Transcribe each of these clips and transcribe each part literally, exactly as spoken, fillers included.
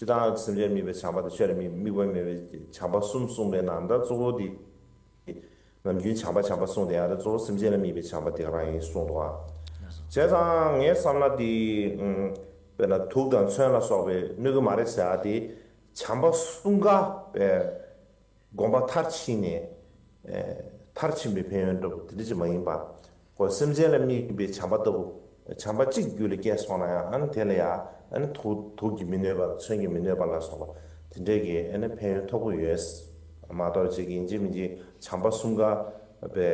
དང་སེམས་ཅན་དམིགས་པའི་བྱམས་པ་དང་ཆོས་ལ་དམིགས་དམིགས་པ་མེད་པའི་བྱམས་པ་གསུམ་གསུངས་པའི་ནང་ད་གཙོ་བོ་དེ། ནམ་རྒྱུན་བྱམས་པ་བྱམས་པ་གསུངས་དེ་ཡང་ད་གཙོ་བོ་སེམས་ཅན་ལ་དམིགས་པའི་བྱམས་པ་དེ་ག་རང་ཡིན་གསུངས་འདུག་ཨ། བྱས་ཙང་ངའི་བསམ་ན་དེ་དཔེར་ན་དུག་དང་མཚོན་ལ་སོགས་པའི་གནོད་ཀྱི་མ་རེད་ཟེར་ཡ་དེ་བྱམས་པ་གསུམ་ཀ་དཔེ་དགོངས་པ་མཐར་ཕྱིན་ནས་ཨེ་མཐར་ཕྱིན་པའི་ཕན་ཡོན་འདྲ་པོ་དེ་འདྲ་ཅིག་མ་ཡིན་པར། ཁོ་སེམས་ཅན་ལ་དམིགས་པའི་བྱམས་པ་ལྟ་བུ། བྱམས་པ་གཅིག་རྒྱུད་ལ་སྐྱེས་སོང་ན་ཡང་ཨ་ནི་དེ་ལ་ཡང་ཨ་ནི་དུག་དུག་གིས་མི་གནོད་པ་མཚོན་གྱིས་མི་གནོད་པ་ལ་སོགས་པ་དེ་འདྲས་ཀྱི་ཨ་ནི་ཕན་ཡོན་ཐོབ་ཀྱི་ཡོད། མ་གཏོགས་ཅིག་ཡིན་གཅིག་མིན་གཅིག་བྱམས་པ་གསུམ་ཀ་པའི་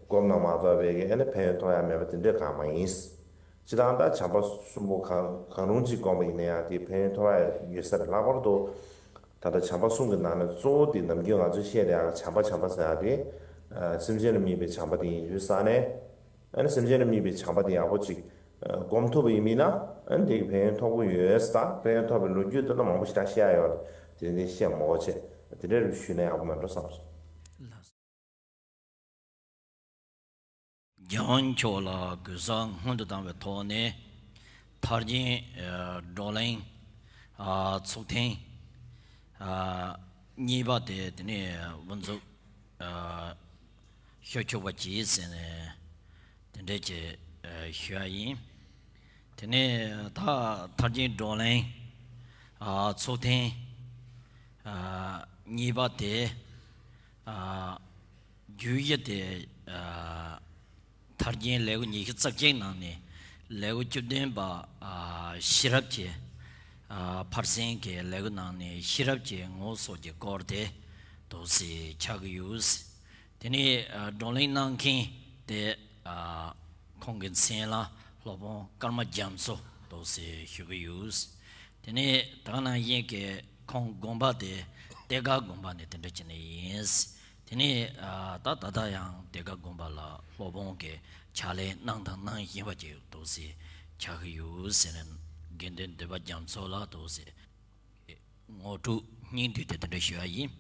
སྒོམ་ན་མ་གཏོགས་པའི་གི་ཨ་ནི་ཕན་ཡོན་ཐོབ་ཡ་མེད་པ་དེ་འདྲས་གང་མ་ཡིན། སྤྱིར་བཏང་ད་བྱམས་པ་གསུམ་པོ་གང་གང་རུང་ཅིག་བསྒོམས་པ་ཡིན་ན་ཡང་དེའི་ཕན་ཡོན་ཐོབ་ཡ་ཡོད་ས་རེད། ལྷག་པར་དུ་ད་ལྟ་བྱམས་པ་གསུམ་གྱི་ནང་ནས་གཙོ་བོ་དེ་ནམ་རྒྱུན་ང་ཚོས་བཤད་བསྡད་ཡག་བྱམས་པ་བྱམས་པ་ཟེར་ཡག་དེ་ཨ་སེམས་ཅན་ལ་དམིགས་པའི་བྱམས་པ་དེ་ཡིན་དུས་ཙང་ནས། ཨ་ནི་སེམས་ཅན་ལ་དམིགས་པའི་བྱམས་པ་དེ་ཡག་པོ་ཅིག་ཨ་སྒོམ་ཐུབ་པ་ཡིན་མིན་ན་ཨ་ནི་དེ་གི་ཕན་ཡོན་ཐོབ་ཀྱི་ཡོད་ས། ཕན་ཡོན་ཐོབ་པའི་ལོ་རྒྱུས་དེ་ལ་མང་པོ་ཞེ་དྲག་བཤད་ཡག་ཡོད་རེད། དེ་འདྲ་བཤད་མ་དགོས་བྱས་དེ་འདྲ་རུ་ཞུས་ན་ཡག་པོ་མེད་འགྲོ་བསམ་སོང་། རྒྱལ་དབང་མཆོག་ལ་གུས་བསངས་སྔོན་དུ་བཏང་བའི་ཐོག་ནས་ཐར་རྒྱན་ཨ་བགྲོ་གླེང་ཨ་ཚོགས་ཐེངས་ཨ་གཉིས་པ་དེ་དེ་ནས་དབུ་འཛུགས་ཨ་ཞུ་ཆོག་པ་གྱིས་ཟེར་ནས་དེ་འདྲས་ཀྱི་ཨ་ཞུ་ཡ་ཡིན། དེ་ནས་ད་ཐར་རྒྱན་བགྲོ་གླེང་ཨ་ཚོགས་ཐེངས་ཨ་གཉིས་པ་དེ་ཨ་བརྗོད་གཞི་དེ་ཨ་ཐར་རྒྱན་ལེའུ་ཉི་ཤུ་རྩ་གཅིག་ནང་ནས་ལེའུ་བཅུ་བདུན་པ་ཨ་ཤེས་རབ་ཀྱི་ཨ་ཕར་ཕྱིན་གྱི་ལེའུ་ནང་ནས་ཤེས་རབ་ཀྱི་ངོ་བོ་སོགས་ཀྱི་སྐོར་དེ་འདུག་སེ་ཆགས་ཀྱི་ཡོད། དེ་ནས་ཨ་བགྲོ་གླེང་གནང་མཁན་དེ་ཨ་ཁོང་གི་མཚན་ལ་སློབ་དཔོན་ཀརྨ་རྒྱ་མཚོ་འདུག་སེ་ཞུ་གི་ཡོད། དེ་ནས་ད་ག་ནང་བཞིན་གྱི་ཁོང་དགོངས་པ་དེ་གཏད་དགའ་དགོན་པ་ནས་དེ་འདྲ་བྱས་ནས་ཡིན། དེ་ནས་ཨ་ད་ད་ལྟ་ཡང་གཏད་དགའ་དགོན་པ་ལ་སློབ་དཔོན་གྱི་ཕྱག་ལས་གནང་དང་གནང་བཞིན་པ་ཅིག་འདུག་སེ་ཆགས་ཀྱི་ཡོད་ཟེར་ནས་དགེ་འདུན་འདུས་པ་རྒྱ་མཚོ་ལ་འདུག་སེ་ངོ་སྤྲོད་སྙིང་བསྡུས་དེ་དེ་འདྲ་ཞུ་ཡ་ཡིན།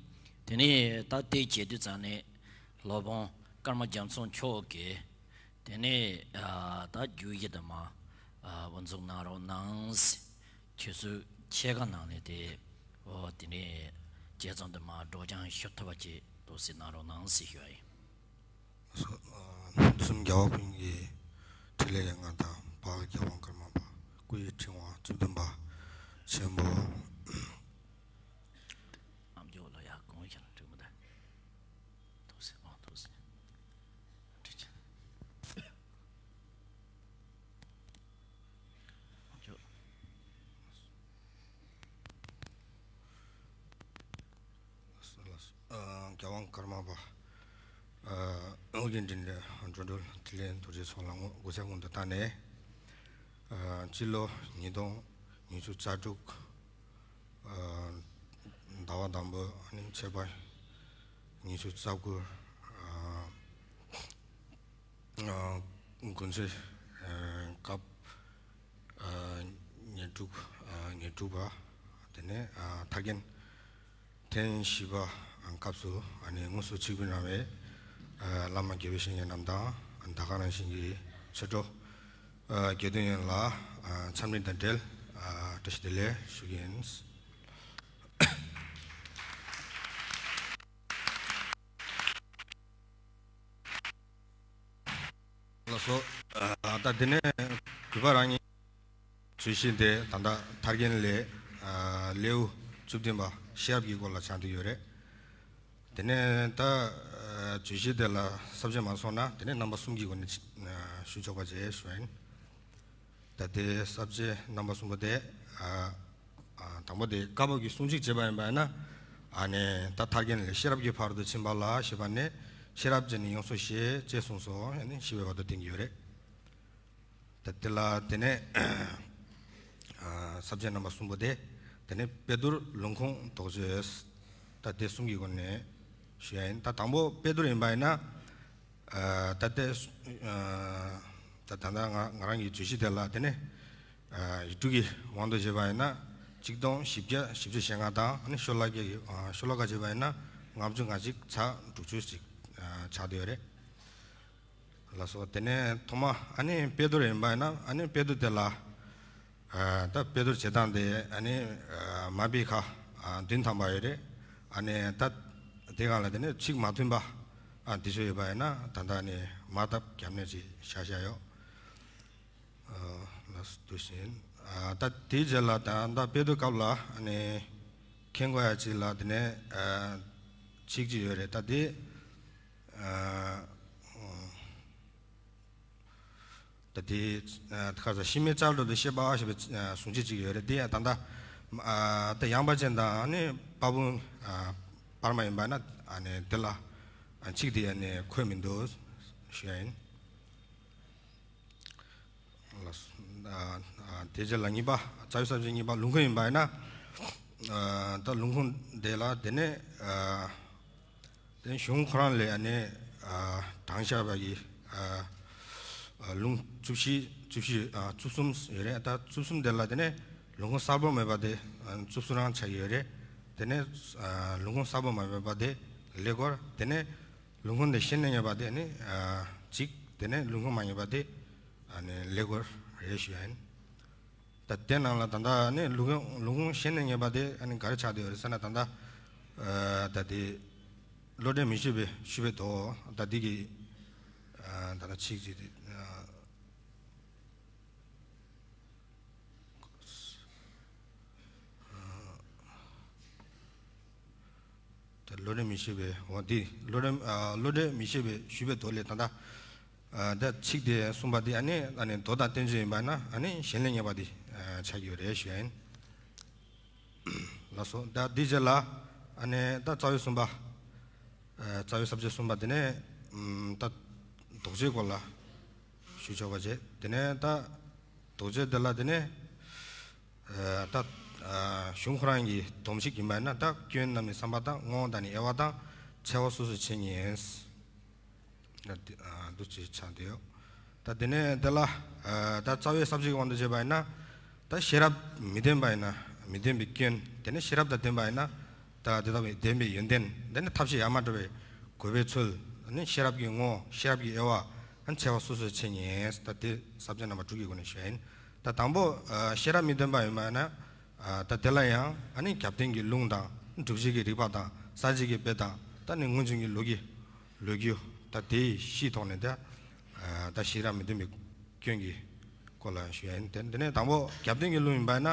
དེ་ནས་ད་དེ་བྱེད་དུས་ཙང་ནས་སློབ་དཔོན་ཀརྨ་རྒྱ་མཚོ་མཆོག་གིས་དེ་ནས་ཨ་ད་བརྗོད་གཞི་དེ་མར་ཨ་དབུ་འཛུགས་གནང་རོགས་གནང་། ཆུ་ཚོད་ཕྱེད་ཀ་ནང་ནས་དེ་འོ་དེ་ནས་དཔྱད་རྩོམ་དེ་མར་སྒྲོག་སྦྱང་ཞུ་ཐུབ་པ་ཅིག་འདུག་སེ་གནང་རོགས་གནང་ཟེར་ཞུ་བ་ཡིན། སོ་ཨ་དུས་གསུམ་རྒྱལ་བ་ཀུན་གྱི་ཕྲིན་ལས་ཀྱི་མངའ་ཐང་འཕགས་པའི་རྒྱལ་དབང་ཀརྨ་པ་སྐུ་ཡི་ཕྲེང་བ་བཅུ་བདུན་པ་ཆེན་པོ། ཨམ་ཅོག་ལ་ཡ་གང་ཤར་འགྲིག་མི་འདུག་ཐུགས་སྲས་ཨོ་ཐུགས་སྲས། འགྲིག་ཅི། ཨམ་ཅོག་ལགས་སོ། ལགས་སོ། ཨ་རྒྱལ་དབང་ཀརྨ་པ་ཨ་ཨོ་རྒྱན་འབྲིང་གྲས་འགྲོ་འགྲུལ་ཐིག་ལེ་རྡོ་རྗེ་ཚོགས་ལ་ངོ་གུས་ཕྱག་སྔོན་དུ་བཏང་ནས་ཨ་སྤྱི་ལོ་ཉིས་སྟོང་ཉི་ཤུ་རྩ་དྲུག་ཨ་ཟླ་བ་དང་པོ་ཨ་ནི་ཕྱི་པ་ཉི་ཤུ་རྩ་དགུ་ཨ་ཨ་དགུན་ཚེས་ཨ་སྐབས་ཨ་ཉེར་དྲུག་ཨ་ཉེར་དྲུག་པ་དེ་ནས་ཨ་ཐར་རྒྱན་ཐེངས་བཞི་པ་སྐབས་སུ་ཨ་ནི་དངོས་སུ་ཆིབས་བསྒྱུར་གནང་བའི་ཨ་བླ་མ་དགེ་བའི་བཤེས་གཉེན་རྣམས་དང་ད་ག་ནང་བཞིན་གྱི་ཆོས་གྲོགས་ཨ་དགེ་འདུན་ཡོངས་ལ་ཨ་འཚམས་འདྲི་དང་འབྲེལ་ཨ་བཀྲ་ཤིས་བདེ་ལེགས་ཞུ་གི་ཡིན། ལགས་སོ། ཨ་ད་དེ་ནས་གུས་པ་རང་ཉིད་བརྗོད་གཞི་དེ་ད་ལྟ་ཐར་རྒྱན་ལས་ཨ་ལེའུ་བཅུ་བདུན་པ་ཤེས་རབ་ཀྱི་སྐོར་ལ་ཆགས་བསྡད་ཡོད་རེད། དེ་ནས་ད་ཨ་བརྗོད་གཞི་དེ་ལ་ས་བཅད་མ་སོང་ན་དེ་ནས་རྣམ་པ་གསུམ་གྱི་སྒོ་ནས་ཨ་ཞུ་ཆོག་པ་བྱས་ཞུ་ཡིན། ད་ལྟའི་ས་བཅད་རྣམ་པ་གསུམ་པོ་དེ་ཨ་ཨ་དང་པོ་དེ་བཀའ་བབས་ཀྱི་གསུང་གཅིག་བྱས་པ་ཡིན་པ་ཡིན་ན་ཨ་ནི་ད་ཐར་རྒྱན་ལས་ཤེས་རབ་ཀྱི་ཕ་རོལ་ཏུ་ཕྱིན་པ་ལ་ཞེས་པ་ནས་ཤེས་རབ་ཀྱི་ནི་ཡོངས་སུ་ཤེས་ཅེས་གསུངས་སོ། ཡང་ནི་ཤེས་པའི་བར་དུ་བསྟན་གྱི་ཡོད་རེད། ད་དེ་ལ་དེ་ནས་ཨ་ས་བཅད་རྣམ་པ་གསུམ་པོ་དེ་དེ་ནས་དཔེ་བསྡུར་ལུང་ཁུངས་དོགས་གཅོད་ད་དེ་གསུམ་གྱི་སྒོ་ནས་ཞུ་ཡ་ཡིན། ད་དང་པོ་དཔེ་བསྡུར་ཡིན་པ་ཡིན་ན། ཨ་ད་ལྟའི་ཨ་ད་ད་ལྟ་ང་ང་རང་གི་བརྗོད་གཞི་དེ་ལ་དེ་ནས་ཨ་ཡིག་འབྲུ་གི་དབང་དུ་བྱས་པ་ཡིན་ན་གཅིག་སྟོང་བཞི་བརྒྱ་བཞི་བཅུ་ཞེ་ལྔ་དང་ཨ་ནི་ཤོ་ལོ་ཀ་གི་ཨ་ཤོ་ལོ་ཀ་བྱས་པ་ཡིན་ན་ལྔ་བཅུ་ང་གཅིག་ཚེག་དྲུག་ཅུ་ཅིག་ཨ་ཆགས་བསྡད་ཡོད་རེད། ལགས་སོ། དེ་ནས་ཐོག་མ་ཨ་ནི་དཔེ་བསྡུར་ཡིན་པ་ཡིན་ན་ཨ་ནི་དཔེ་བསྡུར་དེ་ལ་ ཨ་ད་དཔེ་བསྡུར་བྱེད་སྟངས་དེ་ཨ་ནི་ཨ་མ་དཔེ་ཁག་ཨ་བདུན་ཐམ་པ་ཡོད་རེད། ཨ་ནི་ད་དེ་སྒང་ལ་དེ་ནས་ཚིག་མ་མཐུན་པ་ཨ་འདི་ཚོ་ཡོད་པ་ཡིན་ན་ད་ལྟ་ཨ་ནི་མ་བཏབ་རྒྱབ་ནས་ཅིག་བཞག་བཞག་ཡོད། ཨ་ལགས་སོ་འདུག་སེ་ཡིན། ཨ་ད་དེའི་རྗེས་ལ་ད་ད་དཔེ་བསྡུར་སྐབས་ལ་ཨ་ནི་མཁྱེན་དགོས་ཡ་ཅིག་ལ་དེ་ནས་ཨ་ཚིག་ཅིག་ཡོད་རེད། ད་དེ་ཨ་ད་དེ་ཨ་ཁ་ས་ཤི་མེད་ཙལ་འགྲོ་དེ་ཤེས་པ་ཞེས་པའི་ཨ་གཟུངས་བྱེད་ཅིག་ཡོད་རེད། དེ་ཡང་ད་ལྟ་ཨ་ད་ཡངས་པ་ཅན་དང་ཨ་ནི་དཔའ་བོ་ཨ་སྤར་མ་ཡིན་པ་ན་ཨ་ནི་དེ་ལ་ཨ་ཚིག་དེ་ཨ་ནི་འཁོད་མི་འདུག་ཞུ་ཡ་ཡིན། ལགས་སོ། ཨ་ཨ་དེ་རྗེས་ལ་གཉིས་པ། རྩ་བའི་ས་བཅད་གཉིས་པ་ལུང་ཁུངས་ཡིན་པ་ཡིན་ན། ཨ་ད་ལུང་ཁུངས་དེ་ལ་དེ་ནས་ཨ་དེ་གཞུང་ཁོ་རང་ལས་ཨ་ནི་ཨ་དྲངས་བཞག་པ་གི་ཨ་ཨ་ལུང་བཅུ་བཞི་བཅུ་བཞི་ཨ་བཅུ་གསུམ་ཡོད་རེད། ད་བཅུ་གསུམ་དེ་ལ་དེ་ནས་ལུང་ཁུངས་གསལ་པོ་མེད་པ་དེ་ཨ་བཅུ་གསུམ་རང་ཆགས་ཀྱི་ཡོད་རེད། དེ་ནས་ཨ་ལུང་ཁུངས་གསལ་པོ་མ་མེད་པ་དེ་ཀླད་ཀོར། དེ་ནས་ལུང་ཁུངས་དེ་ཤེས་ནས་ངེས་པ་དེ་ནི་ཨ་གཅིག། དེ་ནས་ལུང་ཁུངས་མ་ངེས་པ་དེ་ཨ་ནི་ཀླད་ཀོར་རེད་ཞུ་ཡ་ཡིན། ད་དེ་ནང་ལ་ད་ལྟ་ནི་ལུང་ཁུངས་ལུང་ཁུངས་ཤེས་ནས་ངེས་པ་དེ་ཨ་ནི་ག་རེ་ཆགས་བསྡད་ཡོད་རེད་ཟེར་ན། ད་ལྟ་ཨ་ད་དེ་བློ་གྲོས་མི་ཤེས་པའི་ཞུས་པའི་དོ། ད་འདི་གི་ཨ་ད་ལྟ་ཚིག་ཅིག་དེ་ཨ་ད་བློ་གྲོས་མི་ཤེས་པའི་འོ་འདི་བློ་གྲོས་ཨ་བློ་གྲོས་མི་ཤེས་པའི་ཞུས་པའི་དོ་ལས་ད་ལྟ་ཨ་ད་ཚིག་དེ་གསུངས་པ་དེ་ཨ་ནི་ཨ་ནི་མདོ་དང་བསྟན་བཅོས་ཡིན་པ་ན་ཨ་ནི་གཞན་ལས་ངེས་པ་དེ་ཨ་ཆགས་ཀྱི་ཡོད་རེད་ཞུ་ཡ་ཡིན། ལགས་སོ། ད་འདི་རྗེས་ལ་ཨ་ནི་ད་རྩ་བའི་གསུམ་པ། ཨ་རྩ་བའི་ས་བཅད་གསུམ་པ་དེ་ནས་ཨམ་ད་དོགས་གཅོད་སྐོར་ལ་ཞུ་ཆོག་པ་བྱས། དེ་ནས་ད་དོགས་གཅོད་དེ་ལ་དེ་ནས་ཨ་ད་ཨ་གཞུང་ཁོ་རང་གི་སྡོམ་ཞིག་ཡིན་པ་ན། ད་སྐྱོན་རྣམས་ནི་བསམ་པ་དང་། བསྔོ་བ་དང་ནི་དབྱེ་བ་དང་། འཆལ་བ་སོ་སོའི་ཆེད་ཉིད་ཡིན། ད་དེ་ཨ་འདུ་བྱེད་ཆགས་བསྡད་ཡོད། ད་དེ་ནས་དེ་ལ་ཨ་ད་རྩ་བའི་ས་བཅད་ཀྱི་དབང་དུ་བྱས་པ་ཡིན་ན། ད་ཤེས་རབ་མི་ལྡན་པ་ཡིན་ན་མི་ལྡན་པའི་སྐྱོན། དེ་ནས་ཤེས་རབ་དང་ལྡན་པ་ཡིན་ན། ད་དེ་དག་ལྡན་པའི་ཡོན་ཏན། དེ་ནས་ཐབས་ཤེས་ཡ་མ་བྲལ་བའི་དགོས་པའི་ཚུལ། ཨ་ནི་ཤེས་རབ་ཀྱི་ངོ་། ཤེས་རབ་ཀྱི་དབྱེ་བ། ཨ་ནི་འཆལ་བ་སོ་སོའི་ཆེད་ཉིད། ད་དེ་ས་བཅད་རྣམ་པ་དྲུག་གི་སྒོ་ནས་ཞུ་ཡ་ཡིན། ད་དང་པོ་ཨ་ཤེས་རབ་མི་ལྡན་པ་ཡིན་པ་ན། ཨ་ད་དེ་ལ་ཡང་ཨ་ནི་རྒྱབ་རྟེན་གྱི་ལུང་དང་། སྒྲུབ་བྱེད་ཀྱི་རིགས་པ་དང་། གསལ་བྱེད་ཀྱི་དཔེ་དང་། ད་ནི་སྔོན་བྱོན་གྱི་ལུགས་ཀྱི་ལོ་རྒྱུས། ད་དེའི་གཞིའི་ཐོག་ནས་ད་ཨ་ད་ཤེས་རབ་མི་ལྡན་པའི་སྐྱོན་གྱི་སྐོར་ལ་ཞུ་ཡ་ཡིན། དེ་དེ་ནས་དང་པོ་རྒྱབ་རྟེན་གྱི་ལུང་ཡིན་པ་ན།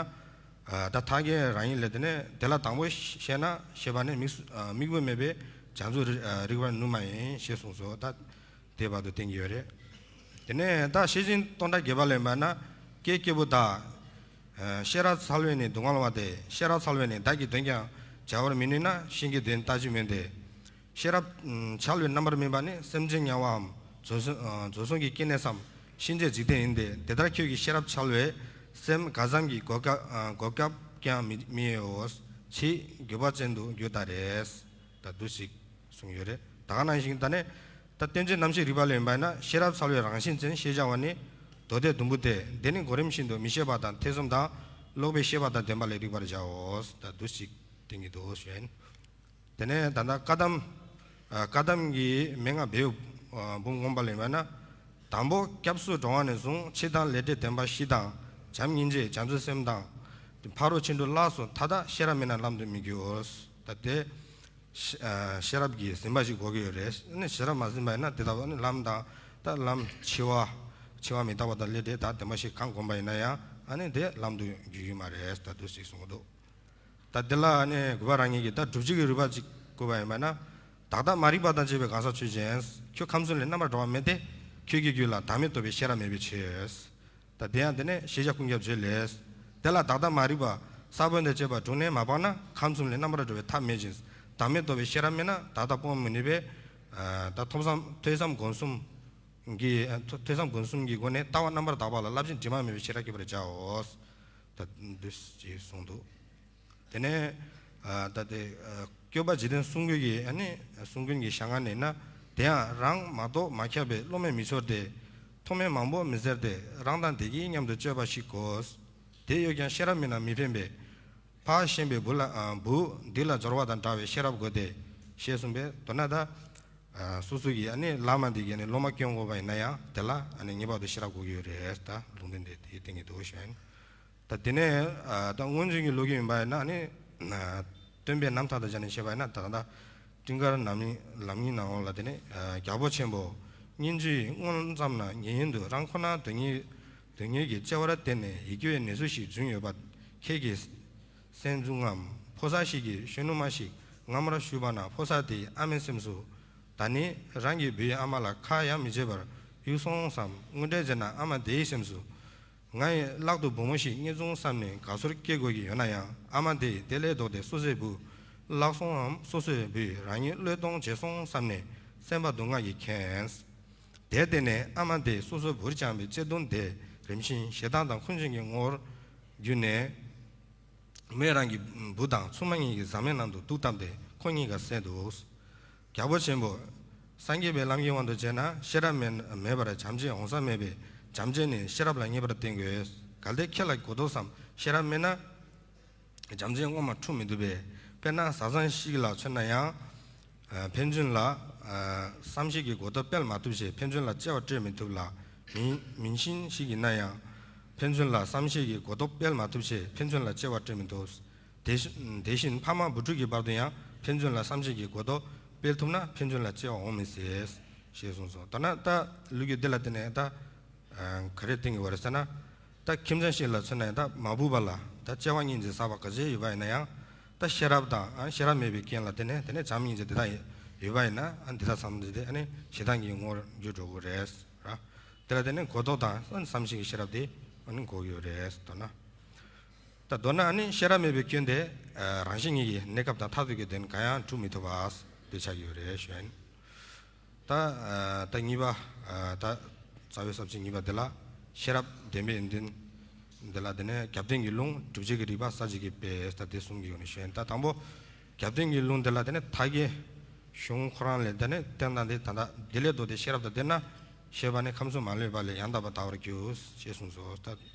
ཨ་ད་ཐར་རྒྱན་རང་ཡིན་ལས། དེ་ནས་དེ་ལ་དང་པོ་བཤད་ན་བཤད་པ་ནི་དམིགས་སུ་ཨ་དམིགས་བུ་མེད་པའི་བྱང་ཆུབ་རི་ཨ་རིགས་པར་ནུས་མ་ཡིན་ཞེས་གསུངས་སོ། ད་དེ་བར་དུ་བསྟན་གྱི་ཡོད་རེད། དེ་ནས་ད་ཤེར་ཕྱིན་སྟོང་ཕྲག་བརྒྱད་པ་ལ་ཡིན་པ་ན། ཀྱེ་སྐྱེས་བུ་དག། ཨ་ཤེས་རབ་འཚལ་བས་ནི་སྡུག་བསྔལ་བ་སྟེ། ཤེས་རབ་འཚལ་བས་ནི་བདག་གི་དོན་ཀྱང་བྱ་བར་མི་ནུས་ན། གཞན་གྱི་དོན་ལྟ་ཅི་སྨོས་ཏེ། ཤེས་རབ་ཨ་འཆལ་བའི་རྣམ་པར་སྨིན་པ་ནི། སེམས་ཅན་དམྱལ་བའམ་རྫོགས་སོ་ཨ་རྫོགས་སོང་གི་སྐྱེ་གནས་སམ། གཤིན་རྗེའི་འཇིག་རྟེན་ཡིན་ཏེ། དེ་ལྟར་ཁྱོད་ཀྱི་ཤེས་རབ་འཆལ་བས། སེམས་ག་ཙམ་གྱི་གོ་སྐབས་ཨ་གོ་སྐབས་ཀྱང་མི་མི་དབྱེའོ། ཕྱིས་འགྱུར་བ་ཅན་དུ་འགྱུར་ད་རེས། ད་འདུ་ཞིག་གསུངས་ཡོད་རེད། ད་ག་ནང་བཞིན་ད་ནི་ད་བསྟན་བཅོས་རྣམ་བཤད་རིག་པ་ལ་ཡིན་པ་ན། ཤེས་རབ་འཚལ་བའི་རང་བཞིན་ཅན་ཞེས་བྱ་བ་ནི་མདོ་སྡེ་ཟླུམ་པོ་སྟེ། འདི་ནི་གོ་རིམས་བཞིན་དུ་མི་ཤེས་པ་དང་ཐེ་ཚོམ་དང་། ལོག་པའི་ཤེས་པ་དང་ལྡན་པ་ལས་རིག་པར་བྱའོ། ད་འདུ་ཞིག་བསྟན་གྱི་འདུག་ཞུ་ཡིན། དེ་ནས་ད་ལྟ་བཀའ་གདམས་ཨ་བཀའ་གདམས་ཀྱི་མན་ངག་སྦས་པའི་ཨ་འབུམ་སྒོམ་པ་ལ་ཡིན་པ་ན། དང་པོ་སྐྱབས་སུ་འགྲོ་བ་ནས་བཟུང་། འཆི་བདག་ལས་འབྲས་བདེན་པ་བཞི་དང་། བྱམས་སྙིང་རྗེ་བྱང་ཆུབ་སེམས་དང་། ཕ་རོལ་ཕྱིན་དྲུག་ལ་སོགས་མཐའ་དག་ཤེས་རབ་མེད་ན་ལམ་དུ་མི་འགྱུར། ད་དེ་ཤེས་ཨ་ཤེས་རབ་ཀྱིས་ཟིན་པ་ཞིག་དགོས་ཀྱི་ཡོད་རེད། ཨ་ནི་ཤེས་རབ་མ་ཟིན་པ་ཡིན་ན་དེ་ལྟ་བུ་ནི་ལམ་དང་། ད་ལམ་འཆི་བ། འཆི་བ་མི་རྟག་པ་དང་ལས་འབྲས་དག་བདེན་པ་བཞི་གང་བསྒོམས་པ་ཡིན་ན་ཡང་ཨ་ནི་དེ་ལམ་དུ་འགྱུར་གྱི་མ་རེད། ད་འདུ་ཞིག་གསུངས་འདུག། ད་འདི་ལ་ཨ་ནི་དགོས་པ་རང་ཉིད་ཀྱིས་ད་སྒྲུབ་བྱེད་ཀྱི་རིགས་པ་ཅིག་བཀོད་པ་ཡིན་པ་ན། བདག་ལྟ་མ་རིག་པ་དང་བཅས་པའི་གང་ཟག་ཆོས་ཅན། ཁྱོད་ཁམས་གསུམ་ལས་རྣམ་པར་གྲོལ་བ་མེད་དེ། ཁྱོད་ཀྱི་རྒྱུད་ལ་བདག་མེད་རྟོགས་པའི་ཤེས་རབ་མེད་པའི་ཕྱིར། ད་དེ་ཡང་དེ་ནས་ཤེས་བྱ་ཀུན་ཁྱབ་བརྗོད་ལས། དེ་ལ་བདག་ལྟ་མ་རིག་པ་ས་བོན་དང་བཅས་པ་དྲུང་ནས་མ་སྤངས་ན། ཁམས་གསུམ་ལས་རྣམ་པར་གྲོལ་བའི་ཐབས་མེད་ཅིང་། བདག་མེད་རྟོགས་པའི་ཤེས་རབ་མེད་ན། བདག་ལྟ་སྤོང་མི་ནུས་པས། ཨ་ད་ཐོས་བསམ་ཐོས་བསམ་སྒོམ་གསུམ་གྱི་ཨ་ཐོས་ཐོས་བསམ་སྒོམ་གསུམ་གྱི་སྒོ་ནས་ལྟ་བ་རྣམ་པར་དག་པ་ལ་རླབས་ཆེན་དྲི་མ་མེད་པའི་ཤེས་རབ་བསྐྱེད་པར་བྱའོ། ད་འདུ་ཞེས་གསུངས་འདུག། དེ་ནས་ཨ་ད་དེ་ཨ་སྐྱོབ་པ་འཇིག་རྟེན་གསུམ་མགོན་གྱི་ཨ་ནི་གསུམ་མགོན་གྱི་ཞལ་སྔ་ནས་ན། དེ་ཡང་རང་མ་རྟོགས་མ་ཁྱབ་པས་བློ་མེད་མི་འཆོར་ཏེ། མཐོང་མེད་མང་པོ་མི་ཟེར་ཏེ། རང་དང་བདེ་སྐྱིད་མཉམ་དུ་སྤྱོད་པ་ཞིག་དགོས། དེ་ཡོད་ཀྱང་ཤེས་རབ་མེད་ན་མི་ཕན་པས། ཕར་ཞེན་པའི་བུ་ལ་ཨ་བུ་འདི་ལ་སྦྱོར་བ་དང་བྲལ་བའི་ཤེས་རབ་དགོས་ཏེ། ཞེས་གསུངས་པས། མདོར་ན་ད་ཨ་སོ་སོ་གི་ཨ་ནི་བླ་མ་འདི་གི་ཨ་ནི་སློབ་མ་སྐྱོང་དགོས་པ་ཡིན་ན་ཡང་དེ་ལ་ཨ་ནི་ངེས་པར་དུ་ཤེས་རབ་དགོས་ཀྱི་ཡོད་རེད། ད་ལུང་བསྟན་དེ་དེའི་སྟེང་གི་འདུག་ཞུ་ཡིན། ད་དེ་ནས་ཨ་ད་སྔོན་བྱོན་གྱི་ལོ་རྒྱུས་ཡིན་པ་ཡིན་ན་ནི་ཨ་སྟོན་པའི་རྣམ་ཐར་དང་སྦྱར་ནས་བཤད་པ་ཡིན་ན། ད་ད་ད་སྤྲིན་དཀར་ནམ་ཡིན་ལམ་ཡིན་ནང་ལ་དེ་ནས་ཨ་རྒྱལ་པོ་ཆེན་པོ་སྙན་བརྒྱུད་མངོན་ཙམ་ན། ཉེ་ཡུན་དུ་རང་ཁོ་ན་དོན་གཉེར་དོན་གཉེར་གྱི་བརྩེ་བར་བརྟེན་ནས་ཡིད་སྐྱོའི་ནུས་ཚུལ་ཞིག་བྱུང་ཡོད་པ། ཁྱེད་ཀྱིས་གསན་བྱུང་ངམ། ཕོ་གསར་ཞིག་གིས་གཞོན་ནུ་མ་ཞིག་ངམ་ར་ཞུས་པ་ན། ཕོ་གསར་དེའི་ཨ་མའི་སེམས་སུ། ད་ནི་རང་གི་བུའི་ཨ་མ་ལ་ཁ་ཡ་མི་བྱེད་པར་གཡུགས་སོང་བསམ། དངོས་འབྲེལ་བྱས་ན་ཨ་མ་དེའི་སེམས་སུ། ང་ཡི་ལག་ཏུ་བུ་མོ་ཞིག་རྙེད་བྱུང་བསམ་ནས་དགའ་ཚོར་སྐྱེ་དགོས་ཀྱི་ཡོད་ན་ཡང་། ཨ་མ་དེས་དེ་ལས་ལྡོག་སྟེ་སོ་སོའི་བུ་བརླག་སོང་ངམ། སོ་སོའི་བུས་རང་ཉིད་བློས་གཏོང་བྱས་སོང་བསམ་ནས་སེམས་པ་སྡུག་བསྔལ་གྱིས་ཁེངས། དེར་བརྟེན་ནས་ཨ་མ་དེས་སོ་སོའི་བུར་བཅངས་པའི་བརྩེ་དུང་དེ་རིམ་བཞིན་ཞེ་སྡང་དང་འཁོན་འཛིན་གྱི་ངོ་བོར་གྱུར་ནས། མོས་རང་གི་བུ་དང་ཆུང་མ་གཉིས་ཀྱི་ཟ་མའི་ནང་དུ་དུག་བཏབ་སྟེ་ཁོ་གཉིས་ཀ་བསད་འདུག། རྒྱལ་པོ་ཆེན་པོ། སངས་རྒྱས་པའི་ལམ་གྱི་དབང་དུ་བྱས་ན་ཤེས་རབ་མེད་མེད་པར་བྱམས་བརྩེ་འོང་ས་མེད་པས། བྱམས་བརྩེ་ནི་ཤེས་རབ་ལ་ངེས་པར་བརྟེན་དགོས། གལ་ཏེ་ཁྱེད་ལ་གོ་རྟོགས་སམ་ཤེས་རབ་མེད་ན། བྱམས་བརྩེ་ངོ་མ་འཁྲུངས་མི་ཐུབ་པས། དཔེར་ན་བཟའ་ཚང་ཞིག་ལ་མཚོན་ན་ཡང་། ཨ་ཕན་ཚུན་ལ་ཨ་བསམ་ཤེས་ཀྱི་གོ་རྟོགས་སྤེལ་མ་ཐུབ་ཚེ་ཕན་ཚུན་ལ་བརྩེ་བ་སྤྲད་མི་ཐུབ་ལ། མིང་མིང་སྲིང་ཞིག་ཡིན་ན་ཡང་། ཕན་ཚུན་ལ་བསམ་ཤེས་ཀྱི་གོ་རྟོགས་སྤེལ་མ་ཐུབ་ཚེ་ཕན་ཚུན་ལ་བརྩེ་བ་སྤྲད་མི་ཐུབ། དེ་བཞིན་དེ་བཞིན་ཕ་མ་བུ་ཕྲུག་གི་བར་དུ་ཡང་ཕན་ཚུན་ལ་བསམ་ཤེས་ཀྱི་གོ་རྟོགས་སྤེལ་ཐུབ་ན་ཕན་ཚུན་ལ་བརྩེ་བ་འོང་མི་སྲིད། ཞེས་གསུངས་སོ། ད་ན་ད་ལོ་རྒྱུས་འདི་ལ་བརྟེན་ནས་ད་ཨ་ག་རེ་བསྟན་གྱི་ཡོད་རེད་ཟེར་ན། ད་ཁྱིམ་ཚང་ཞིག་ལ་མཚོན་ན་ཡང་། ད་མ་བུ་པ་ལ་ད་བརྩེ་བ་སྙིང་རྗེ་ཟབ་པ་ག་ཚོད་ཡོད་པ་ཡིན་ན་ཡང་། ད་ཤེས་རབ་དང་ཨ་ཤེས་རབ་མེད་པའི་རྐྱེན་ལ་བརྟེན་ནས་དེ་ནས་བྱམས་སྙིང་རྗེ་དེ་དག་ཡོད་པ་ཡིན་ན། ཨ་འདི་དག་ཚང་མ་དེ་ཨ་ནི་ཞེ་སྡང་གི་ངོ་བོར་འགྱུར་འགྲོ་གི་རེད་ར། དེ་ལ་བརྟེན་ནས་གོ་རྟོགས་དང་ཨ་ནི་བསམ་ཤེས་ཀྱི་ཤེས་རབ་དེ་ཨ་ནི་དགོས་ཀྱི་ཡོད་རེད། མདོར་ན། ད་མདོར་ན་ཨ་ནི་ཤེས་རབ་མེད་པའི་སྐྱོན་དེ་ཨ་རང་བཞིན་ངེས་ཀྱི་གནས་སྐབས་དང་མཐར་ཐུག་གི་དོན་གང་ཡང་གྲུབ་མི་ཐུབ་པ་དེ་ཆགས་ཀྱི་ཡོད་རེད་ཞུ་ཡིན། ད་ཨ་ད་གཉིས་པ་ཨ་ད་རྩ་བའི་ས་བཅད་གཉིས་པ་དེ་ལ་ཤེས་རབ་ལྡན་པའི་ཡོན་ཏན་དེ་ལ། དེ་ནས་རྒྱབ་རྟེན་གྱི་ལུང་། སྒྲུབ་བྱེད་ཀྱི་རིགས་པ། གསལ་བྱེད་ཀྱི་དཔེ། ད་དེ་གསུམ་གྱི་ཡོད་ནི་ཞུ་ཡིན། ད་དང་པོ་རྒྱབ་རྟེན་གྱི་ལུང་དེ་ལ་དེ་ནས་མཐའ་རྒྱའི་གཞུང་ཁོ་རང་ལས་དེ་ནས་བསྟན་སྟངས་དེ་ད་ལྟ་དེ་ལས་ལྡོག་སྟེ་ཤེས་རབ་དང་ལྡན་ན་ཞེས་པ་ནི་ཁམས་གསུམ་མ་ལུས་པ་ལས་ཡང་དག་པར་འདའ་བར་འགྱུར་ཞེས་གསུངས་སོ། ད་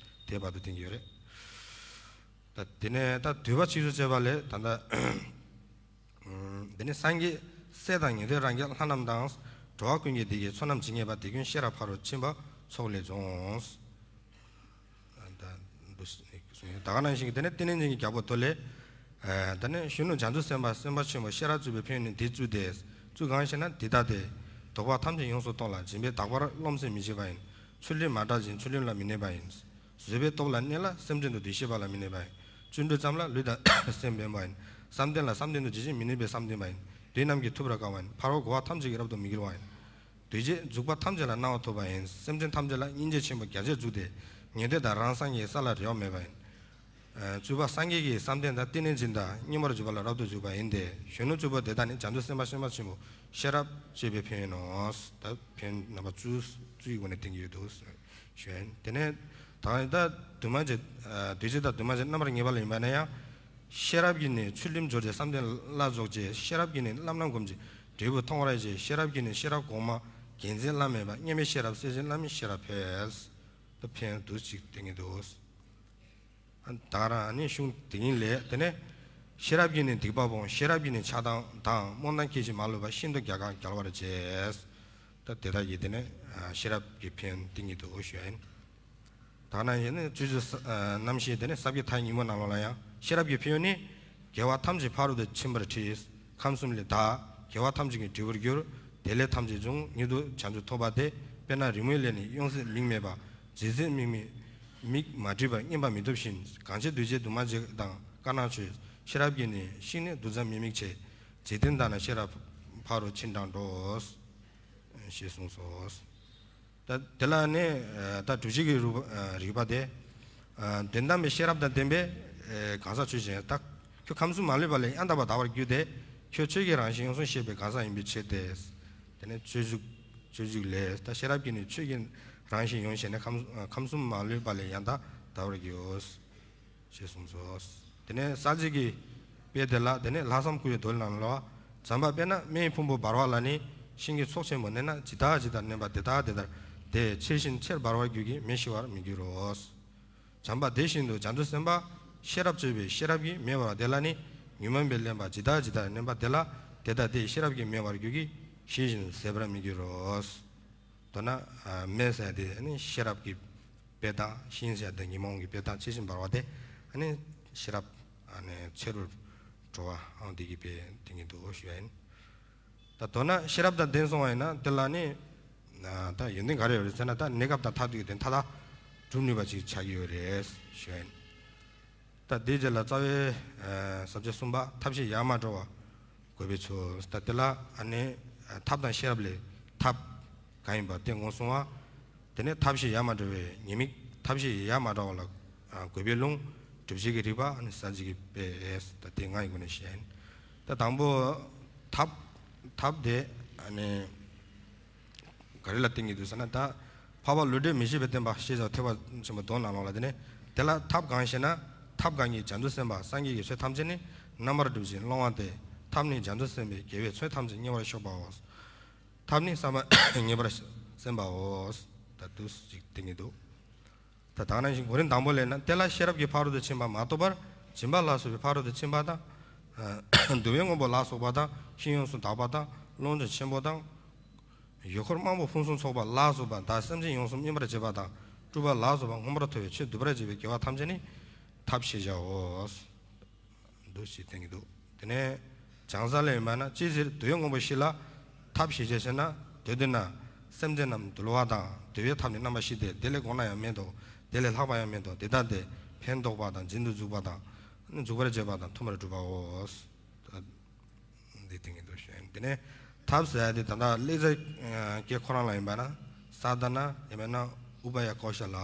དེ་བར་དུ་བསྟན་གྱི་ཡོད་རེད། ད་དེ་ནས་ད་འདུས་པ་ཚིགས་སུ་བཅད་པ་ལས་ད་ལྟ་དེ་ནས་སངས་རྒྱས་སྲས་དང་ཉན་ཐོས་རང་རྒྱལ་ལྷ་རྣམས་དང་། འགྲོ་བ་ཀུན་གྱི་བདེ་དགེ་ཚོགས་རྣམས་ཇི་སྙེད་པ། དེ་ཀུན་ཤེས་རབ་ཕ་རོལ་ཕྱིན་པ་ཚོགས་ལས་འབྱུང་། ད་འདུ་ད་ག་ནང་བཞིན་གྱི་དེ་ནས་བསྟན་ལྡན་འབྱུང་གི་རྒྱལ་པོ་དེ་ལས། ཨ་ད་ནི་གཞོན་ནུ་བྱང་ཆུབ་སེམས་དཔའ་སེམས་དཔའ་ཆེན་པོ་ཤེས་རབ་གཙོས་པའི་ཕན་ཡོན་ནི་འདི་བཅུ་སྟེ། བཅུ་གང་ཞེ་ན། འདི་ལྟ་སྟེ། བདོག་པ་ཐམས་ཅད་ཡོངས་སུ་གཏོང་ལ། སྦྱིན་པས་དག་པར་རློམ་སེམས་མི་བྱེད་པ་ཡིན། ཚུལ་ཁྲིམས་མ་བྲལ་ཅིང་ཚུལ་ཁྲིམས་ལ་མི་གནས་པ་ཡིན། བཟོད་པའི་སྟོབས་ལ་གནས་ལ། སེམས་ཅན་དུ་བདེ་ཤེས་པ་ལ་མི་གནས་པ་ཡིན། བརྩོན་འགྲུས་ཙམ་ལ་ལུས་དང་སེམས་ཕན་པ་ཡིན། བསམ་གཏན་ལ་བསམ་གཏན་དུ་ཇི་བཞིན་མི་གནས་པའི་བསམ་གཏན་པ་ཡིན། བདུད་རྣམས་ཀྱིས་ཐུབ་པར་དཀའ་བ་ཡིན། ཕ་རོལ་གོ་བ་ཐམས་ཅད་ཀྱིས་རབ་ཏུ་མི་འགྱུར་བ་ཡིན། འདུས་བྱས་འཇུག་པ་ཐམས་ཅད་ལ་སྣང་བ་ཐོབ་པ་ཡིན། སེམས་ཅན་ཐམས་ཅད་ལ་སྙིང་རྗེ་ཆེན་པོ་རྒྱ་ཆེར་བཙུགས་ཏེ། ཉན་ཐོས་དང་རང་སངས་རྒྱས་ས་ལ་རེ་བ་མེད་པ་ཡིན། ཨ་བཅུ་པ་སངས་རྒྱས་ཀྱི་བསམ་གཏན་དང་ཏིང་ངེ་འཛིན་དང་མཉམ་པར་འཇུག་པ་ལ་རབ་ཏུ་འཇུག་པ་ཡིན་ཏེ། གཞོན་ནུ་བཅུ་པོ་དེ་དག་ནི་བྱང་ཆུབ་སེམས་དཔའ་སེམས་དཔའ་ཆེན་པོ་ཤེས་རབ་ཅེས་པའི་ཕན་ཡོན་ནོ། ད་ཕན་ཡོན་རྣམ་པ་བཅུ་བཅུ་ཡི་སྒོ་ནས་བསྟན་གྱི་ཡོད་དོ་ཞུ་ཡིན། དེ་ནས་ད་ད་འདུས་མ་བྱས་ཨ་འདུས་བྱས་དང་འདུས་མ་བྱས་རྣམ་པར་ངེས་པ་ལ་ཡིན་པ་ན་ཡང་། ཤེས་རབ་ཀྱིས་ནི་ཚུལ་ཁྲིམས་སྦྱོར་བྱེད། བསམ་གཏན་ལ་རྫོགས་བྱེད། ཤེས་རབ་ཀྱིས་ནི་རྣམ་སྣང་སྒོམ་བྱེད། འབྲས་བུ་མཐོང་བར་བྱེད། ཤེས་རབ་ཀྱིས་ནི་ཤེས་རབ་གོང་མ་རྒྱལ་མཚན་བླ་མེད་པ། མཉམ་མེད་ཤེས་རབ་སྲས་ཆེན་བླ་མའི་ཤེས་རབ་འཕེལ། ད་ཕན་ཡོན་འདུ་གཅིག་བསྟན་གྱི་འདུག། ད་ག་རང་ནི་གཞུང་དེ་ཉིད་ལས། དེ་ནས་ཤེས་རབ་ཀྱིས་ནི་སྡིག་པ་སྤོང་། ཤེས་རབ་ཀྱིས་ནི་ཆགས་སྡང་དང་རྨོངས་དང་སྐྱེ་འཆི་མ་ལུས་པ་ཤིན་ཏུ་རྒྱ་གང་རྒྱལ་བར་བྱེད། ད་དེ་དག་གིས་དེ་ནས་ཤེས་རབ་ཀྱི་ཕན་ཡོན་བསྟན་གྱི་འདུག་ཞུ་ཡ་ཡིན། ད་ག་ནང་བཞིན་ནི་སྤྱོད་འཇུག་རྣམ་བཤད་དེ་ནས་ས་བརྒྱད་མཐའ་ཡས་ཉིན་མོ་ནང་ལོགས་ལ་ཡང་། ཤེས་རབ་ཀྱི་ཕན་ཡོན་ནི། དགེ་བ་ཐམས་ཅད་ཕ་རོལ་ཏུ་ཕྱིན་པར་ཁྲིད། ཁམས་གསུམ་ལས་འདའ། དགེ་བ་ཐམས་ཅད་ཀྱི་འབྲས་བུར་འགྱུར། བདེ་ལེགས་ཐམས་ཅད་འབྱུང་། མྱུར་དུ་བྱང་ཆུབ་ཐོབ་པ་སྟེ། དཔེར་ན་རི་མོའི་ལས་ནི་ཡོང་སྲིད་མིག་མེད་པ། ཇི་སྲིད་མིག་མེད། མིག་མ་བསྒྲིབས་པར་མཉན་པ་མི་ཐུབ་བཞིན། གང་ཕྱིར་འདུས་བྱས་འདུས་མ་བྱས་དང་དཀར་ནག་ཆོས། ཤེས་རབ་ཀྱིས་ནི་ཤིང་ནི་རྡུལ་ཙམ་མི་དམིགས་བྱེད། འཇིག་རྟེན་དག་ན་ཤེས་རབ་ཕ་རོལ་ཕྱིན་དྲངས་འགྲོ། ཞེས་གསུངས་སོ། ད་དེ་ལ་ནི་ད་སྒྲུབ་བྱེད་ཀྱི་རིགས་པ་དེ། དོན་དམ་པའི་ཤེས་རབ་དང་ལྡན་པའི་གང་ཟག་ཆོས་ཅན། ད་ཁྱོད་ཁམས་གསུམ་མ་ལུས་པ་ལས་ཡང་དག་པར་འདའ་བར་འགྱུར་ཏེ། ཁྱོད་ཆོས་ཀྱི་རང་བཞིན་ཡོངས་སུ་ཤེས་པའི་གང་ཟག་ཡིན་པའི་ཕྱིར་ཏེ། དེ་ནས་སྤྱོད་འཇུག་སྤྱོད་འཇུག་ལས། ད་ཤེས་རབ་ཀྱིས་ནི་ཆོས་ཀྱི་རང་བཞིན་ཡོངས་ཤེས་ནས། ཁམས་ཁམས་གསུམ་མ་ལུས་པ་ལས་ཡང་དག་འདའ་བར་འགྱུར། ཞེས་གསུངས་སོ། དེ་ནས་གསལ་བྱེད་ཀྱི་དཔེ་དེ་ལ། དེ་ནས་ལྷག་བསམ་བསྐུལ་བའི་མདོ་ལས་ནང་ལ། བྱམས་པ་དཔེར་ན་མེའི་ཕུང་པོ་འབར་བ་ལ་ནི། ཤིང་གི་ཚོགས་ཆེན་པོ་གནས་ན། ཇི་ལྟ་ཇི་ལྟར་གནས་པ་དེ་ལྟར་དེ་ལྟར་དེ་ཆེར་ཞིང་ཆེར་འབར་བར་འགྱུར་གྱི། མེ་ཤི་བར་མི་འགྱུར་རོ། བྱམས་པ་དེ་བཞིན་དུ་བྱང་ཆུབ་སེམས་དཔའ་ཤེས་རབ་སྤྱོད་པའི་ཤེས་རབ་ཀྱིས་མེ་འབར་བ་དེ་ལ་ནི། ཉོན་མོངས་པས་བརླན་པ་ཇི་ལྟ་ཇི་ལྟར་གནས་པ་དེ་ལ་དེ་ལྟ་དེ་ཤེས་རབ་ཀྱིས་མེ་འབར་བར་འགྱུར་གྱི། ཞི་ཞིང་ཟད་པར་མི་འགྱུར་རོ། མདོར་ན་མེ་ཟེར་དེ་ནི་ཤེས་རབ་ཀྱི་ དཔེ་དང་ཤེས་བྱ་དང་ཉོན་མོངས་ཀྱི་དཔེ་དང་ཇི་བཞིན་འབར་བ་དེ་ཨ་ནི་ཤེས་རབ་ཨ་ནི་ཆེ་རུ་འགྲོ་བ་ཨང་དེ་གི་དཔེ་དེ་ཉིད་དུ་ཞུ་ཡ་ཡིན། ད་མདོར་ན་ཤེས་རབ་དང་ལྡན་སོང་བ་ཡིན་ན་དེ་ལ་ནི་ད་ཡོན་ཏན་ག་རེ་ཡོད་རེད་ཟེར་ན། ད་གནས་སྐབས་དང་མཐར་ཐུག་གི་དོན་མཐའ་དག་སྒྲུབ་ནུས་པ་ཅིག་ཆགས་ཀྱི་ཡོད་རེད་ཞུ་ཡ་ཡིན། ད་དེའི་རྗེས་ལ་རྩ་བའི་ས་བཅད་གསུམ་པ་ཐབས་ཤེས་ཡ་མ་བྲལ་བ་དགོས་པའི་ཚུལ། ད་དེ་ལ་ཨ་ནི་ཐབས་དང་ཤེས་རབ་ལས་ཐབས་གང་ཡིན་པ་དེ་ངོས་བཟུང་བ། དེ་ནས་ཐབས་ཤེས་ཡ་མ་བྲལ་བའི་ཉེས་དམིགས། ཐབས་ཤེས་ཡ་མ་བྲལ་བ་ལ་དགོས་པའི་ལུང་། སྒྲུབ་བྱེད་ཀྱི་རིགས་པ། ཨ་ནི་གསལ་བྱེད་ཀྱི་དཔེ། ད་དེ་ལྔ་ཡི་སྒོ་ནས་བཤད་ཡིན། ད་དང་པོ་ཐབས། ཐབས་དེ་ཨ་ནི་ག་རེ་ལ་བརྟེན་གྱི་འདུག་ཟེར་ན། ད་འཕགས་པ་ལུས་འབྲེལ་མི་ཤེས་པས་བསྟན་པ་ཞེས་བྱ་བ་ཐེག་པ་ཆེན་པོའི་མདོ་ནང་ལོགས་ལ། དེ་ནས་དེ་ལ་ཐབས་གང་ཞེ་ན། ཐབས་གང་གིས་བྱང་ཆུབ་སེམས་དཔའ་སངས་རྒྱས་ཀྱི་ཆོས་ཐམས་ཅད་ནི་རྣམ་པར་སྒྲིབ་ཅིང་སློང་བ་སྟེ། ཐབས་ནི་བྱང་ཆུབ་སེམས་དཔའི་དགེ་བའི་ཆོས་ཐམས་ཅད་ཉེ་བར་གཤེགས་པའོ། ཐབས་ནི་བསམ་པ་ངེས་པར་སེམས་པའོ། ད་འདུག་ཅིག་བསྟན་གྱི་འདུག། ད་དེ་ནང་བཞིན་གོ་རིམ་དང་པོ་ལས་ན། དེ་ལ་ཤེས་རབ་ཀྱི་ཕ་རོལ་ཏུ་ཕྱིན་པ་མ་གཏོགས་པར་སྦྱིན་པ་ལ་སོགས་པའི་ཕ་རོལ་ཏུ་ཕྱིན་པ་དང་། བསྡུ་བའི་དངོས་པོ་ལ་སོགས་པ་དང་། ཤེས་ཡོན་སུ་དག་པ་དང་། ཀློང་ཆེན་ཆེན་པོ་དང་། ཡུལ་འཁོར་མང་པོ་ཕུན་སུམ་ཚོགས་པ་ལ་སོགས་པ་དང་། སེམས་ཅན་ཡོངས་སུ་སྨིན་པར་བྱེད་པ་དང་། སྤྲུལ་པ་ལ་སོགས་པ་མངོན་པར་མཐོ་བའི་ཆོས་སྒྲུབ་པར་བྱེད་པའི་དགེ་བ་ཐམས་ཅད་ནི་ཐབས་ཞེས་བྱའོ། འདུ་ཞེས་བསྟན་གྱི་འདུག། དེ་ནས་བྱང་ས་ལས་ཡིན་པ་ན། ཅི་ཕྱིར་བསྡུ་བའི་དངོས་པོ་བཞི་ལ་ཐབས་ཞེས་བྱ་ཞེ་ན། བསྡུ་བ་དེ་ན་སེམས་ཅན་རྣམས་འདུལ་བ་དང་། བསྡུ་བའི་ཐབས་ནི་རྣམ་པ་བཞི་སྟེ། དེ་ལས་འགོངས་ན་ཡང་མེད་དོ། དེ་ལས་ལྷག་པ་ཡང་མེད་དོ། དེ་ལྟ་སྟེ། ཕན་འདོགས་པ་དང་། འབྱིན་དུ་འཇུག་པ་དང་། འཇུག་པར་བྱེད་པ་དང་། མཐུན་པར་སྒྲུབ་པའོ། འདི་བསྟན་གྱི་འདུག་ཞེས། དེ་ནས་ཐབས་ཟེར་ཡ་དེ་ད་ལྟ་ལེགས་སྦྱར་སྐད་ཁོ་རང་ལ་ཡིན་པ་ན། ས་ཏ་ན་ཡིན་པ་ན་ཨུ་པ་ཡ་ཀོ་ཤ་ལ་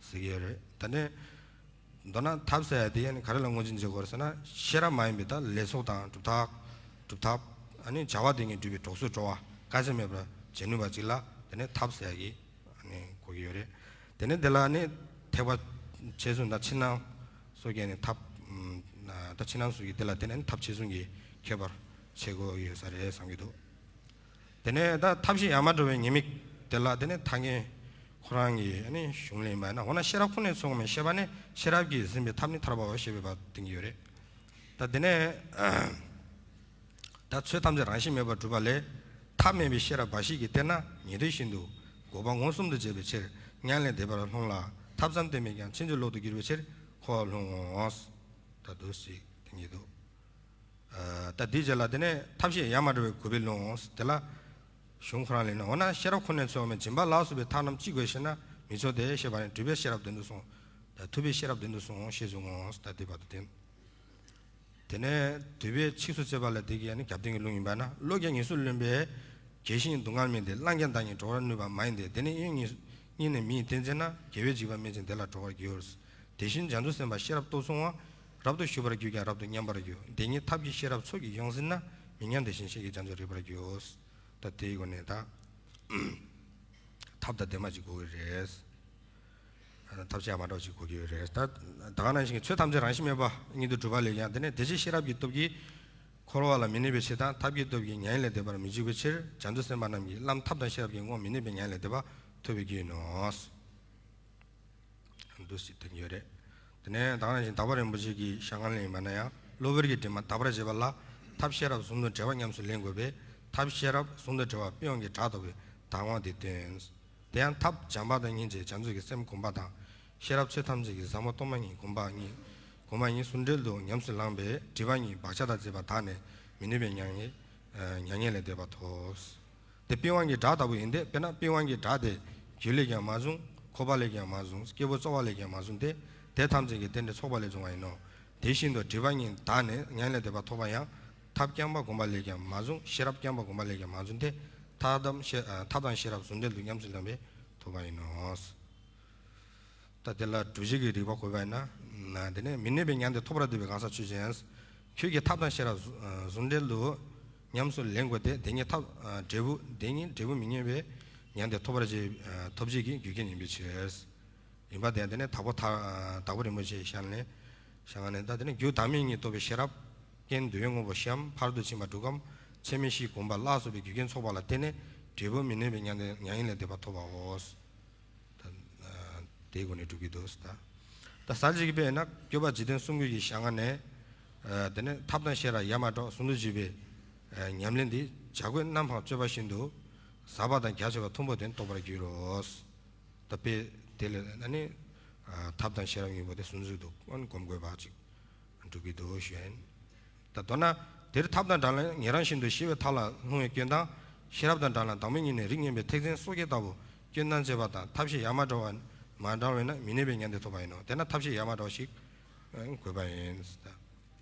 ཟེར་གྱི་ཡོད་རེད། ད་ནས་མདོར་ན་ཐབས་ཟེར་ཡ་དེ་ཡང་ག་རེ་ལ་ངོས་འཛིན་བྱེད་དགོས་ཟེར་ན། ཤེས་རབ་མ་ཡིན་པའི་ད་ལས་ཚོགས་དང་སྒྲུབ་ཐབས། སྒྲུབ་ཐབས། ཨ་ནི་བྱ་བ་དེ་ཉིད་སྒྲུབ་པའི་གྲོགས་སུ་འགྲོ་བ། དཀའ་ཚེགས་མེད་པར་བྱེད་ནུས་པ་ཅིག་ལ་དེ་ནས་ཐབས་ཟེར་ཡ་གི་ཨ་ནི་གོ་གི་ཡོད་རེད། དེ་ནས་དེ་ལ་ནི་ཐེག་པ་ཆེ་ཆུང་དང་ཕྱི་ནང་སོགས་ཀྱི་ནི་ཐབས། ད་ཕྱི་ནང་སོགས་ཀྱི་དེ་ལ་དེ་ནས་ཐབས་ཆེ་ཆུང་གི་ཁྱད་པར་ཕྱེ་དགོས་ཡོད་ས་རེད་བསམ་གྱི་འདུག། དེ་ནས་ད་ཐབས་ཤེས་ཡ་མ་བྲལ་བའི་ཉེས་དམིགས་དེ་ལ་དེ་ནས་ཐ་སྙད་ཁོ་རང་གི་ཨ་ནི་གཞུང་ལས་མ་ན། འོ་ན་ཤེས་རབ་ཁོ་ནས་ཚོལ་བའི་ཤེས་པ་ནི། ཤེས་རབ་ཀྱིས་ཟིན་པའི་ཐབས་ནི་ཐར་པའོ་ཞེས་པའི་བར་བསྟན་གྱི་ཡོད་རེད། ད་དེ་ནས་ད་ཆོས་ཐམས་ཅད་རང་བཞིན་མེད་པར་གྲུབ་པ་ལས། ཐབས་མེད་པའི་ཤེས་རབ་འབའ་ཞིག་གིས་བལྟས་ན། ཉན་ཐོས་བཞིན་དུ་དགོས་པ་མངོན་སུམ་དུ་བྱས་པའི་ཕྱིར། མྱང་ལས་འདས་པར་ལྷུང་ལ། ཐབས་ཙམ་བསྟེན་པས་ཀྱང་ཕྱིན་ཅི་ལོག་ཏུ་འགྱུར་བའི་ཕྱིར་འཁོར་བར་ལྷུང་ངོ་། ད་འདུག་ཅིག་བསྟན་གྱི་འདུག། ད་དེའི་རྗེས་ལ་དེ་ནས་ཐབས་ཤེས་ཡ་མ་བྲལ་བའི་དགོས་པའི་ལུང་། དེ་ལ་གཞུང་ཁོ་རང་ལས་ནི། འོ་ན་ཤེས་རབ་ཁོ་ནས་ཚོལ་བའི་སྦྱིན་པ་ལ་སོགས་པའི་ཐབས་རྣམས་ཅི་དགོས་ཤེ་ན། མི་ཆོག་སྟེ་ཞེས་པ་ནི་སྒྲུབ་པའི་ཤེས་རབ་དོན་དུ་གསུངས། ད་ཐུབ་པའི་ཤེས་རབ་དོན་དུ་གསུངས་ཞེས་གསུངས་ངོ་། ད་དེ་བར་དུ་བསྟན། དེ་ནས་འདུལ་བའི་ཆོས་སུ་བྱེད་པ་ལ་དེ་གའི་ནི་རྒྱབ་རྟེན་གྱི་ལུང་ཡིན་པ་ན། བློ་རྒྱ་ཉེས་སུ་ལེན་པས་དགེ་ཞིང་སྡུག་བསྔལ་མིན་ཏེ། བླང་རྒྱ་བདག་ཉིད་གྲོལ་བར་ནུས་པ་མ་ཡིན་ཏེ། དེ་ནི་གཡོ་ཉེས་ཉེས་ནས་མི་ཡི་རྟེན་བྱེད་ན། དགེ་བས་འཇིགས་པ་སྨད་ཅིང་བདེ་ལ་གྲོལ་བར་འགྱུར། དེ་བཞིན་བྱང་ཆུབ་སེམས་དཔའ་ཤེས་རབ་རྟོགས་བྱུང་བ། རབ་ཏུ་ཞུགས་པར་གྱུར་ཀྱང་རབ་ཏུ་ཉམས་པར་འགྱུར། དེ་ཉིད་ཐབས་ཀྱིས་ཤེས་རབ་ཚོགས་ཀྱིས་ཡོངས་ཟིན་ན། མི་ཉམས་དེ་བཞིན་གཤེགས་ཀྱི་བྱང་ཆུབ་རེག་པར་འགྱུར། ད་དེའི་སྒོ་ནས་ད་ཐབས་དང་ལྡན་པ་ཅིག་དགོས་ཀྱི་རེད། ཐབས་ཤེས་ཡ་མ་བྲལ་བ་ཅིག་དགོས་ཀྱི་ཡོད་རེད། ད་ད་ག་ནང་བཞིན་གྱི་ཆོས་ཐམས་ཅད་རང་བཞིན་མེད་པ་ཉིད་དུ་གྲུབ་པ་ལས་ཀྱང་། དེ་ནས་དེ་ཕྱིར་ཤེས་རབ་ཀྱི་སྟོབས་ཀྱིས་འཁོར་བ་ལ་མི་གནས་པའི་ཕྱིར་དང་། ཐབས་ཀྱི་སྟོབས་ཀྱིས་མྱ་ངན་ལས་འདས་པར་མི་འཇུག་པའི་ཕྱིར། བྱང་ཆུབ་སེམས་དཔའ་རྣམས་ཀྱིས་ལམ་ཐབས་དང་ཤེས་རབ་ཀྱི་དངོས་མི་གནས་པའི་མྱ་ངན་ལས་འདས་པ་ཐོབ་པའི་རྒྱུ་ཡིན་ནོ། འདུ་ཤེས་དོན་ཡོད་རེད། དེ་ནས་ད་ག་ནང་བཞིན་དྭགས་པོ་རིན་པོ་ཆེ་གི་ཞལ་སྔ་ལ་ཡིན་པ་ན་ཡང་། གློ་བུར་གྱི་དྲི་མ་དག་པར་བྱེད་པ་ལ། ཐབས་ཤེས་རབ་ཟུང་དུ་འབྲེལ་བ་ཉམས་སུ་ལེན་དགོས་པས། ཐབས་ཤེས་རབ་ཟུང་དུ་འབྲེལ་བ་པི་ཝང་གི་བྲག་ལྟ་བུའི་དང་པོ་དེ་སྟོན། དེ་ཡང་ཐབས་བྱམས་པ་དང་སྙིང་རྗེ། བྱང་ཆུབ་ཀྱི་སེམས་སྒོམ་པ་དང་། ཤེས་རབ་ཆོས་ཐམས་ཅད་ཀྱི་ཟབ་མོ་སྟོང་པ་ཉིད་སྒོམ་པ་གཉིས། སྒོམ་པ་གཉིས་ཟུང་འབྲེལ་དུ་ཉམས་སུ་བླངས་པས། སྒྲིབ་པ་གཉིས་བག་ཆགས་དང་བཅས་པ་དག་ནས་མི་ནུས་པའི་མྱ་ངན་མྱ་ངན་ལས་འདས་པ་ཐོབ། དེ་པི་ཝང་གི་བྲག་ལྟ་བུ་ཡིན་ཏེ། དཔེར་ན་པི་ཝང་གི་བྲག་དེ་རྒྱུ་ལས་ཀྱང་མ་བྱུང་། ཁོག་པ་ལས་ཀྱང་མ་བྱུང་། སྐྱེས་བུ་རྩོལ་བ་ལས་ཀྱང་མ་བྱུང་སྟེ། དེ་ཐམས་ཅད་ཀྱི་རྟེན་འབྲེལ་ཚོགས་པ་ལས་བྱུང་བ་ཡིན་ནོ། དེ་བཞིན་དུ་སྒྲིབ་པ་གཉིས་དག་ནས་མྱ་ངན་ལས་འདས་པ་ཐོབ་པ་ཡང་། ཐབས་རྐྱང་པ་སྒོམ་པ་ལས་ཀྱང་མ་བྱུང་། ཤེས་རབ་རྐྱང་པ་སྒོམ་པ་ལས་ཀྱང་མ་བྱུང་སྟེ། ཐབས་དང་ཤེས་ཨ་ཐབས་དང་ཤེས་རབ་ཟུང་འབྲེལ་དུ་ཉམས་སུ་བླངས་པས་ཐོབ་པ་ཡིན་ནོ། ད་དེ་ལ་སྒྲུབ་བྱེད་ཀྱི་རིགས་པ་བཀོད་པ་ཡིན་ན། དེ་ནས་མི་གནས་པའི་མྱང་འདས་ཐོབ་པར་འདོད་པའི་གང་ཟག་ཆོས་ཅན། ཁྱོད་ཀྱིས་ཐབས་དང་ཤེས་རབ་ཟུང་འབྲེལ་དུ་ཉམས་སུ་ལེན་དགོས་ཏེ། དེ་ཉིད་ཐབས་འབྲས་བུ། དེ་ཉིད་འབྲས་བུ་མི་གནས་པའི་མྱང་འདས་ཐོབ་པར་བྱེད་ཐོབ་བྱེད་ཀྱི་རྒྱུ་རྐྱེན་ཡིན་པའི་ཕྱིར། ཡིན་པ་དེ་དེ་ནས་དྭགས་པོ་དྭགས་པོ་རིན་པོ་ཆེའི་ཞལ་ནས་ཞལ་སྔ་ནས། ད་དེ་ནས་རྒྱུ་བདག་མེད་གཉིས་རྟོགས་པའི་ཤེས་རབ་རྐྱེན་འདུལ་བའི་དངོས་པོ་བཞིའམ་ཕ་རོལ་ཏུ་ཕྱིན་པ་དྲུག་གམ་ཚད་མེད་བཞི་སྒོམ་པ་ལ་སོགས་པའི་རྒྱུ་རྐྱེན་ཚོགས་པ་ལ་བརྟེན་ནས་འབྲས་བུ་མི་གནས་པའི་མྱ་ངན་མྱ་ངན་ལས་འདས་པ་ཐོབ་པའོ། ད་དེའི་སྒོ་ནས་སྒྲུབ་ཀྱི་འདུག་ཟེར། ད་གསལ་བྱེད་ཀྱི་དཔེ་ཡིན་ན། སྐྱོབ་པ་འཇིག་རྟེན་གསུམ་མགོན་གྱི་ཞལ་སྔ་ནས། དེ་ནས་ཐབས་དང་ཤེས་རབ་ཡ་མ་བྲལ་ཟུང་དུ་འཇུག་པའི་ཉམས་ལེན་འདི་བྱ་རྒོད་གནམ་འཕང་གཅོད་པ་བཞིན་དུ་ཟབ་པ་དང་རྒྱ་ཆེ་བ་མཐོན་པོ་དེ་རྟོགས་པར་འགྱུར་རོ། ད་དཔེ་ དེ་ལས་ཨ་ནི་ཐབས་དང་ཤེས་རབ་གཉིས་པོ་དེ་ཟུང་འཇུག་ཏུ་ཨ་ནི་སྒོམ་དགོས་པ་ཅིག་འགྲུབ་ཀྱི་འདུག་ཞུ་ཡིན། ད་མདོར་ན་དེར་ཐབས་དང་བྲལ་ལ་ཉན་རང་བཞིན་དུ་ཤེས་པའི་མཐའ་ལ་ལྷུང་བའི་སྐྱོན་དང་། ཤེས་རབ་དང་བྲལ་ལ་དང་པོའི་ཉིད་ནས་རིགས་ངན་པའི་ཐེག་ཆེན་སོ་སྐྱེ་ལྟ་བུ་སྐྱོན་དང་བཅས་པ་དང་། ཐབས་ཤེས་ཡ་མ་བྲལ་བ་མ་བྲལ་བས་ན་མི་གནས་པའི་ཉན་ཐོས་ཐོབ་པ་ཡིན་ནོ། དེས་ན་ཐབས་ཤེས་ཡ་མ་བྲལ་བ་ཞིག་དགོས་པ་ཡིན།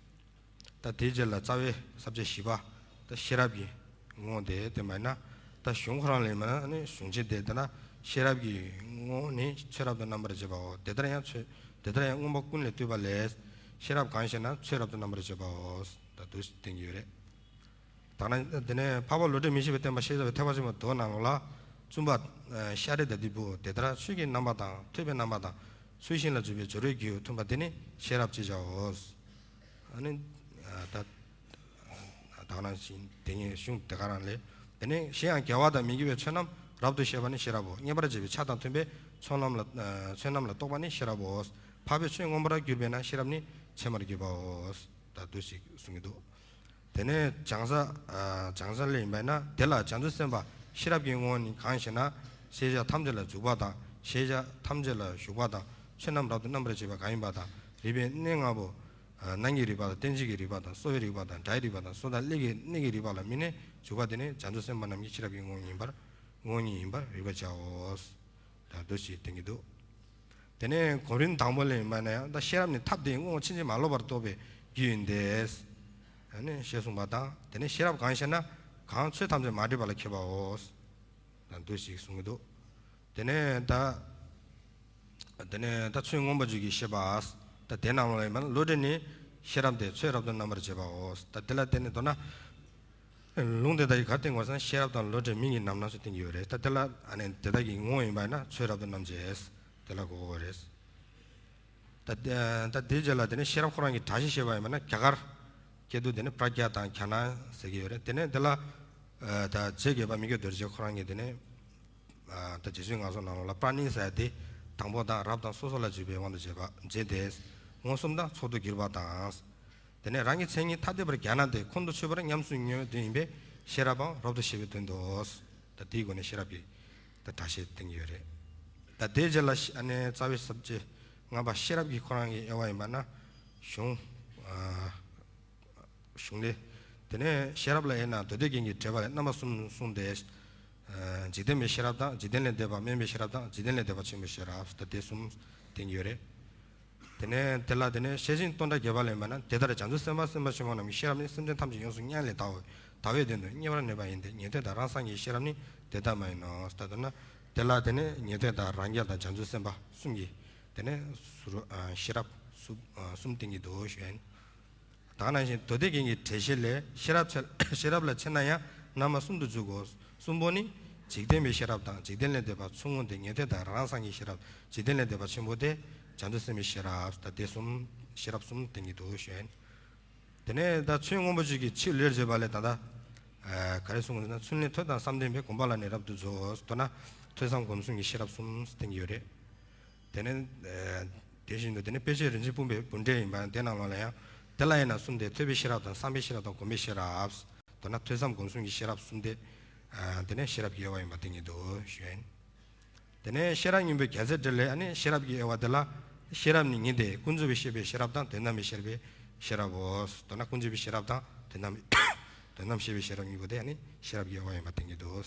ད་དེའི་རྗེས་ལ་རྩ་བའི་ས་བཅད་བཞི་པ། ད་ཤེས་རབ་ཀྱི་ངོ་བོ་དེ་བསྟན་པ་ཡིན་ན། ད་གཞུང་ཁོ་རང་ལས་མ་ན་ནི་གཞུང་ཆེན་དེ་ལྟ་ན་ཤེས་རབ་ཀྱི་ངོ་བོ་ནི་ཆོས་རབ་ཏུ་རྣམ་པར་འབྱེད་པའོ། དེ་ལྟར་ཡང་ཆོས་དེ་ལྟར་ཡང་མངོན་པ་ཀུན་ལས་བཏུས་པ་ལས། ཤེས་རབ་གང་ཞེ་ན་ཆོས་རབ་ཏུ་རྣམ་པར་འབྱེད་པའོ། ད་འདུག་སེ་བསྟན་གྱི་ཡོད་རེད། ད་ན་དེ་ནས་འཕགས་པ་བློ་གྲོས་མི་ཤེས་པའི་བསྟན་པ་ཤེས་བྱ་བའི་ཐེག་པ་ཆེན་པོའི་མདོ་ནང་ལོགས་ལ། བཙུན་པ་ཤཱ་ར་དྭ་ཏིའི་བུ་དེ་ལྟར་ཆོས་ཀྱི་རྣམ་པ་དང་ཐོས་པའི་རྣམ་པ་དང་ཚུལ་བཞིན་ལ་འཇུག་པའི་སྦྱོར་བའི་རྒྱུ་མཐུན་པ་དེ་ནི་ཤེས་རབ་ཅེས་བྱའོ། ཨ་ནི་ད་ད་ག་ནང་བཞིན་དེ་ཉིད་གཞུང་དེ་ག་རང་ལས། དེ་ནས་གཞན་ཡང་དགེ་བ་དང་མི་དགེ་བའི་ཚོགས་རྣམས་རབ་ཏུ་ཤེས་པ་ནི་ཤེས་རབ་བོ། མཉམ་པར་བྱས་པའི་ཆ་དང་མཐུན་པའི་ཚོགས་རྣམས་ལ་ཚོགས་རྣམས་ལ་རྟོག་པ་ནི་ཤེས་རབ་བོ། འཕགས་པའི་ཆོས་མངོན་པར་གྱུར་པས་ན་ཤེས་རབ་ནི་ཕྱེ་མར་གྱུར་པའོ། ད་འདུག་ཞིག་གསུང་གི་འདུག་དེ་ནས་བྱང་ས་བྱང་ས་ལས་ཡིན་པ་ཡིན་ན། དེ་ལ་བྱང་ཆུབ་སེམས་དཔའ་ཤེས་རབ་ཀྱི་ངོ་བོ་ནི་གང་ཞེ་ན། ཤེས་བྱ་ཐམས་ཅད་ལ་འཇུག་པ་དང་། ཤེས་བྱ་ཐམས་ཅད་ལ་ཞུགས་པ་དང་། ཆོས་རྣམས་རབ་ཏུ་རྣམ་པར་འབྱེད་པ་གང་ཡིན་པ་དང་། རིག་པའི་གནས་ལྔ་པོ། ནང་གི་རིག་པ་དང་། རྟེན་གཅིག་གི་རིག་པ་དང་། གསོ་བའི་རིག་པ་དང་། སྒྲ་ཡི་རིག་པ་དང་། སོ་དང་ཀླད་ཀྱི་གནས་ཀྱི་རིག་པ་ལ་དམིགས་ནས་འཇུག་པ་དེ་ནི་བྱང་ཆུབ་སེམས་དཔའ་རྣམས་ཀྱི་ཤེས་རབ་ཀྱི་ངོ་བོ་ཡིན་པར་ངོ་བོ་ཉིད་ཡིན་པར་རིག་པར་བྱའོ། ད་འདུག་ཞེས་བསྟན་གྱི་འདུག་དེ་ནས་གོ་རིམ་དང་པོ་ལས་ཡིན་པ་ན་ཡང་། ད་ཤེས་རབ་ནི་ཐབས་དེའི་དངོས་པོ་ཕྱིན་ཅི་མ་ལོག་པར་རྟོགས་པའི་རྒྱུ་ཡིན་ཏེ། ཨ་ནི་ཞེས་གསུངས་པ་དང་། དེ་ནས་ཤེས་རབ་གང་ཞེ་ན། གང་ཆོས་ཐམས་ཅད་མ་འདྲེས་པ་ལ་མཁས་པའོ། ད་འདུག་ཞིག་གསུང་གི་འདུག་དེ་ནས་ད། དེ་ནས་ད་ཆོས་མངོན་པར་བརྗོད་ཀྱི་ཤེས་པ། ད་དེ་རྣམས་ལ་ཡིན་པ་ན་བློ་གྲོས་ནི་ཤེས་རབ་སྟེ་ཆོས་རབ་ཏུ་རྣམ་པར་འབྱེད་པའོ། ད་དེ་ལ་བརྟེན་ནས་མདོར་ན། ལུང་དེ་དག་གིས་ག་རེ་བསྟན་དགོས་ཟེར་ན། ཤེས་རབ་དང་བློ་གྲོས་མིང་གི་རྣམ་སྣང་སོགས་བསྟན་གྱི་ཡོད་རེད། ད་དེ་ལ་ཨ་ནི་དེ་དག་གི་ངོ་བོ་ཡིན་པ་ན་ཆོས་རབ་ཏུ་རྣམ་འབྱེད། དེ་ལ་གོ་དགོས་རེད། ད་ད་དེའི་རྗེས་ལ་དེ་ནས་ཤེས་རབ་ཁོ་རང་གི་སྒྲ་ཞིག་བཤད་པ་ཡིན་པ་ན། རྒྱ་གར་སྐད་དུ་དེ་ནི་པྲ་ཛྙཱ་དང་ཛྙཱ་ན་ཟེར་གྱི་ཡོད་རེད། དེ་ནས་དེ་ལ་ད་རྗེ་བརྒྱད་པ་མི་བསྐྱོད་རྡོ་རྗེ་ཁོ་རང་གིས་དེ་ནས། ད་རྗེ་བཙུན་ངག་གསོ་ནང་ལོགས་ལ། པྲ་ཎི་ཟེར་དེ་དང་པོ་དང་རབ་དང་སོ་སོ་ལ་འཇུག་པའི་དབང་དུ་བྱས་པ་བྱས་ཏེ། མངོན་སུམ་དང་མཆོག་ཏུ་གྱུར་པ་དང་། དེ་ནས་རང་གི་མཚན་ཉིད་ཐ་དད་པར་རྒྱ་ན་སྟེ། ཁོང་དུ་ཆུད་པར་ཉམས་སུ་མྱོང་བའི་དོན་ཡིན་པས་ཤེས་རབ་པའང་རབ་ཏུ་ཤེས་པའི་དོན་ཏོ། ད་དེའི་སྒོ་ནས་ཤེས་རབ་ཀྱི་ད་སྒྲ་བཤད་བསྟན་གྱི་ཡོད་རེད། ད་དེའི་རྗེས་ལ་ཨ་ནི་རྩ་བའི་ས་བཅད་ལྔ་པ་ཤེས་རབ་ཀྱི་ཁོ་རང་གི་དབྱེ་བ་ཡིན་པ་ན། གཞུང་གཞུང་ལས། དེ་ནས་ཤེས་རབ་ལ་དབྱེ་ན་མདོ་སྡེ་རྒྱན་གྱི་འགྲེལ་པ་ལས་རྣམ་པ་གསུམ་གསུངས་ཏེ། འཇིག་རྟེན་པའི་ཤེས་རབ་དང་། འཇིག་རྟེན་ལས་འདས་པ་དམན་པའི་ཤེས་རབ་དང་། འཇིག་རྟེན་ལས་འདས་པ་ཆེན་པོའི་ཤེས་རབ། ད་དེ་གསུམ་བསྟན་གྱི་ཡོད་རེད། དེ་ནས་དེ་ལ་དེ་ནས་བཤད་བྱའི་སྟོང་སྒྲ་རྒྱས་པ་ལས་མ་ན། དེ་ལྟར་བྱང་ཆུབ་སེམས་དཔའ་སེམས་དཔའ་ཆེན་པོ་རྣམས་ཀྱི་ཤེས་རབ་ནི་སེམས་ཅན་ཐམས་ཅད་ཡོངས་སུ་མྱང་ལས་འདའ་བའི་འདའ་བའི་དོན་དུ་རྙེད་པར་ནུས་པ་ཡིན་ཏེ། ཉན་ཐོས་དང་རང་སངས་རྒྱས་ཀྱི་ཤེས་རབ་ནི་དེ་ལྟ་མ་ཡིན་ནོ། ད་དེ་ན་དེ་ལ་དེ་ནས་ཉན་ཐོས་དང་རང་རྒྱལ་དང་བྱང་ཆུབ་སེམས་དཔའ་གསུམ་གྱི་དེ་ནས་ཤེས་རབ་གསུམ་བསྟན་གྱི་འདུག་ཞུ་ཡིན། ད་ག་ནང་བཞིན་མདོ་སྡེ་རྒྱན་གྱི་འགྲེལ་བཤད་ལས། ཤེས་རབ་ཕྱེ་ཤེས་རབ་ལ་ཕྱེ་ན་ཡང་རྣམ་པ་གསུམ་དུ་འཇུག་གོ། གསུམ་པོ་ནི། འཇིག་རྟེན་པའི་ཤེས་རབ་དང་། འཇིག་རྟེན་ལས་འདས་པ་ཆུང་ངུ་སྟེ། ཉན་ཐོས་དང་རང་སངས་རྒྱས་ཤེས་རབ། འཇིག་རྟེན་ལས་འདས་པ་ཆེན་པོ་སྟེ། བྱང་ཆུབ་སེམས་དཔའི་ཤེས་རབ། ད་དེ་གསུམ་ཤེས་རབ་གསུམ་བསྟན་གྱི་འདུག་ཞུ་ཡིན། དེ་ནས་ད་ཆོས་མངོན་པར་བརྗོད་ཀྱི་ཕྱིར་ལས་བརྗོད་པ་ལས་ད་ལྟ་ག་རེ་གསུངས་ཡོད་ན། ཚུལ་ནི་ཐོས་དང་བསམ་ལྡན་པས། གོམས་པ་ལ་ནི་རབ་ཏུ་རྫོགས། མདོར་ན་ཐོས་བསམ་སྒོམ་གསུམ་གྱི་ཤེས་རབ་གསུམ་བསྟན་གྱི་ཡོད་རེད། དེ་ནས་ཨ་དེ་བཞིན་དུ་དེ་ནས་དཔེ་བྱད་རིན་ཆེན་སྤུངས་པའི་འབུམ་འགྲེལ་ཡིན་པ་དེ་ནང་ལོགས་ལ་ཡང་། དེ་ལ་དབྱེ་ན་གསུམ་སྟེ། ཐོས་པའི་ཤེས་རབ་དང་། བསམ་པའི་ཤེས་རབ་དང་། སྒོམ་པའི་ཤེས་རབ། མདོར་ན་ཐོས་བསམ་སྒོམ་གསུམ་གྱི་ཤེས་རབ་གསུམ་སྟེ། ཨ་དེ་ནས་ཤེས་རབ་ཀྱི་དབྱེ་བ་ཡིན་པ་བསྟན་གྱི་འདུག་ཞུ་ཡིན། དེ་ནས་ཤེས་རབ་སྙིང་པོའི་རྒྱལ་མཚན་འགྲེལ་ལས། ཨ་ནི་ཤེས་རབ་ཀྱི་དབྱེ་བ་དེ་ལ། ཤེས་རབ་ནི་ཉིད་དེ་ཀུན་རྫོབ་པའི་ཤེས་པའི་ཤེས་རབ་དང་། དོན་དམ་པའི་ཤེས་པའི་ཤེས་རབ་བོ། མདོར་ན་ཀུན་རྫོབ་པའི་ཤེས་རབ་དང་དོན་དམ་དོན་དམ་ཤེས་པའི་ཤེས་རབ་གཉིས་པོ་དེ་ཨ་ནི་ཤེས་རབ་ཀྱི་དབྱེ་བ་ཡིན་པ་བསྟན་གྱི་འདུག་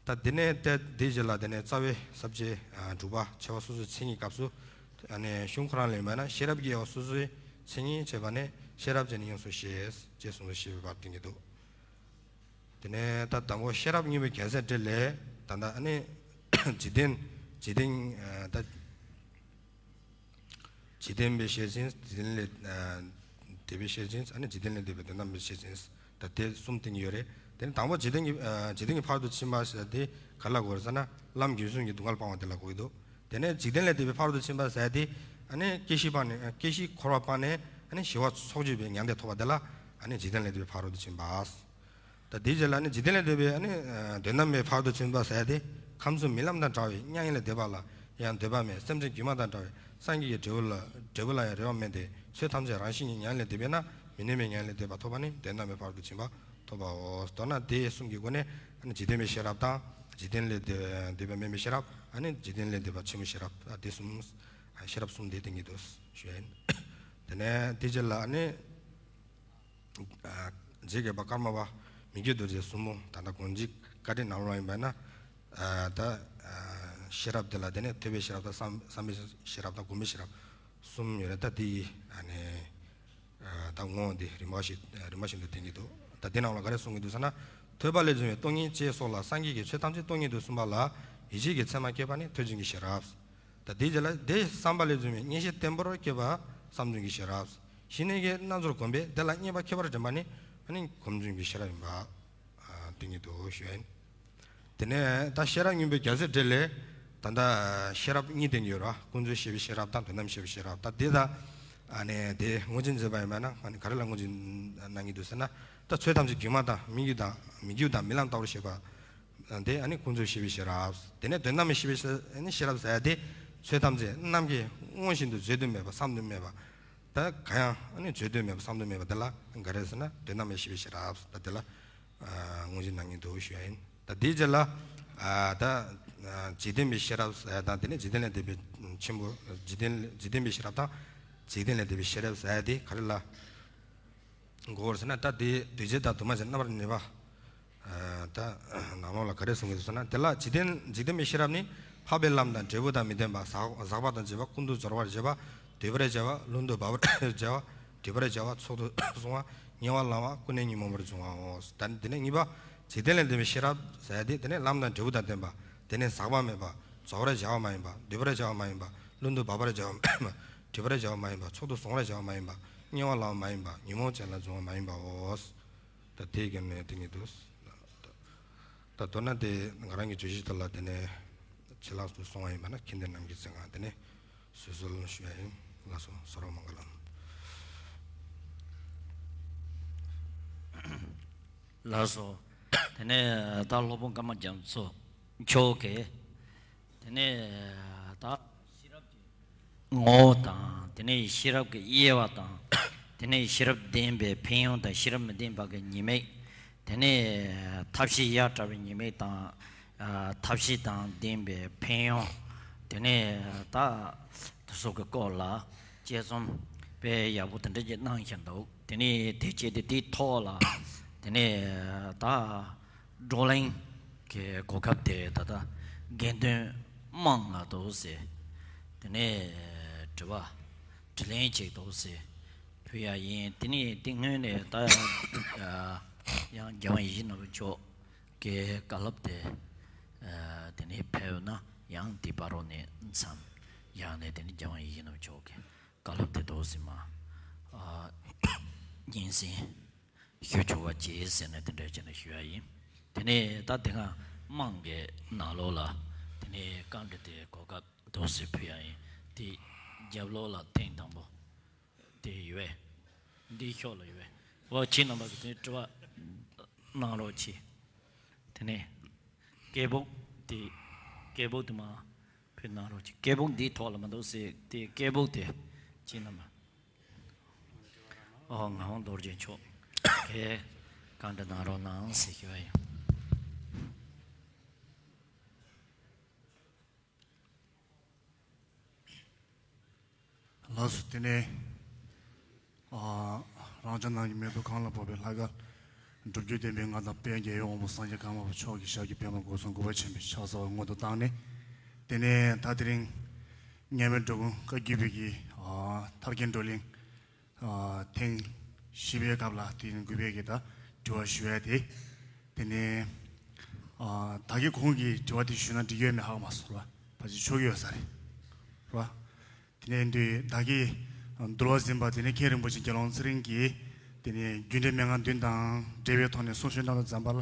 ད་དེ་ནས་ད་དེའི་རྗེས་ལ་དེ་ནས་རྩ་བའི་ས་བཅད་ཨ་དྲུག་པ་ཕྱེ་བ་སོ་སོའི་མཚན་ཉིད་སྐབས་སུ། ཨ་ནི་གཞུང་ཁོ་རང་ལས་མ་ན། ཤེས་རབ་ཀྱི་དབྱེ་བ་སོ་སོའི་མཚན་ཉིད་བྱས་པ་ནས། ཤེས་རབ་ཅེས་ནི་ཡོངས་སུ་ཤེས། ཅེས་གསུངས་སོ་ཞེས་པའི་བར་བསྟན་གྱི་འདུག་དེ་ནས་ད་དང་པོ་ཤེས་རབ་སྙིང་པོའི་རྒྱལ་མཚན་འགྲེལ་ལས། ད་ལྟ་ཨ་ནི་འཇིག་རྟེན་འཇིག་རྟེན་ཨ་ད། འཇིག་རྟེན་པའི་ཤེས་བཞིན། འཇིག་རྟེན་ལས་ཨ་འདས་པའི་ཤེས་བཞིན། ཨ་ནི་འཇིག་རྟེན་ལས་འདས་པའི་དོན་དམ་པའི་ཤེས་བཞིན། ད་དེ་གསུམ་བསྟན་གྱི་ཡོད་རེད། དེ་ནི་དང་པོ་འཇིག་རྟེན་གྱི་ཨ་འཇིག་རྟེན་གྱི་ཕ་རོལ་ཏུ་ཕྱིན་པ་ཟེར་དེ་ག་ལ་གོ་རེད་ཟེར་ན། ལམ་རྒྱུན་གསུམ་གྱི་སྡུག་བསྔལ་སྤང་བ་དེ་ལ་གོ་གི་འདུག་དེ་ནས་འཇིག་རྟེན་ལས་འདས་པའི་ཕ་རོལ་ཏུ་ཕྱིན་པ་ཟེར་དེ། ཨ་ནི་སྐྱེ་ཤི་སྤངས་ནས་སྐྱེ་ཤི་འཁོར་བ་སྤངས་ནས། ཨ་ནི་ཞི་བ་ཚོགས་ཀྱི་པའི་མྱང་འདས་ཐོབ་པ་དེ་ལ། ཨ་ནི་འཇིག་རྟེན་ལས་འདས་པའི་ཕ་རོལ་ཏུ་ཕྱིན་པ། ད་དེའི་རྗེས་ལ་ནི་འཇིག་རྟེན་ལས་འདས་པའི་ཨ་ནི་དོན་དམ་པའི་ཕ་རོལ་ཏུ་ཕྱིན་པ་ཟེར་ཏེ། ཁམས་གསུམ་རྨི་ལམ་དང་འདྲ་བའི་མྱ་ངན་ལས་འདས་པ་ལ་ཡང་འདོད་པ་མེད། སེམས་ཅན་དཀྱུས་མ་དང་འདྲ་བའི་སངས་རྒྱས་ཀྱི་འབྲས་བུ་ལ་འབྲས་བུ་ལ་ཡང་རེ་བ་མེད་དེ། ཆོས་ཐམས་ཅད་རང་བཞིན་གྱིས་མྱ་ངན་ལས་འདས་པས་ན། མི་གནས་པའི་མྱ་ངན་ལས་འདས་པ་ཐོབ་པ་ནི་དོན་དམ་པའི་ཕ་རོལ་ཏུ་ཕྱིན་པ་ཐོབ་པའོ། མདོར་ན་དེ་གསུམ་གྱི་སྒོ་ནས་ཨ་ནི་འཇིག་རྟེན་པའི་ཤེས་རབ་དང་ འཇིག་རྟེན་ལས་འདས་འདས་པའི་དམན་པའི་ཤེས་རབ། ཨ་ནི་འཇིག་རྟེན་ལས་འདས་པ་ཆེན་པོའི་ཤེས་རབ། ཨ་དེ་གསུམ། ཤེས་རབ་གསུམ་དེ་བསྟན་གྱི་འདུག་ཞུ་ཡ་ཡིན། དེ་ནས་དེ་རྗེས་ལ་ཨ་ནི། ཨ་རྗེ་བརྒྱད་པ་ཀརྨ་པ་མི་བསྐྱོད་རྡོ་རྗེ་གསུམ་པོ་ད་ལྟ་དགོངས་གཅིག་བཀའ་དྲིན་ནང་ལོགས་ཡིན་པ་ན། ཨ་ད་ཨ་ཤེས་རབ་དེ་ལ་དེ་ནས་ཐོས་པའི་ཤེས་རབ་དང་བསམ་བསམ་པའི་ཤེས་རབ་དང་སྒོམ་པའི་ཤེས་རབ་གསུམ་ཡོད་རེད། ད་དེ་ཡི་ཨ་ནི་ཨ་ད་ངོ་བོ་འདི་རིམ་པ་ཞིག་རིམ་པ་བཞིན་དུ་བསྟན་གྱི་འདུག་ད་དེ་ནང་ལ་ག་རེ་གསུང་གི་འདུག་ཟེར་ན། ཐོས་པ་ལས་བྱུང་བའི་སྟོང་ཉིད་ཅེས་སོགས་ལ་སངས་རྒྱས་ཀྱིས་ཆོས་ཐམས་ཅད་སྟོང་ཉིད་དུ་གསུངས་པ་ལ་ཡིད་ཆེས་ཀྱི་མཚན་མ་སྐྱེས་པ་ནི་ཐོས་བྱུང་གི་ཤེས་རབ། ད་དེའི་རྗེས་ལ་དེ་བསམ་པ་ལས་བྱུང་བའི་མངོན་ཤེས་བརྟན་པོར་སྐྱེས་པ་བསམ་བྱུང་གི་ཤེས་རབ། ཞི་གནས་ཀྱི་རྣལ་འབྱོར་བསྒོམས་པས་དེ་ལ་མཉེས་པ་ཁྱད་པར་འདྲེན་པ་ནི་ཨ་ནི་སྒོམ་བྱུང་གི་ཤེས་རབ་ཡིན་པ་ཨ་བསྟན་གྱི་འདུག་ཞུ་ཡ་ཡིན། དེ་ནས་ད་ཤེས་རབ་སྙིང་པོའི་རྒྱལ་སྲས་འགྲེལ་ལས་ད་ལྟ་ཤེས་རབ་གཉིས་བསྟན་གྱི་ཡོད་ར། ཀུན་རྫོབ་ཤེས་པའི་ཤེས་རབ་དང་དོན་དམ་ཤེས་པའི་ཤེས་རབ། ད་དེ་ད་ཨ་ནི་དེ་ངོས་འཛིན་མཛད་པ་ཡིན་པ་ན་ཨ་ནི་ག་རེ་ལ་ངོས་འཛིན་གནང་གི་འདུག་ཟེར་ན། ད་ཆོས་ཐམས་ཅད་སྒྱུ་མ་དང་མི་སྒྱུ་དང་མི་སྒྱུ་དང་རྨི་ལམ་ལྟ་བུར་ཤེས་པ། དེ་ཨ་ནི་ཀུན་རྫོབ་ཤེས་པའི་ཤེས་རབ། དེ་ནས་དོན་དམ་པའི་ཤེས་པའི་ཤེས་ཨ་ནི་ཤེས་རབ་ཟེར་ཡ་དེ་ཆོས་ཐམས་ཅད་རྣམ་མཁྱེན་དངོས་བཞིན་དུ་བརྗོད་དུ་མེད་པ་བསམ་དུ་མེད་པ། ད་གང་ཡང་ཨ་ནི་བརྗོད་དུ་མེད་པ་བསམ་དུ་མེད་པ་དེ་ལ་ག་རེ་ཟེར་ན་དོན་དམ་པའི་ཤེས་པའི་ཤེས་རབ། ད་དེ་ལ་ཨ་ངོས་འཛིན་གནང་གི་འདུག་ཞུ་ཡ་ཡིན། ད་དེའི་རྗེས་ལ་ཨ་ད་ཨ་འཇིག་རྟེན་པའི་ཤེས་རབ་ཟེར་ཡ་དང་དེ་ནས་འཇིག་རྟེན་ལས་འདས་པའི་ཆེན་པོ་འཇིག་རྟེན་འཇིག་རྟེན་པའི་ཤེས་རབ་དང་འཇིག་རྟེན་ལས་འདས་པའི་ཤེས་རབ་ཟེར་ཡ་དེ་ག་རེ་ལ། གོ་བར་ཟེར་ན། ད་དེ་འདུས་བྱས་དང་དུ་མ་བྱས་རྣམ་པར་གནས་པ། ཨ་ད་ནང་ལོགས་ལ་ག་རེ་གསུང་གི་འདུག་ཟེར་ན། དེ་ལ་འཇིག་རྟེན་འཇིག་རྟེན་པའི་ཤེས་རབ་ནི་འཕགས་པའི་ལམ་དང་འབྲས་བུ་དང་མི་ལྡན་པ། ཟག་ཟག་པ་དང་བཅས་པ། ཀུན་ཏུ་སྦྱོར་བར་བྱེད་པ། འདུལ་བར་བྱ་བ། ལུང་དུ་བབ་པར་བྱ་བ། སྒྲིབ་པར་བྱ་བ། མཆོག་ཏུ་སོང་བ། ཉེ་བར་བླང་བ། ཀུན་ནས་ཉོན་མོངས་པར་སྦྱོང་བའོ། ད་དེ་ནས་གཉིས་པ་འཇིག་རྟེན་ལས་འདས་པའི་ཤེས་རབ་ཟེར་ཡ་དེ། དེ་ནས་ལམ་དང་འབྲས་བུ་དང་ལྡན་པ། དེ་ནས་ཟག་པ་མེད་པ། སྦྱོར་བར་བྱ་བ་མ་ཡིན་པ། འདུལ་བར་བྱ་བ་མ་ཡིན་པ། ལུང་དུ་བབ་པར་བྱ་བ་མ་ཡིན་པ། སྒྲིབ་པར་བྱ་བ་མ་ཡིན་པ། མཆོག་ཏུ་སོང་བར་བྱ་བ་མ་ཡིན་པ། དམྱལ་བ་ལ་མ་ཡིན་པ། ཉོན་མོངས་ཅན་ལ་སྦྱོང་བ་མ་ཡིན་པའོ། ད་དེའི་གི་ནས་དེ་ཉིད་དུ། ད་མདོར་ན་དེ་ང་རང་གི་བརྗོད་གཞི་དེ་ལ་དེ་ནས་ཆེད་ལས་སུ་སོང་བ་ཡིན་པ་ན། མཁྱེན་ལྡན་རྣམས་ཀྱིས་གསན་གནང་། དེ་ནས་གསོལ་གསོལ་ཞུ་ཡ་ཡིན། ལགས་སོ། ཟོར་བ་མང་ག་ལམ། ལགས་སོ། དེ་ནས་ད་སློབ་དཔོན་ཀརྨ་རྒྱ་མཚོ་མཆོག་གིས། དེ་ནས་ད་ཤེས་རབ་ཀྱི་ངོ་བོ་དང་། དེ་ནས་ཤེས་རབ་ཀྱི་དབྱེ་བ་དང་། དེ་ནས་ཤེས་རབ་ལྡན་པའི་ཕན་ཡོན་དང་། ཤེས་རབ་མི་ལྡན་པ་གི་ཉེས་དམིགས། དེ་ནས་ཐབས་ཤེས་ཡར་དྲག་པའི་ཉེས་དམིགས་དང་། ཨ་ཐབས་ཤེས་དང་ལྡན་པའི་ཕན་ཡོན། དེ་ནས་ད་དེ་སོགས་ཀྱི་སྐོར་ལ་དཔྱད་རྩོམ་དཔེ་ཡག་པོ་དེ་འདྲ་ཅིག་གནང་བཞག་འདུག་དེ་ནས་དེ་བྱས་ཏེ་དེའི་ཐོག་ལ་དེ་ནས་ད་བགྲོ་གླེང་གི་གོ་སྐབས་དེ་ད་ལྟ་དགེ་འདུན་དམངས་ལ་འདུག་སེ། དེ་ནས་དྲི་བ་དྲིས་ལན་ཅིག་འདུག་སེ་ཕུལ་ཡ་ཡིན། དེ་ནས་དེ་སྔོན་ནས་ད་ཡང་རྒྱལ་དབང་ཡིད་བཞིན་ནོར་བུ་མཆོག་གི་བཀའ་སློབ་དེ། ཨ་དེ་ནས་ཕེབས་ན་ཡང་དེ་བར་རོ་ནས་མཚམས་ཡང་ནས་དེ་ནས་རྒྱལ་དབང་ཡིད་བཞིན་ནོར་བུ་མཆོག་གི་བཀའ་སློབ་དེ་འདུག་སེ་མ་ཨ་སྙན་སེང་ཞུ་ཆོག་པ་བྱེད་ཟེར་ནས་དེ་འདྲ་བྱས་ནས་ཞུ་ཡ་ཡིན། དེ་ནས་ད་དེ་སྔ་དམངས་ཀྱི་ནང་ལོགས་ལ་དེ་ནས་བཀའ་འདྲི་དེ་གོ་སྐབས་འདུག་སེ་ཕུལ་ཡ་ཡིན། དེ་རྒྱབ་ལོགས་ལ་ཐེངས་དང་པོ་དེ་ཡོད་པས། འདིའི་ཕྱོགས་ལ་ཡོད་པས། འོ་ཁྱེད་རྣམ་པ་གིས་དེ་དྲི་བ་གནང་རོགས་གྱིས། དེ་ནས་སྐད་སྦུག་དེ་སྐད་སྦུག་དེ་མར་ཕུལ་གནང་རོགས་གྱིས། སྐད་སྦུག་འདིའི་ཐོག་ལ་མ་འདུག་སེ་དེ་སྐད་སྦུག་དེ་ཁྱེད་རྣམ་པ། ཨོ་ངག་དབང་རྡོ་རྗེ་མཆོག་གིས་བཀའ་འདྲི་གནང་རོགས་གནང་ཟེར་ཞུ་བ་ཡིན། ལགས་སོ། དེ་ནས་ཨ་རང་ཅག་རྣམས་ཀྱི་མིང་དུ་གང་ལ་ཕོག་པའི་ལྷ་སྐལ་སྒྲུབ་བརྒྱུད་བསྟན་པའི་མངའ་བདག་དཔལ་རྒྱལ་བའི་དབང་པོ་སངས་རྒྱས་ཀརྨ་པ་མཆོག་གི་ཞབས་ཀྱི་པདྨ་སྒོ་གསུམ་གུས་པ་ཆེན་པོས་ཕྱག་འཚལ་བ་སྔོན་དུ་བཏང་ནས། དེ་ནས་ད་དེ་རིང་མཉམ་མེད་འགྲོ་མགོན་བཀའ་བརྒྱུད་པའི་གི་ཨ་མཐར་འཁྱོལ་བགྲོ་གླེང་ཨ་ཐེངས་བཞི་པའི་སྐབས་ལ་དེ་རིང་དགུ་པའི་གི་ད་དྲི་བ་ཞུ་ཡ་དེ། དེ་ནས་ཨ་ད་གིན་གོང་གི་དྲི་བ་དེ་ཞུས་ན་འགྲིག་ཡོད་མེད་ཧ་གོ་མ་སོང་ར། ཕལ་ཆེར་ཆོག་གི་ཡོད་ས་རེད་ར། དེ་ནས་འདི་ད་གིན་འདུལ་བ་འཛིན་པ་དེ་ནས་མཁན་རིན་པོ་ཆེ་དགེ་སློང་ཚེ་རིང་གིས་དེ་ནས་རྒྱུ་འབྲས་མན་ངག་བདུན་དང་འབྲེལ་བའི་ཐོག་ནས་གསུང་ཞུ་གནང་དུས་ཙམ་པ་ལ།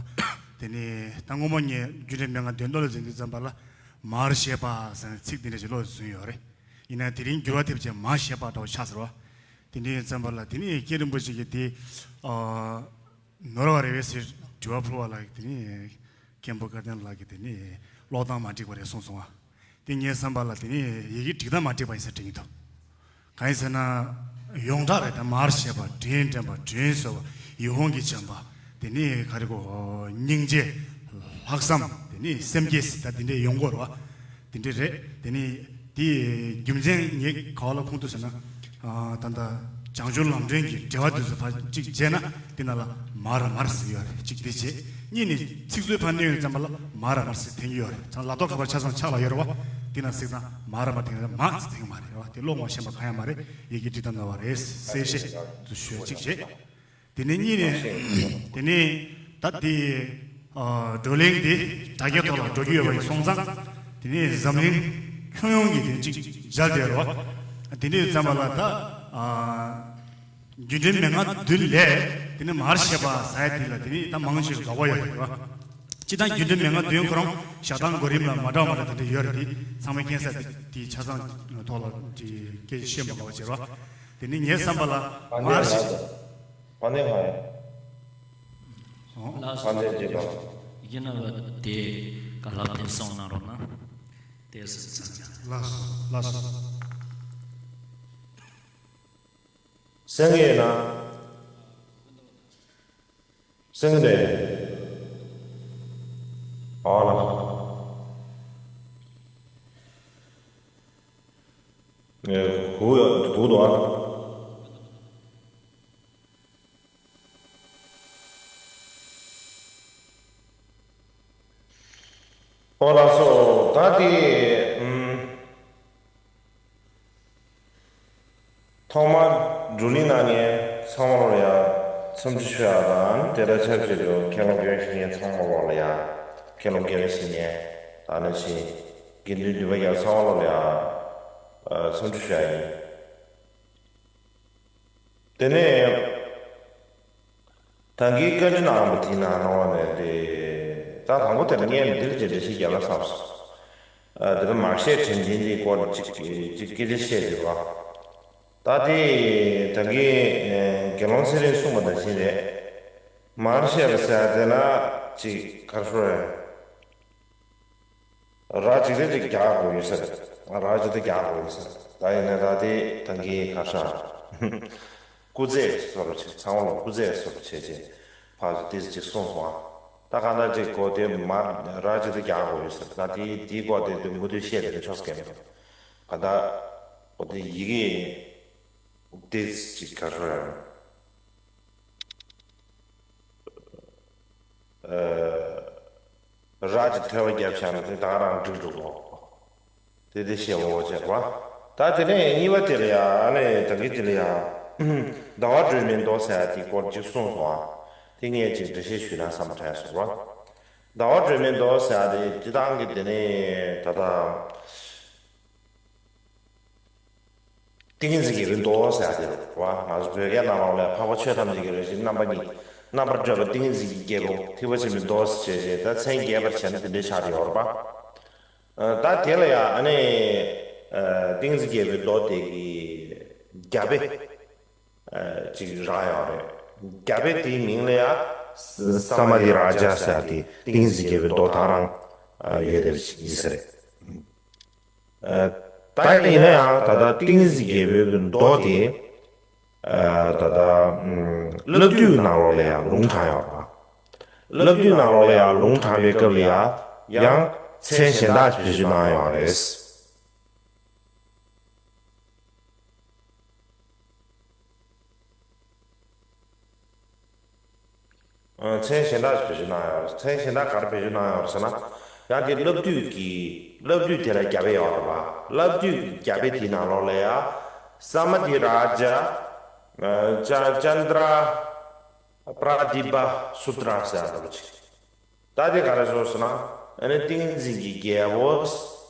དེ་ནས་ད་སྔོན་མ་ངས་རྒྱུ་འབྲས་མན་ངག་བདུན་བློ་ལ་འཛིན་དུས་ཙམ་པ་ལ། མར་བཤད་པ་ཟེར་ནས་ཚིག་དེ་འདྲ་ཞིག་བློ་ལ་འཛིན་ཡོད་རེད། ཡིན་ན་དེ་རིང་འགྱུར་བ་ཐེབས་བྱས་མར་བཤད་པ་འདྲ་བོ་ཆགས་ཟེར་བ། དེ་འདྲ་ཡིན་ཙམ་པ་ལ་དེ་ནས་མཁན་རིན་པོ་ཆེ་གིས་དེ་ཨ་ནོར་བ་རེད་པས་ཟེར་དྲི་བ་ཕུལ་བ་ལ། དེ་ནས་མཁན་པོ་སྐལ་ལྡན་ལགས་ཀྱིས་དེ་ནས་ཀློག་སྟངས་མ་འགྲིག་པ་རེད་གསུངས་སོང་བ། དེ་ངའི་བསམ་པ་ལ་དེ་ནས་ཡི་གེ་འབྲི་སྟངས་མ་འགྲིག་པ་ཡིན་ས་དྲན་གྱི་འདུག་གང་ཡིན་ཟེར་ན། ཡོངས་གྲགས་རེད་ད། མར་བཤད་པ། དྲིན་དྲན་པ། དྲིན་གཟོ་བ། ཡིད་འོང་གི་བྱམས་པ། དེ་ནས་ག་རེ་གོ། སྙིང་རྗེ། ལྷག་བསམ། དེ་ ནི་སེམས་བསྐྱེད་ཟེར་ད་དེ་འདྲས་ཡོང་གི་ཡོད་རེད་བ། དེ་འདྲས་རེད། དེ་ནི་དེའི་རྒྱུ་མཚན་ངས་ག་བ་ལ་ཁུངས་གཏུགས་ཟེར་ན། ཨ། ད་ལྟ་བྱང་ཆུབ་ལམ་སྒྲོན་གྱི་འགྲེལ་པ་དེ་ཚོ་ཕར་གཅིག་བྱས་ན་དེ་ནང་ལ་མ་ར་མར་ཟེར་ཡོད་རེད། གཅིག་དེ་བྱས། གཉིས་ནི་ཚིག་མཛོད་ཕར་གནོན་ཡོང་ཙམ་པ་ལ་མ་ར་མར་ཟེར་འཐེན་གྱི་ཡོད་རེད། ཚང་ལ་ཐོག་ཁ་པར་ཆ་ཚང་ཕྱག་ལ་ཡོད་རེད་བ། དེ་ནང་གཟིགས་ཙང་མ་ར་མར་འཐེན་རེད། མ་ཟེར་འཐེན་མ་རེད་བ། དེ་ཀློག་མ་ཤེས་པ་གང་ཡང་མ་རེད། ཡི་གེ་འབྲི་སྟངས་ན་བ་རེད། གསལ་བཤད་དུ་ཞུ་གཅིག་བྱས། དེ་ནས་གཉིས་ནས། དེ་ནས་ད་དེ་ཨ། བགྲོ་གླེང་དེ་དྲ་རྒྱའི་ཐོག་ལ་འགྲོ་རྒྱུ་ཡོད་པ་ཡིན་སོང་ཙང་། དེ་ནས་འཛམ་གླིང་ཁྱོན་ཡོངས་ཀྱི་དེ་གཅིག་མཇལ་བསྡད་རོགས། དེ་འདྲའི་ཙམ་པ་ལ་ད་ཨ། རྒྱུད་འགྲེལ་མན་ངག་བདུན་ལས་དེ་ནས་མར་བཤད་པ་ཟེར་ཡ་དེ་ལ་དེ་ནས་ད་མང་ཆེ་བ་དགའ་བོ་ཡོད་རེད་བ། སྤྱིར་བཏང་རྒྱུད་འགྲེལ་མན་ངག་བདུན་ཁོ་རང་བཞག་སྟངས་གོ་རིམ་ལ་མ་འདྲ་བ་མ་འདྲ་དེ་འདྲ་ཡོད་རེད། དེ་ཚང་མས་མཁྱེན་གསལ། དེ་དེ་ཆ་ཚང་ཐོག་ལ་དེ་སྐད་ཆ་བཤད་མ་དགའ་བ་བྱེད་རོགས། དེ་ནས་ངའི་བསམ་པ་ལ་མར་བཤད། ཨ་ནེ་ཧ་ཡ། ཨོ། ལགས་སོ། ཨ་ནེ་ཅི་དང་། ཡིན་ན་བ་དེ་ག་ལ་དེ་སོང་ན་རོགས་ན། དེ་སུ་ཚང་ཀྱང་། ལགས་སོ། ལགས་སོ། སེང་གེ་ཡིན་ན། སེང་གེ་རེད། ཨོ་ལ། ཨེ། ཧུ་ཡ་དུ་དུ་ཨ། ཨོ་ལགས་སོ། ད་དེ་ཨུམ། ཐོག་མར་བགྲོ་གླེང་གནང་མཁན་ཚང་མ་ལོ་ལ་ཡ་འཚམས་འདྲི་ཞུ་ཡ་དང་། དེ་དང་ཆབས་ཅིག་ཏུ་མཁན་སློབ་དགེ་བའི་བཤེས་གཉེན་ཚང་མ་ལོ་ལ་ཡ། མཁན་སློབ་དགེ་བའི་བཤེས་གཉེན་དང་ནང་བཞིན་དགེ་འདུན་འདུས་པ་རྒྱལ་ཚང་མ་ལོ་ལ་ཡ། ཨ། འཚམས་འདྲི་ཞུ་ཡ་ཡིན། དེ་ནས་ད་གིན་བཀའ་འདྲི་གནང་བ་དེའི་ནང་ནང་བ་ནས་དེ། ད་དང་པོ་དེར་ངས་འདིར་ཅིག་འགྲེལ་བཤད་རྒྱབ་ན་བསམས་སོང་། ཨ། དེ་ལ་མར་བཤད་དྲན་རྟེན་དེའི་སྐོར་ཅིག་ཅིག་སྐད་ཆ་བཤད་དགོས་པ། ད་དེ་ད་གིན་དགེ་སློང་ཚེ་རིང་གསུངས་པ་ནང་བཞིན་རེད། མར་བཤད་པ་ཟེར་དེ་ལ་ཅིག་ག་རེ་ཟེར། ར་ཅིག་དེ་ཅིག་རྒྱག་དགོས་ཡོད་ས་རེད། ར་ཅིག་དེ་རྒྱག་དགོས་ཡོད་ས་རེད། ད་ཡིན་ན་ད་དེ་ད་གིན་ག་རེ་ཟེར། སྐུ་རྩེད་བཟོ་འདྲ་བྱས། ཚང་མ་ལ་སྐུ་རྩེད་བཟོ་འདྲ་བྱས་བྱས་ཕར་ཏོག་ཙམ་ཅིག་གསུངས་སོང་ཨ། ད་གང་ལྟར་ཅིག་གོ་དེ་མར་ར་ཅིག་དེ་རྒྱག་དགོས་ཡོད་ས་རེད། ད་དེ་དེའི་སྐོར་དེ་དེ་མུ་མཐུད་བཤད་དེ་ཆོག་ས་མེད་པ། གང་ལྟར་གོ་དེ་ཡི་གེ་ཏོག་ཙམ་ཅིག་ག་རེ་ཟེར། ཨ། ར་ཅིག་ཐལ་བ་བརྒྱབ་བཞག་ན་དེ་ད་ག་རང་འགྲིག་འགྲོ་གོ། དེ་དེ་བཤད་འོ་བྱས་པ། ད་དེ་ནས་གཉིས་པ་དེ་ལ་ཡ། ཨ་ནི་ད་གིན་དེ་ལ་ཡ། ཟླ་བ་སྒྲོན་མེའི་མདོ་ཟེར་ཡ་དེའི་སྐོར་ཅིག་གསུངས་སོང་ཨ། དེ་ངས་ཅིག་འགྲེལ་བཤད་ཞུས་ན་བསམ་དྲན་སོང་བ། ཟླ་བ་སྒྲོན་མེའི་མདོ་ཟེར་ཡ་དེ་སྤྱིར་བཏང་གི་དེ་ནས་ད་ལྟ། ཏིང་ངེ་འཛིན་རྒྱལ་པོའི་མདོ་ཟེར་ཡ་དེ་རེད་བ། ང་ཚོ་བོད་སྐད་ནང་ལོགས་ལ་འཕགས་པ་ཆོས་ཐམས་ཅད་ཀྱི་རང་བཞིན་རྣམ་པ་གཉིས། རྣམ་པར་སྤྲོས་པ་ཏིང་ངེ་འཛིན་གྱི་རྒྱལ་པོ་ཐེག་པ་ཆེན་པོའི་མདོ་ཟེར་བྱས་བྱས། ད་མཚན་རྒྱས་པར་བྱས་ན་དེ་འདྲའི་ཆགས་ཀྱི་ཡོད་རེད་པ། ཨ། ད་དེ་ལ་ཡང་ཨ་ནི། ཨ། ཏིང་ངེ་འཛིན་རྒྱལ་པོའི་མདོ་དེ་གི་རྒྱ་དཔེ། ཨ། ཅིག་རག་ཡོད་རེད། རྒྱ་དཔེ་དེའི་མིང་ལ་ཡང་ས་མ་ཏི་རཱ་ཛ་ཟེར་ཡ་དེ་ཏིང་ངེ་འཛིན་རྒྱལ་པོའི་མདོ་ད་རང་ཡོད་དེ་ཡིན་ས་རེད། ཨ། ད་ཡིན་ན་ཡང་ད་ལྟ་ཏིང་ངེ་འཛིན་རྒྱལ་པོའི་མདོ་དེ། ཨ། ད་ལྟ་ཨམ། བསླབ་བཏུས་ནང་ལོགས་ལ་ཡང་ལུང་དྲངས་ཡོད་པ། བསླབ་བཏུས་ནང་ལོགས་ལ་ཡང་ལུང་དྲངས་པའི་སྐབས་ལ་ཡང་ཡང་མཚན་གཞན་དག་བེད་སྤྱོད་གནང་ཡོད་རེད། ཨ། མཚན་གཞན་དག་བེད་སྤྱོད་གནང་ཡོད་རེད། མཚན་གཞན་དག་ག་རེ་བེད་སྤྱོད་གནང་ཡོད་རེད་ཟེར་ན། ཡང་དེ་བསླབ་བཏུས་ཀྱི། བསླབ་བཏུས་དེ་ལ་རྒྱ་དཔེ་ཡོད་རེད་པ། བསླབ་བཏུས་ཀྱི་རྒྱ་དཔེ་དེའི་ནང་ལོགས་ལ་ཡང་། ས་མ་ཏི་རཱ་ཛ། ཨ། ཅ། ཅནྡྲ་པྲ་དི་པ་སུ་ཏྲ་ཟེར་ཡ་འདྲ་པོ་ཅིག་ད་དེ་ག་རེ་བཟོ་ཟེར་ན། ཨ་ནི་ཏིང་ངེ་འཛིན་གྱི་རྒྱལ་པོ་ཟླ་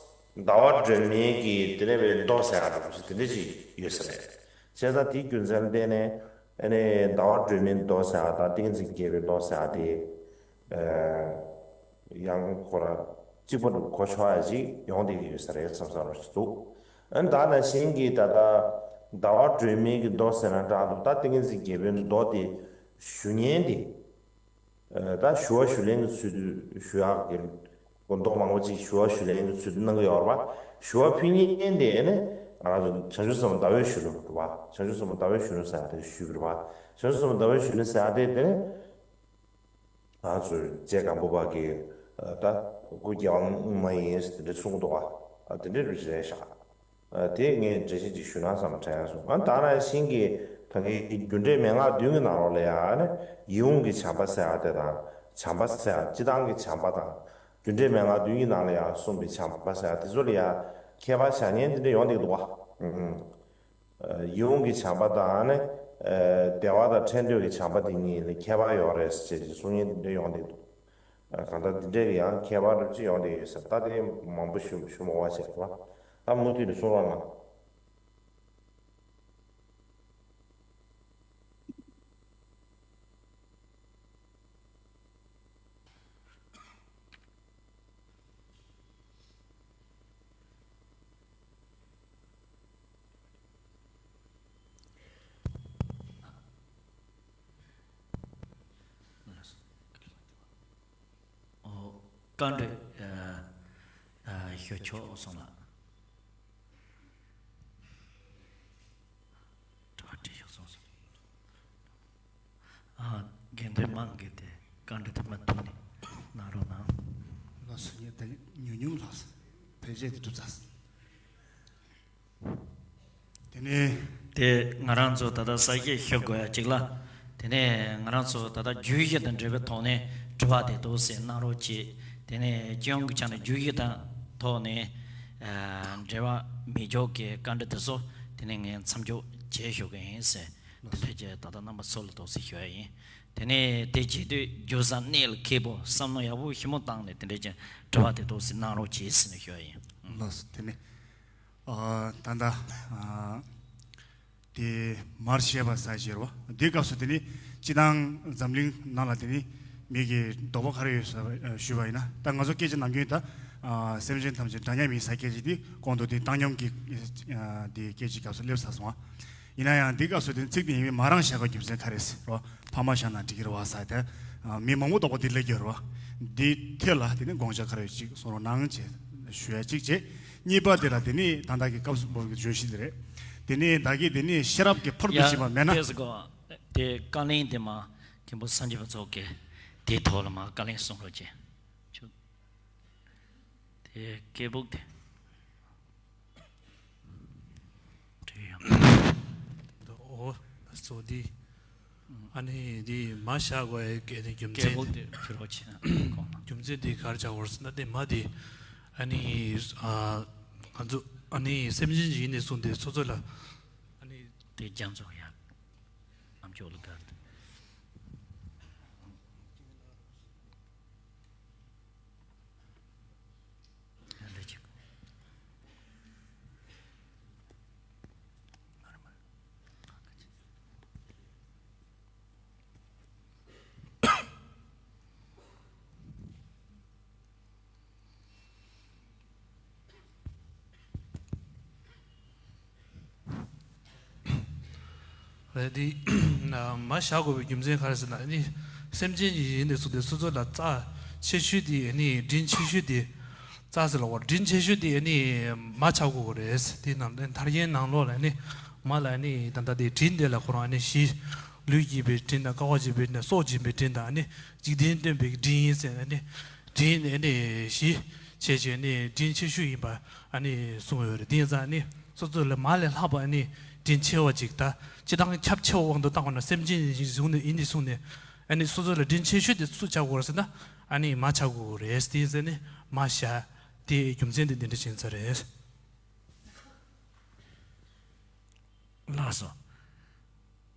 བ་སྒྲོན་མེ་གི་དེ་ནས་པའི་མདོ་ཟེར་ཡ་འདྲ་པོ་ཞིག་དེ་འདྲ་ཞིག་ཡོད་ས་རེད། བྱས་ཙང་དེའི་རྒྱུ་མཚན་ལ་བརྟེན་ནས་ཨ་ནི་ཟླ་བ་སྒྲོན་མེའི་མདོ་ཟེར་ཡ་དང་ཏིང་ངེ་འཛིན་གྱི་རྒྱལ་པོའི་མདོ་ཟེར་ཡ་དེ། ཨ། ཡང་ཁོ་ར་གཅིག་པ་འདྲ་གོ་ཆོག་ཡ་ཞིག་ཡོང་བསྡད་ཀྱི་ཡོད་ས་རེད་བསམ་བསམ་རོ་ཞིག་འདུག་ཨ་ནི་ད་ནང་བཞིན་གྱི་ད་ལྟ་ཟླ་བ་སྒྲོན་མེ་གི་མདོ་ཟེར་ན་འདྲ་འདུག་ད་ཏིང་ངེ་འཛིན་གྱི་རྒྱལ་པོའི་མདོ་དེ་ཞུ་མཁན་དེ། ཨ། ད་ཞུ་བ་ཞུ་ལེན་གྱི་ཚུལ་དུ་ཞུ་ཡག་གི། མདོ་མང་པོ་ཅིག་ཞུ་བ་ཞུ་ལེན་གྱི་ཚུལ་དུ་གནང་གི་ཡོད་རེད་པ། ཞུ་བ་ཕུལ་མཁན་དེ་ནི་ང་རང་ཚོ་བྱང་ཆུབ་སེམས་དཔའ་ཟླ་འོད་གཞོན་ནུ་རེད་པ། བྱང་ཆུབ་སེམས་དཔའ་ཟླ་འོད་གཞོན་ནུ་ཟེར་ཡ་དེ་ཞུས་པ་རེད་པ། བྱང་ཆུབ་སེམས་དཔའ་ཟླ་འོད་གཞོན་ནུ་ཟེར་ཡ་དེ་དེ་ནི་ང་ཚོ་རྗེ་སྒམ་པོ་པ་གི་ ད་སྐུ་རྒྱལ་བ་སྔོན་མ་ཡིན་ཟེར་དེ་འདྲ་གསུང་གི་འདུག་ག་ཨ་དེ་འདྲ་རེད་ཤག་ཨ་དེ་ངས་འགྲེལ་བཤད་ཅིག་ཞུས་ན་བསམ་དྲན་སོང་། ཨ་ད་ནང་བཞིན་གྱི་ད་གིན་རྒྱུ་འབྲས་མན་ངག་བདུན་གྱི་ནང་ལོགས་ལ་ཡང་ནི་ཡིད་འོང་གི་བྱམས་པ་ཟེར་ཡ་དེ་དང་། བྱམས་པ་ཟེར་ཡ་སྤྱི་བཏང་གི་བྱམས་པ་དང་། རྒྱུ་འབྲས་མན་ངག་བདུན་གྱི་ནང་ལ་ཡང་གསུངས་པའི་བྱམས་པ་ཟེར་ཡ་དེ་ཚོ་ལ་ཡང་ཁྱད་པར་བྱ་ཉན་དེ་འདྲ་ཡོང་བསྡད་འདུག་ག་ཡིད་འོང་གི་བྱམས་པ་དང་ནི། བདེ་བ་དང་ཕྲད་འདོད་ཀྱི་བྱམས་པ་དེ་གཉིས་ལ་ཁྱད་པར་ཡོད་རེད་ཅེས་གསུང་ཉན་དེ་འདྲ་ཡོང་བསྡད་འདུག་གང་ལྟར་འདི་འདྲའི་ཡང་ཁྱད་པར་རབ་ཅིག་ཡོང་བསྡད་ཡོད་ཟེར། ད་དེ་མང་པོ་ཞུ་ཞུ་མ་དགོས་པ་བྱས་རོགས། ད་མུ་མཐུད་ནས་གསུང་རོགས་གནང་། ཨོ། བཀའ་འདྲི། ཨ། ཨ། ཞུ་ཆོག་སོང་ལགས། དྲི་བ་དྲིས་ཤག་སོང་སོང་། ཨ། དགེ་འདུན་མང་གི་དེ་བཀའ་འདྲི་དེ་མུ་མཐུད་ནས་གནང་རོགས་གནང་། ལགས་སོ། ངས་དེ་ཉུང་ཉུང་ལགས་སོ། བོད་ཆས་དེ་གྲུབ་ཚར་སོང་། དེ་ནས། དེ་ང་རང་ཚོ་ད་ལྟ་གསལ་བཤད་ཞུ་དགོས་ཡ་གཅིག་ལ། དེ་ནས་ང་རང་ཚོ་ད་ལྟ་བརྗོད་གཞི་དང་འབྲེལ་བའི་ཐོག་ནས་དྲི་བ་དེ་འདུག་སེ་གནང་རོགས་གྱིས། དེ་ནས་སྤྱི་ཡོངས་ཀྱི་ཆ་ནས་བརྗོད་གཞི་དང་ཐོག་ནས། ཨ། འབྲེལ་བ་མེད་ཕྱོགས་ཀྱི་བཀའ་འདྲི་དེ་ཚོ་དེ་ནས་ངས་མཚམས་འཇོག་བྱེད་ཞུ་གི་ཡིན་ཟེར། དེ་འདྲ་བྱས་ད་ལྟ་རྣམ་པ་ཚོ་ལ་འདུག་སེ་ཞུ་ཡ་ཡིན། དེ་ནས་དེ་བྱེད་དུས་རྒྱུ་བཟང་གནད་ལ་འཁེལ་པོ་བསམ་བློ་ཡག་པོ་ཞིབ་མོ་བཏང་ནས་དེ་འདྲ་བྱས་དྲི་བ་དེ་འདུག་སེ་གནང་རོགས་གྱིས་ཟེར་ནས་ཞུ་ཡ་ཡིན། ལགས་སོ། དེ་ནས། ཨ། ད་ལྟ། ཨ། དེ་མར་བཤད་པ་ས་ཞེར་བ་འདི་སྐབས་སུ་དེ་ནི་སྤྱི་བཏང་འཛམ་གླིང་ནང་ལ་དེ་ནི་མི་གི་དོགས་པ་ག་རེ་ཡོད་ཟེར་ཞུས་པ་ཡིན་ན། ད་ང་ཚོ་སྐད་ཆ་ནམ་རྒྱུན་ད། ཨ། སེམས་ཅན་ཐམས་ཅད་འདྲ་མཉམ་ཡིན་ས་སྐད་ཆ་འདི་གོང་དུ་དེ་བཏང་སྙོམས་ཀྱི། ཨ། དེ་སྐད་ཆའི་སྐབས་སུ་སླེབས་ཚར་སོང་ཨ། ཡིན་ན་ཡང་འདི་སྐབས་སུ་དེ་ཚིག་དེ་ཡིན་པས་མ་རང་བཞག་པའི་རྒྱུ་མཚན་ག་རེ་ཟེར་བ། ཕ་མ་བཞག་ན་འགྲིག་གི་རེད་བ་ཟེར་ཏེ། མི་མང་པོ་དོགས་པ་འདི་སླེབས་ཀྱི་ཡོད་རེད་བ། འདི་ཐད་ལ་དེ་ནི་དགོངས་འཆར་ག་རེ་ཡོད་ཅིག་གསུང་རོགས་གནང་ཅེས་ཞུ་ཡ་གཅིག་བྱས། གཉིས་པ་དེ་ལ་དེ་ནི་ད་ལྟ་གི་སྐབས་སུ་བབ་ཀྱི་བརྗོད་གཞི་དེ་རེད། དེ་ནི་ད་གི་དེ་ནི་ཤེས་རབ་ཀྱི་ཕུལ་དུ་ཕྱིན་པ་མེད་ན། ཡ། དེ་བཀའ་ལན་དེ་མ་མཁན་པོ་སངས་རྒྱས་པ་ཚོ་གི་དེའི་ཐོག་ལ་མ་བཀའ་ལན་གསུང་རོགས་གྱིས། ཆུ། དེ་སྐད་སྦུག་དེ། འདྲི་ཡང་། འོ། སོ་འདི། ཨ་ནི་འདི་མ་བཞག་དགོས་ཡ་གི་རྒྱུ་མཚན། སྐད་སྦུག་དེ་ཕྱི་རོགས་བྱེད་ན་གོང་ན། རྒྱུ་མཚན་འདི་ག་རེ་ཆགས་ཡོད་ཟེར་ན་དེ་མ་དེ། ཨ་ནི། ཨ། ང་ཚོ་ཨ་ནི་སེམས་ཅན་ཞིག་ཡིན་ནས་བཟུང་སྟེ་སོ་སོ་ལ། ཨ་ནི། དེ་རྒྱ་མཚོ་ཡ། ཨ་མཆོག་ལ་དགའ། རེད་དེ། མ་བཞག་དགོས་པའི་རྒྱུ་མཚན་ག་རེ་ཟེར་ན་ནི། སེམས་ཅན་གྱི་ཡིན་དེ་སུ་དེ་སོ་སོ་ལ་རྩ་ཆེ་ཤོས་དེ་ནི་དྲིན་ཆེ་ཤོས་དེ། རྩ་ཟེར་ལ་བ་དྲིན་ཆེ་ཤོས་དེ་ནི་མ་ཆགས་དགོས་རེད། དེ་ནང་ནས་ཐར་རྒྱན་ནང་ལོགས་ལ་ནི་མ་ལ་ནི་ད་ལྟ་དེ་དྲིན་དེ་ལ་ཁོ་རང་ནི་ཞི། ལུས་བསྐྱེད་པའི་དྲིན་དང་དཀའ་བ་སྤྱད་པའི་ནི་སྲོག་བྱིན་པའི་དྲིན་དང་ནི་འཇིག་རྟེན་སྟོན་པའི་དྲིན་ཡིན་ཟེར་ནི། དྲིན་ནི་ནི་ཞི། བྱས་བྱས་ནི་དྲིན་ཆེ་ཤོས་ཡིན་པ་ཨ་ནི་གསུངས་ཡོད་རེད། དེ་ཡིན་ཙང་ནི་སོ་སོ་ལས་མ་ལས་ལྷག་པ་ཨ་ནི་དྲིན་ཆེ་བ་ཅིག་ད་སྤྱི་བཏང་ཁྱབ་ཆེ་བ་དབང་དུ་བཏང་བ་ན་སེམས་ཅན་ཡིན་བཟུང་ནས་ཡིན་ནི་གསུངས་ནས་ཨ་ནི་སོ་སོ་ལ་དྲིན་ཆེ་ཤོས་དེ་སུ་ཆགས་དགོས་རེད་ཟེར་ན་ཨ་ནི་མ་ཆགས་དགོས་རེད། དེ་ཡིན་ཙང་ནི་མ་བཞག་དེའི་རྒྱུ་མཚན་དེ་འདི་འདྲ་ཕྱིན་ཚར་རེད། ལགས་སོ།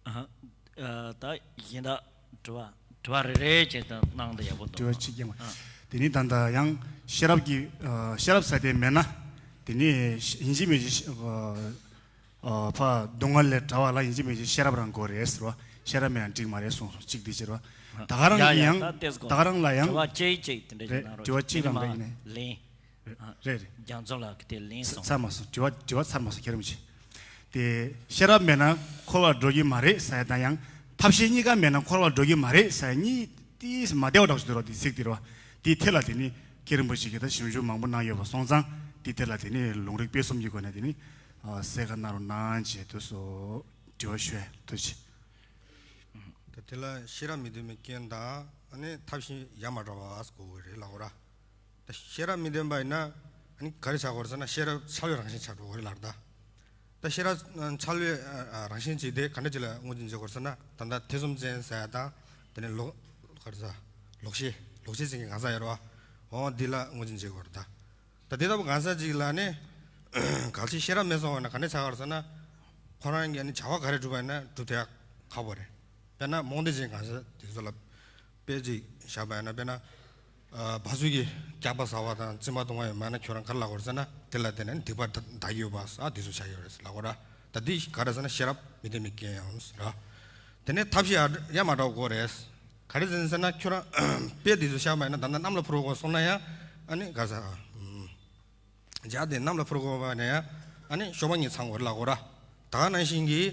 ཨ། ཨ། ད་གཞན་དག་དྲི་བ་དྲི་བ་རེ་རེ་བྱས་ཏེ་གནང་དང་ཡག་པོ་འདུག་དྲི་བ་གཅིག་ཀྱང་མ། ཨ། དེ་ནི་ད་ལྟ་ཡང་ཤེས་རབ་ཀྱི། ཨ། ཤེས་རབ་ཟེར་དེ་མེད་ན། དེ་ནི་ཡིན་གཅིག་མིན་གཅིག་ཨ། ཨ། ཕ་སྡུག་བསྔལ་ལས་བྲལ་བ་ལ་ཡིན་གཅིག་མིན་གཅིག་ཤེས་རབ་རང་དགོས་རེད་ཟེར་བ། ཤེས་རབ་མེད་ན་འགྲིག་མ་རེད་གསུངས་སོང་། གཅིག་དེ་ཕྱིར་བ། ད་ག་རང་ཡ་གི་ཡ་ཡང་ད་ལྟས་ད་ག་རང་ལ་ཡང་། དྲི་བ་གཅིག་གཅིག་དེ་འདྲ་ཞིག་རེད། གནང་རོགས། དྲི་བ་གཅིག་དེ་ནི་རང་མ་འདྲ་ཡིན་ནའི། ལན། རེད་རེད། རྒྱ་མཚོ་ལགས་ཀྱིས་དེ་ལན་གསུངས། ཚར་མ་སོང་། དྲི་བ་དྲི་བ་ཚར་མ་སོང་། ཁྱེད་རང་མི་བྱེད། དེ་ཤེས་རབ་མེད་ན་འཁོར་བར་འགྲོ་གི་མ་རེད་ཟེར་ཡ་དང་ཡང་ཐབས་ཤེས་གཉིས་ཀ་མེད་ན་འཁོར་བར་འགྲོ་གི་མ་རེད་ཟེར་ཡ་གཉིས་ཏིས་མ་བདེ་བ་འདྲ་ཞིག་འདུག་རོགས། དེ་ཚིག་དེ་རོགས། དེའི་ཐད་ལ་དེ་ནི་མཁན་རིན་པོ་ཆེ་གིས་ད་ཞིབ་འཇུག་མང་པོ་གནང་ཡོད་པ་སོང་ཙང་དེའི་ཐད་ལ་དེ་ནི་ལུང་རིགས་དཔེ་གསུམ་གྱི་སྒོ་ནས་དེ་ནི་ཨ་གསལ་ཁ་གནང་རོགས་གནང་བྱས་དུས་སུ་དྲི་བ་ཞུ་ཡ་ཐུགས་རྗེ་ཆེ། ད་དེ་ལ་ཤེས་རབ་མི་ལྡན་པའི་རྐྱེན་དང་ཨ་ནི་ཐབས་ཤེས་ཡ་མ་བྲལ་བ་ཟེར་དགོས་ཀྱི་རེད་ལབ་ར། ད་ཤེས་རབ་མི་ལྡན་པ་ཡིན་ན་ཨ་ནི་ག་རེ་ཆགས་ཀྱི་ཡོད་རེད་ཟེར་ན་ཤེས་རབ་འཆལ་བའི་རང་བཞིན་ཆགས་འགྲོ་གི་རེད་ལབ་རེད་ད། ད་ཤེས་རབ་འཆལ་བའི་རང་བཞིན་ཅིག་དེ་ག་འདྲ་ཅིག་ལ་ངོས་འཛིན་བྱེད་དགོས་ཟེར་ན། ད་ལྟ་ཐེ་ཚོམ་ཅན་ཟེར་ཡ་དང་། དེ་ནས་ལོག་ག་རེ་ཟ། ལོག་ཤེས་ལོག་ཤེས་ཟེར་མཁན་གང་ཟག་ཡོད་རེད་བ། འོ་འདི་ལ་ངོས་འཛིན་བྱེད་དགོས་རེད་ད། ད་དེ་ལྟ་བུ་གང་ཟག་ཅིག་ལ་ནི་གལ་སྲིད་ཤེས་རབ་མེད་སོང་བ་ན་ག་འདྲ་ཆགས་ཀྱི་ཡོད་རེད་ཟེར་ན། ཁོ་རང་གིས་ནི་བྱ་བ་ག་རེ་བསྒྲུབས་པ་ཡིན་ན་བསྒྲུབ་ཐུབ་ཡ་ཁག་པོ་རེད། དཔེར་ན་རྨོངས་དད་ཅན་གང་ཟག་དེ་ཚོ་ལ་དཔེ་ཅིག་བཞག་པ་ཡིན་ན། དཔེར་ན། ཨ། བ་ཕྱུགས་ཀྱིས་སྐྱག་པ་ཟ་བ་དང་རྩིད་མ་འཐུང་བ་ཡོད་མ་ན་ཁྱོད་རང་ག་རེ་ལབ་དགོས་རེད་ཟེར་ན། དེ་ལ་བརྟེན་ནས་སྡིག་པ་འདག་གི་ཡོད་པ་ཟེར་དེ་ཚོ་ཆགས་ཡོད་རེད་ལབ་དགོས་ར། ད་འདི་ག་རེ་ཟེར་ན་ཤེས་རབ་མི་ལྡན་པའི་རྐྱེན་ཡང་ར། དེ་ནས་ཐབས་ཤེས་ཡ་ཡ་མ་འདྲ་བ་དགོས་རེད། ག་རེ་ཟེར་ན་ཁྱོད་རང་དཔེ་འདི་ཚོ་བཞག་པ་ཡིན་ན། ད་ལྟ་གནམ་ལ་འཕུར་དགོས་སོང་ན་ཡང་ཨ་ནི་ག་རེ་ཟེར། ཨ། འཇའ་དེ་གནམ་ལ་འཕུར་དགོས་པ་ན་ཡང་ཨ་ནི་གཤོག་པ་གཉིས་ཚང་དགོས་རེད་ལབ་དགོས་ར། ད་ག་ནང་བཞིན་གྱི་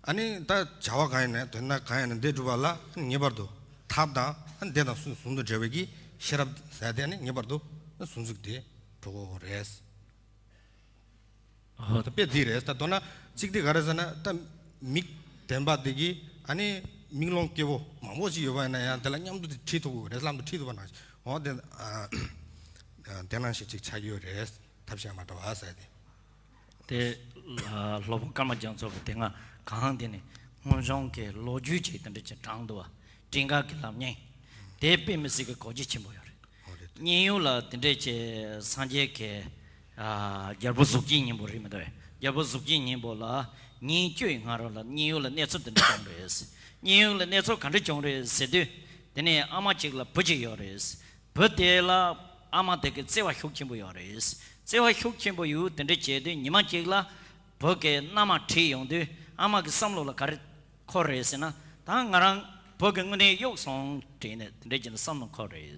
ཨ་ནི་ད་བྱ་བ་གང་ཡིན་ན་དོན་དག་གང་ཡིན་ན་དེ་སྒྲུབ་པ་ལ་ངེས་པར་དུ་ཐབས་དང་ཨ་ནི་དེ་དང་ཟུང་དུ་འབྲེལ་བའི་གི་ཤེས་རབ་ཟེར་དེ་ཨ་ནི་ངེས་པར་དུ་ཟུང་འཇུག་དེ་འགྲོ་དགོས་རེད། ཨོ། ད་དཔེ་འདི་རེད། ད་མདོར་ན་གཅིག་དེ་ག་རེ་ཟེར་ན། ད་མིག་ལྡན་པ་དེ་གིས་ཨ་ནི་མིག་ལོང་སྐྱེ་བོ་མང་པོ་ཞིག་ཡོད་པ་ཡིན་ན་ཡང་དེ་ལ་མཉམ་དུ་དེ་ཁྲིད་ཐུབ་ཀྱི་རེད། ལམ་དུ་ཁྲིད་ཐུབ་པ་ནང་བཞིན། འོ་དེ། ཨ། དེ་ནང་བཞིན་ཅིག་ཆགས་ཀྱི་ཡོད་རེད། ཐབས་ཤེས་མ་འདྲ་བ་ཟེར་དེ། དེ་ལ་སློབ་དཔོན་ཀརྨ་རྒྱ་མཚོ་གིས་དེ་སྔ་གང་དེ་ནས་སྔོན་བྱུང་གི་ལོ་རྒྱུས་ཅིག་དེ་འདྲ་ཅིག་དྲངས་འདུག་བ། སྤྲིན་དཀར་གྱི་ལམ་རྙིང་། དེ་དཔེ་མི་སྲིད་ཀྱི་གོ་རྒྱུ་ཆེན་པོ་ཡོད་རེད། ཨོ་རེད། མཉན་ཡོད་ལ་དེ་འདྲས་ཀྱི་སངས་རྒྱས་ཀྱི། ཨ། རྒྱལ་པོ་གཟུགས་ཅན་སྙིང་པོ་རེད་མི་འདུག་གས། རྒྱལ་པོ་གཟུགས་ཅན་སྙིང་པོ་ལ་ཉིན་བཅུའི་སྔ་རོལ་ལ་མཉན་ཡོད་ལ་གནས་ཚུལ་དེ་འདྲ་བྱུང་རེད། མཉན་ཡོད་ལ་གནས་ཚུལ་ག་འདྲ་བྱུང་རེད་ཟེར་དུས། དེ་ནས་ཨ་མ་གཅིག་ལ་བུ་གཅིག་ཡོད་རེད། བུ་དེ་ལ་ཨ་མ་དེ་གི་བརྩེ་བ་ཤུགས་ཆེན་པོ་ཡོད་རེད། བརྩེ་བ་ཤུགས་ཆེན་པོ་ཡོད་དེ་འདྲ་བྱས་དུས་ཉི་མ་གཅིག་ལ་བུ་གི་མནའ་མ་ཁྲིད་ཡོང་དུས་ཨ་མ་གི་བསམ་བློ་ལ་ག་རེ་འཁོར་རེད་ཟེར་ན། ད་ང་རང་བུ་གི་དངོས་གནས་གཡོག་སོང་དྲན་ནས་དེ་འདྲ་བྱས་ནས་བསམ་བློ་འཁོར་རེད།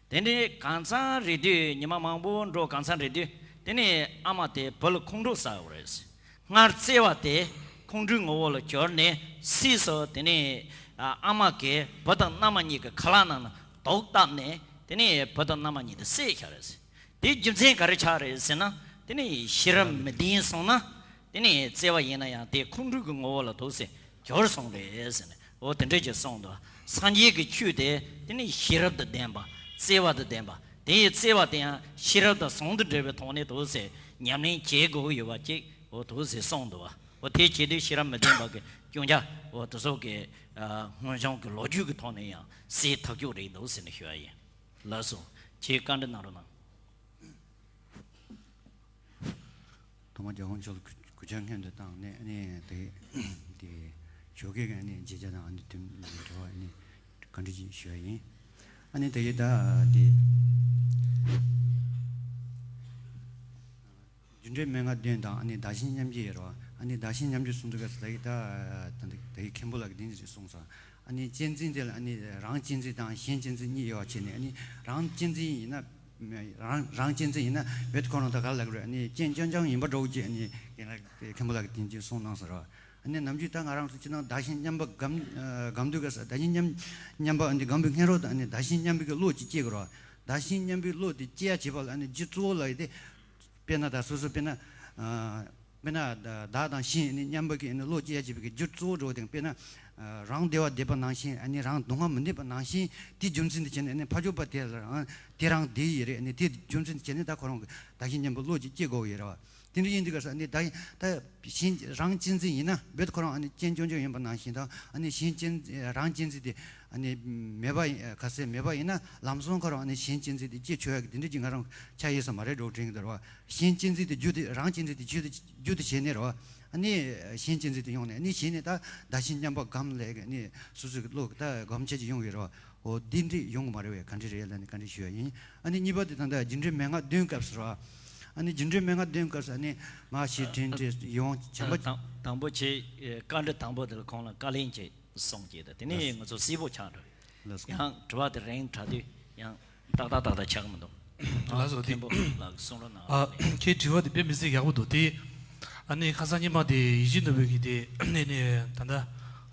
དེ་འདྲའི་གང་ཚང་རེད་དུས། ཉི་མ་མང་པོ་འགྲོ་གང་ཚང་རེད་དུས། དེ་ནས་ཨ་མ་དེ་བུ་ལ་ཁོང་ཁྲོ་ཟ་ཡོད་རེད། སྔར་བརྩེ་བ་དེ་ཁོང་ཁྲོའི་ངོ་བོ་ལ་གྱུར་ནས་སྲིད་སོ། དེ་ནས་ཨ་མ་གིས་བུ་དང་མནའ་མ་གཉིས་ཀྱི་ཁ་ལག་ནང་ན་དུག་བཏབ་ནས་དེ་ནས་བུ་དང་མནའ་མ་གཉིས་དེ་བསད་བཞག་རེད། དེའི་རྒྱུ་མཚན་ག་རེ་ཆགས་རེད་ཟེར་ན། དེ་ནས་ཤེས་རབ་མི་ལྡན་སོང་ན། དེ་ནས་བརྩེ་བ་ཡིན་ན་ཡང་དེ་ཁོང་ཁྲོ་གི་ངོ་བོ་ལ་དུག་སེ་གྱུར་སོང་རེད་ཟེར་ནས། འོ་དེ་འདྲས་ཀྱི་གསུངས་འདུག་སངས་རྒྱས་ཀྱི་ཆོས་དེ་དེ་ནི་ཤེས་རབ་དང་ལྡན་པ། བརྩེ་བ་དང་ལྡན་པ། དེ་ཡི་བརྩེ་བ་དེ་ཡང་ཤེས་རབ་དང་ཟུང་དུ་འབྲེལ་བའི་ཐོག་ནས་དུག་སེ་ཉམས་ལེན་བྱེད་དགོས་ཀྱི་ཡོད་པ་ཅིག་འོ་དུག་སེ་གསུངས་འདུག་འོ་དེ་བྱེད་དུས་ཤེས་རབ་མི་ལྡན་པ་གི་སྐྱོན་ཆ་འོ་དེ་ཚོ་གི་ཨ་སྔོན་བྱུང་གི་ལོ་རྒྱུས་ཀྱི་ཐོག་ནས་ཡང་སེལ་ཐག་ཆོད་རེད་འདུག་ཟེར་ནས་ཞུ་བ་ཡིན། ལགས་སོ། ཁྱེད་བཀའ་འདྲི་གནང་རོགས་གནང་། ཐོག་མར་རྒྱལ་དབང་མཆོག་ལ་གུས་གུས་ཕྱག་སྔོན་དུ་བཏང་ནས། ཨ་ནི་དེ་དེ་ཞོགས་ཀས་ཀྱི་ཨ་ནི་མཇལ་བཅར་དང་ཨ་ནི་དེ་འདྲ་བ་ཨ་ནི་བཀའ་འདྲི་ཅིག་ཞུ་ཡ་ཡིན། ཨ་ནི་དེ་ཡི་ད་དེ་རྒྱུ་འབྲས་མན་ངག་བདུན་དང་ཨ་ནི་བདག་གཞན་མཉམ་བརྗེ་ཡོད་རེད་བ། ཨ་ནི་བདག་གཞན་མཉམ་བརྗེ་གསུང་དུས་སྐབས་སུ་དེ་ཡི་ད་དེ་ཡི་མཁན་པོ་ལགས་ཀྱིས་དེ་འདྲ་ཅིག་གསུངས་སོང་། ཨ་ནི་གཅེས་འཛིན་དེ་ལ་ཨ་ནི་རང་གཅེས་འཛིན་དང་གཞན་གཅེས་འཛིན་གཉིས་ཡོད་པ་བྱས་ནས། ཨ་ནི་རང་གཅེས་འཛིན་ཡིན་ན། རང་རང་གཅེས་འཛིན་ཡིན་ན་བོད་ཁོ་རང་ད་ག་ལབ་རེད། ཨ་ནི་རྐྱེན་རྐྱང་རྐྱང་ཡིན་པ་འདྲ་བོ་ཅིག་ཨ་ནི་རྒན་ལགས་དེ་མཁན་པོ་ལགས་ཀྱིས་དེ་འདྲ་གསུངས་གནང་སོང་ར། ཨ་ནི་ནམ་རྒྱུན་ད་ང་རང་ཚོ་སྤྱིར་བཏང་བདག་གཞན་མཉམ་པ་སྒོམ་སྒོམ་དུས་སྐབས་སུ་བདག་གཞན་མཉམ་མཉམ་པ་ཨ་ནི་སྒོམ་པའི་སྔོན་རོལ་དུ་ཨ་ནི་བདག་གཞན་མཉམ་པའི་གི་བློ་ཅིག་སྐྱེ་དགོས་ར། བདག་གཞན་མཉམ་པའི་བློ་དེ་སྐྱེ་ཡ་བྱེད་པ་ལ་ཨ་ནི་རྒྱུ་གཙོ་བོ་ལ་ཡི་དེ། དཔེར་ན་ད་སོ་སོ་དཔེར་ན། ཨ། དཔེར་ན་ད་བདག་དང་གཞན་ནི་མཉམ་པ་གི་ནི་བློ་སྐྱེ་ཡ་བྱེད་པའི་གི་རྒྱུ་གཙོ་བོ་འགྲོ་བ་དེ། དཔེར་ན། ཨ། རང་བདེ་བ་བདེ་བ་ནང་བཞིན། ཨ་ནི་རང་སྡུག་བསྔལ་མི་འདོད་པ་ནང་བཞིན། དེ་རྒྱུ་མཚན་དུ་བྱས་ནས་ནི་ཕ་ཆོས་པ་དེ་ལ་རང་དེ་རང་བདེ་ཡི་རེད། ནི་དེ་རྒྱུ་མཚན་དུ་བྱས་ནས་ད་ཁོ་རང་གི་བདག་གཞན་མཉམ་པའི་བློ་ཅིག་སྐྱེ་དགོས་ཀྱི་ཡོད་རེད་བ། དེ་འདྲ་ཡིན་དུས་སྐབས་སུ་ནི་ད་ད་གཞན་རང་གཅེས་འཛིན་ཡིན་ན་བོད་ཁོ་རང་ཨ་ནི་རྐྱེན་རྐྱང་རྐྱང་ཡིན་པ་ནང་བཞིན་དང་། ཨ་ནི་གཞན་གཅེས་རང་གཅེས་འཛིན་དེ་ཨ་ནི་མེད་པ་ཡིན། ག་ཚད་མེད་པ་ཡིན་ན་ལམ་སང་ཁོ་རང་ཨ་ནི་གཞན་གཅེས་འཛིན་དེ་སྐྱེ་ཆོག་ཡ་གི་དེ་འདྲ་ཅིག་ང་རང་ཆགས་ཡོད་ས་མ་རེད་འགྲོ་དྲན་གྱི་འདུག་ར་བ། གཞན་གཅེས་འཛིན་དེ་རྒྱུ་དེ་རང་གཅེས་འཛིན་དེ་རྒྱུ་དེ་རྒྱུ་དེ་བྱས་ནས་ར་བ། ཨ་ནི་གཞན་གཅེས་འཛིན་དེ་ཡོང་ནས་ཨ་ནི་གཞན་ནས་ད་བདག་གཞན་མཉམ་པ་སྒོམ་ལས་ཀྱི་ཨ་ནི་སོ་སོ་གི་བློ་ད་སྒོམ་བྱེད་ཅིག་ཡོང་གི་ར་བ། འོ་འདི་འདྲ་ཡོང་གི་མ་རེད་བས། ག་འདྲ་རེད་ལབ་ནས་བཀའ་འདྲི་ཞུ་ཡ་ཡིན། ཨ་ནི་གཉིས་པ་དེ་ད་ལྟ་རྒྱུ་འབྲས་མན་ངག་བདུན་སྐབས་སུ་ར་བ། ཨ་ནི་རྒྱུ་འབྲས་མན་ངག་བདུན་སྐབས་སུ་ཨ་ནི་མ་ཤེས་དྲན་འདྲེ་ཡོང་བྱམས་པ། དང་དང་པོ་ཆེ། བཀའ་འདྲི་དང་པོ་དེ་ལ་ཁོང་ལ་བཀའ་ལན་ཅིག་གསུང་གི་ད། དེ་ནས་ལགས། ང་ཚོ་གསལ་པོ་ཆགས་འགྲོ། ལགས་སོ། ཡང་དྲི་བ་དེ་རིང་དྲ་དུས་ཡང་ཏག་ཏག་ཏག་ཏག་ཆགས་མི་འདུག་ལགས་སོ། དེ་མཁན་པོ་ལགས་གསུང་རོགས་གནང་། ཨ། ཁྱེད་དྲི་བ་དེ་དཔེ་མི་སྲིད་ཡག་པོ་འདུག་དེ་ཨ་ནི་ཁ་སང་ཉི་མ་དེ་ཡིད་བཞིན་ནོར་བུ་གིས་དེ་ནས་ནས་ད་ལྟ་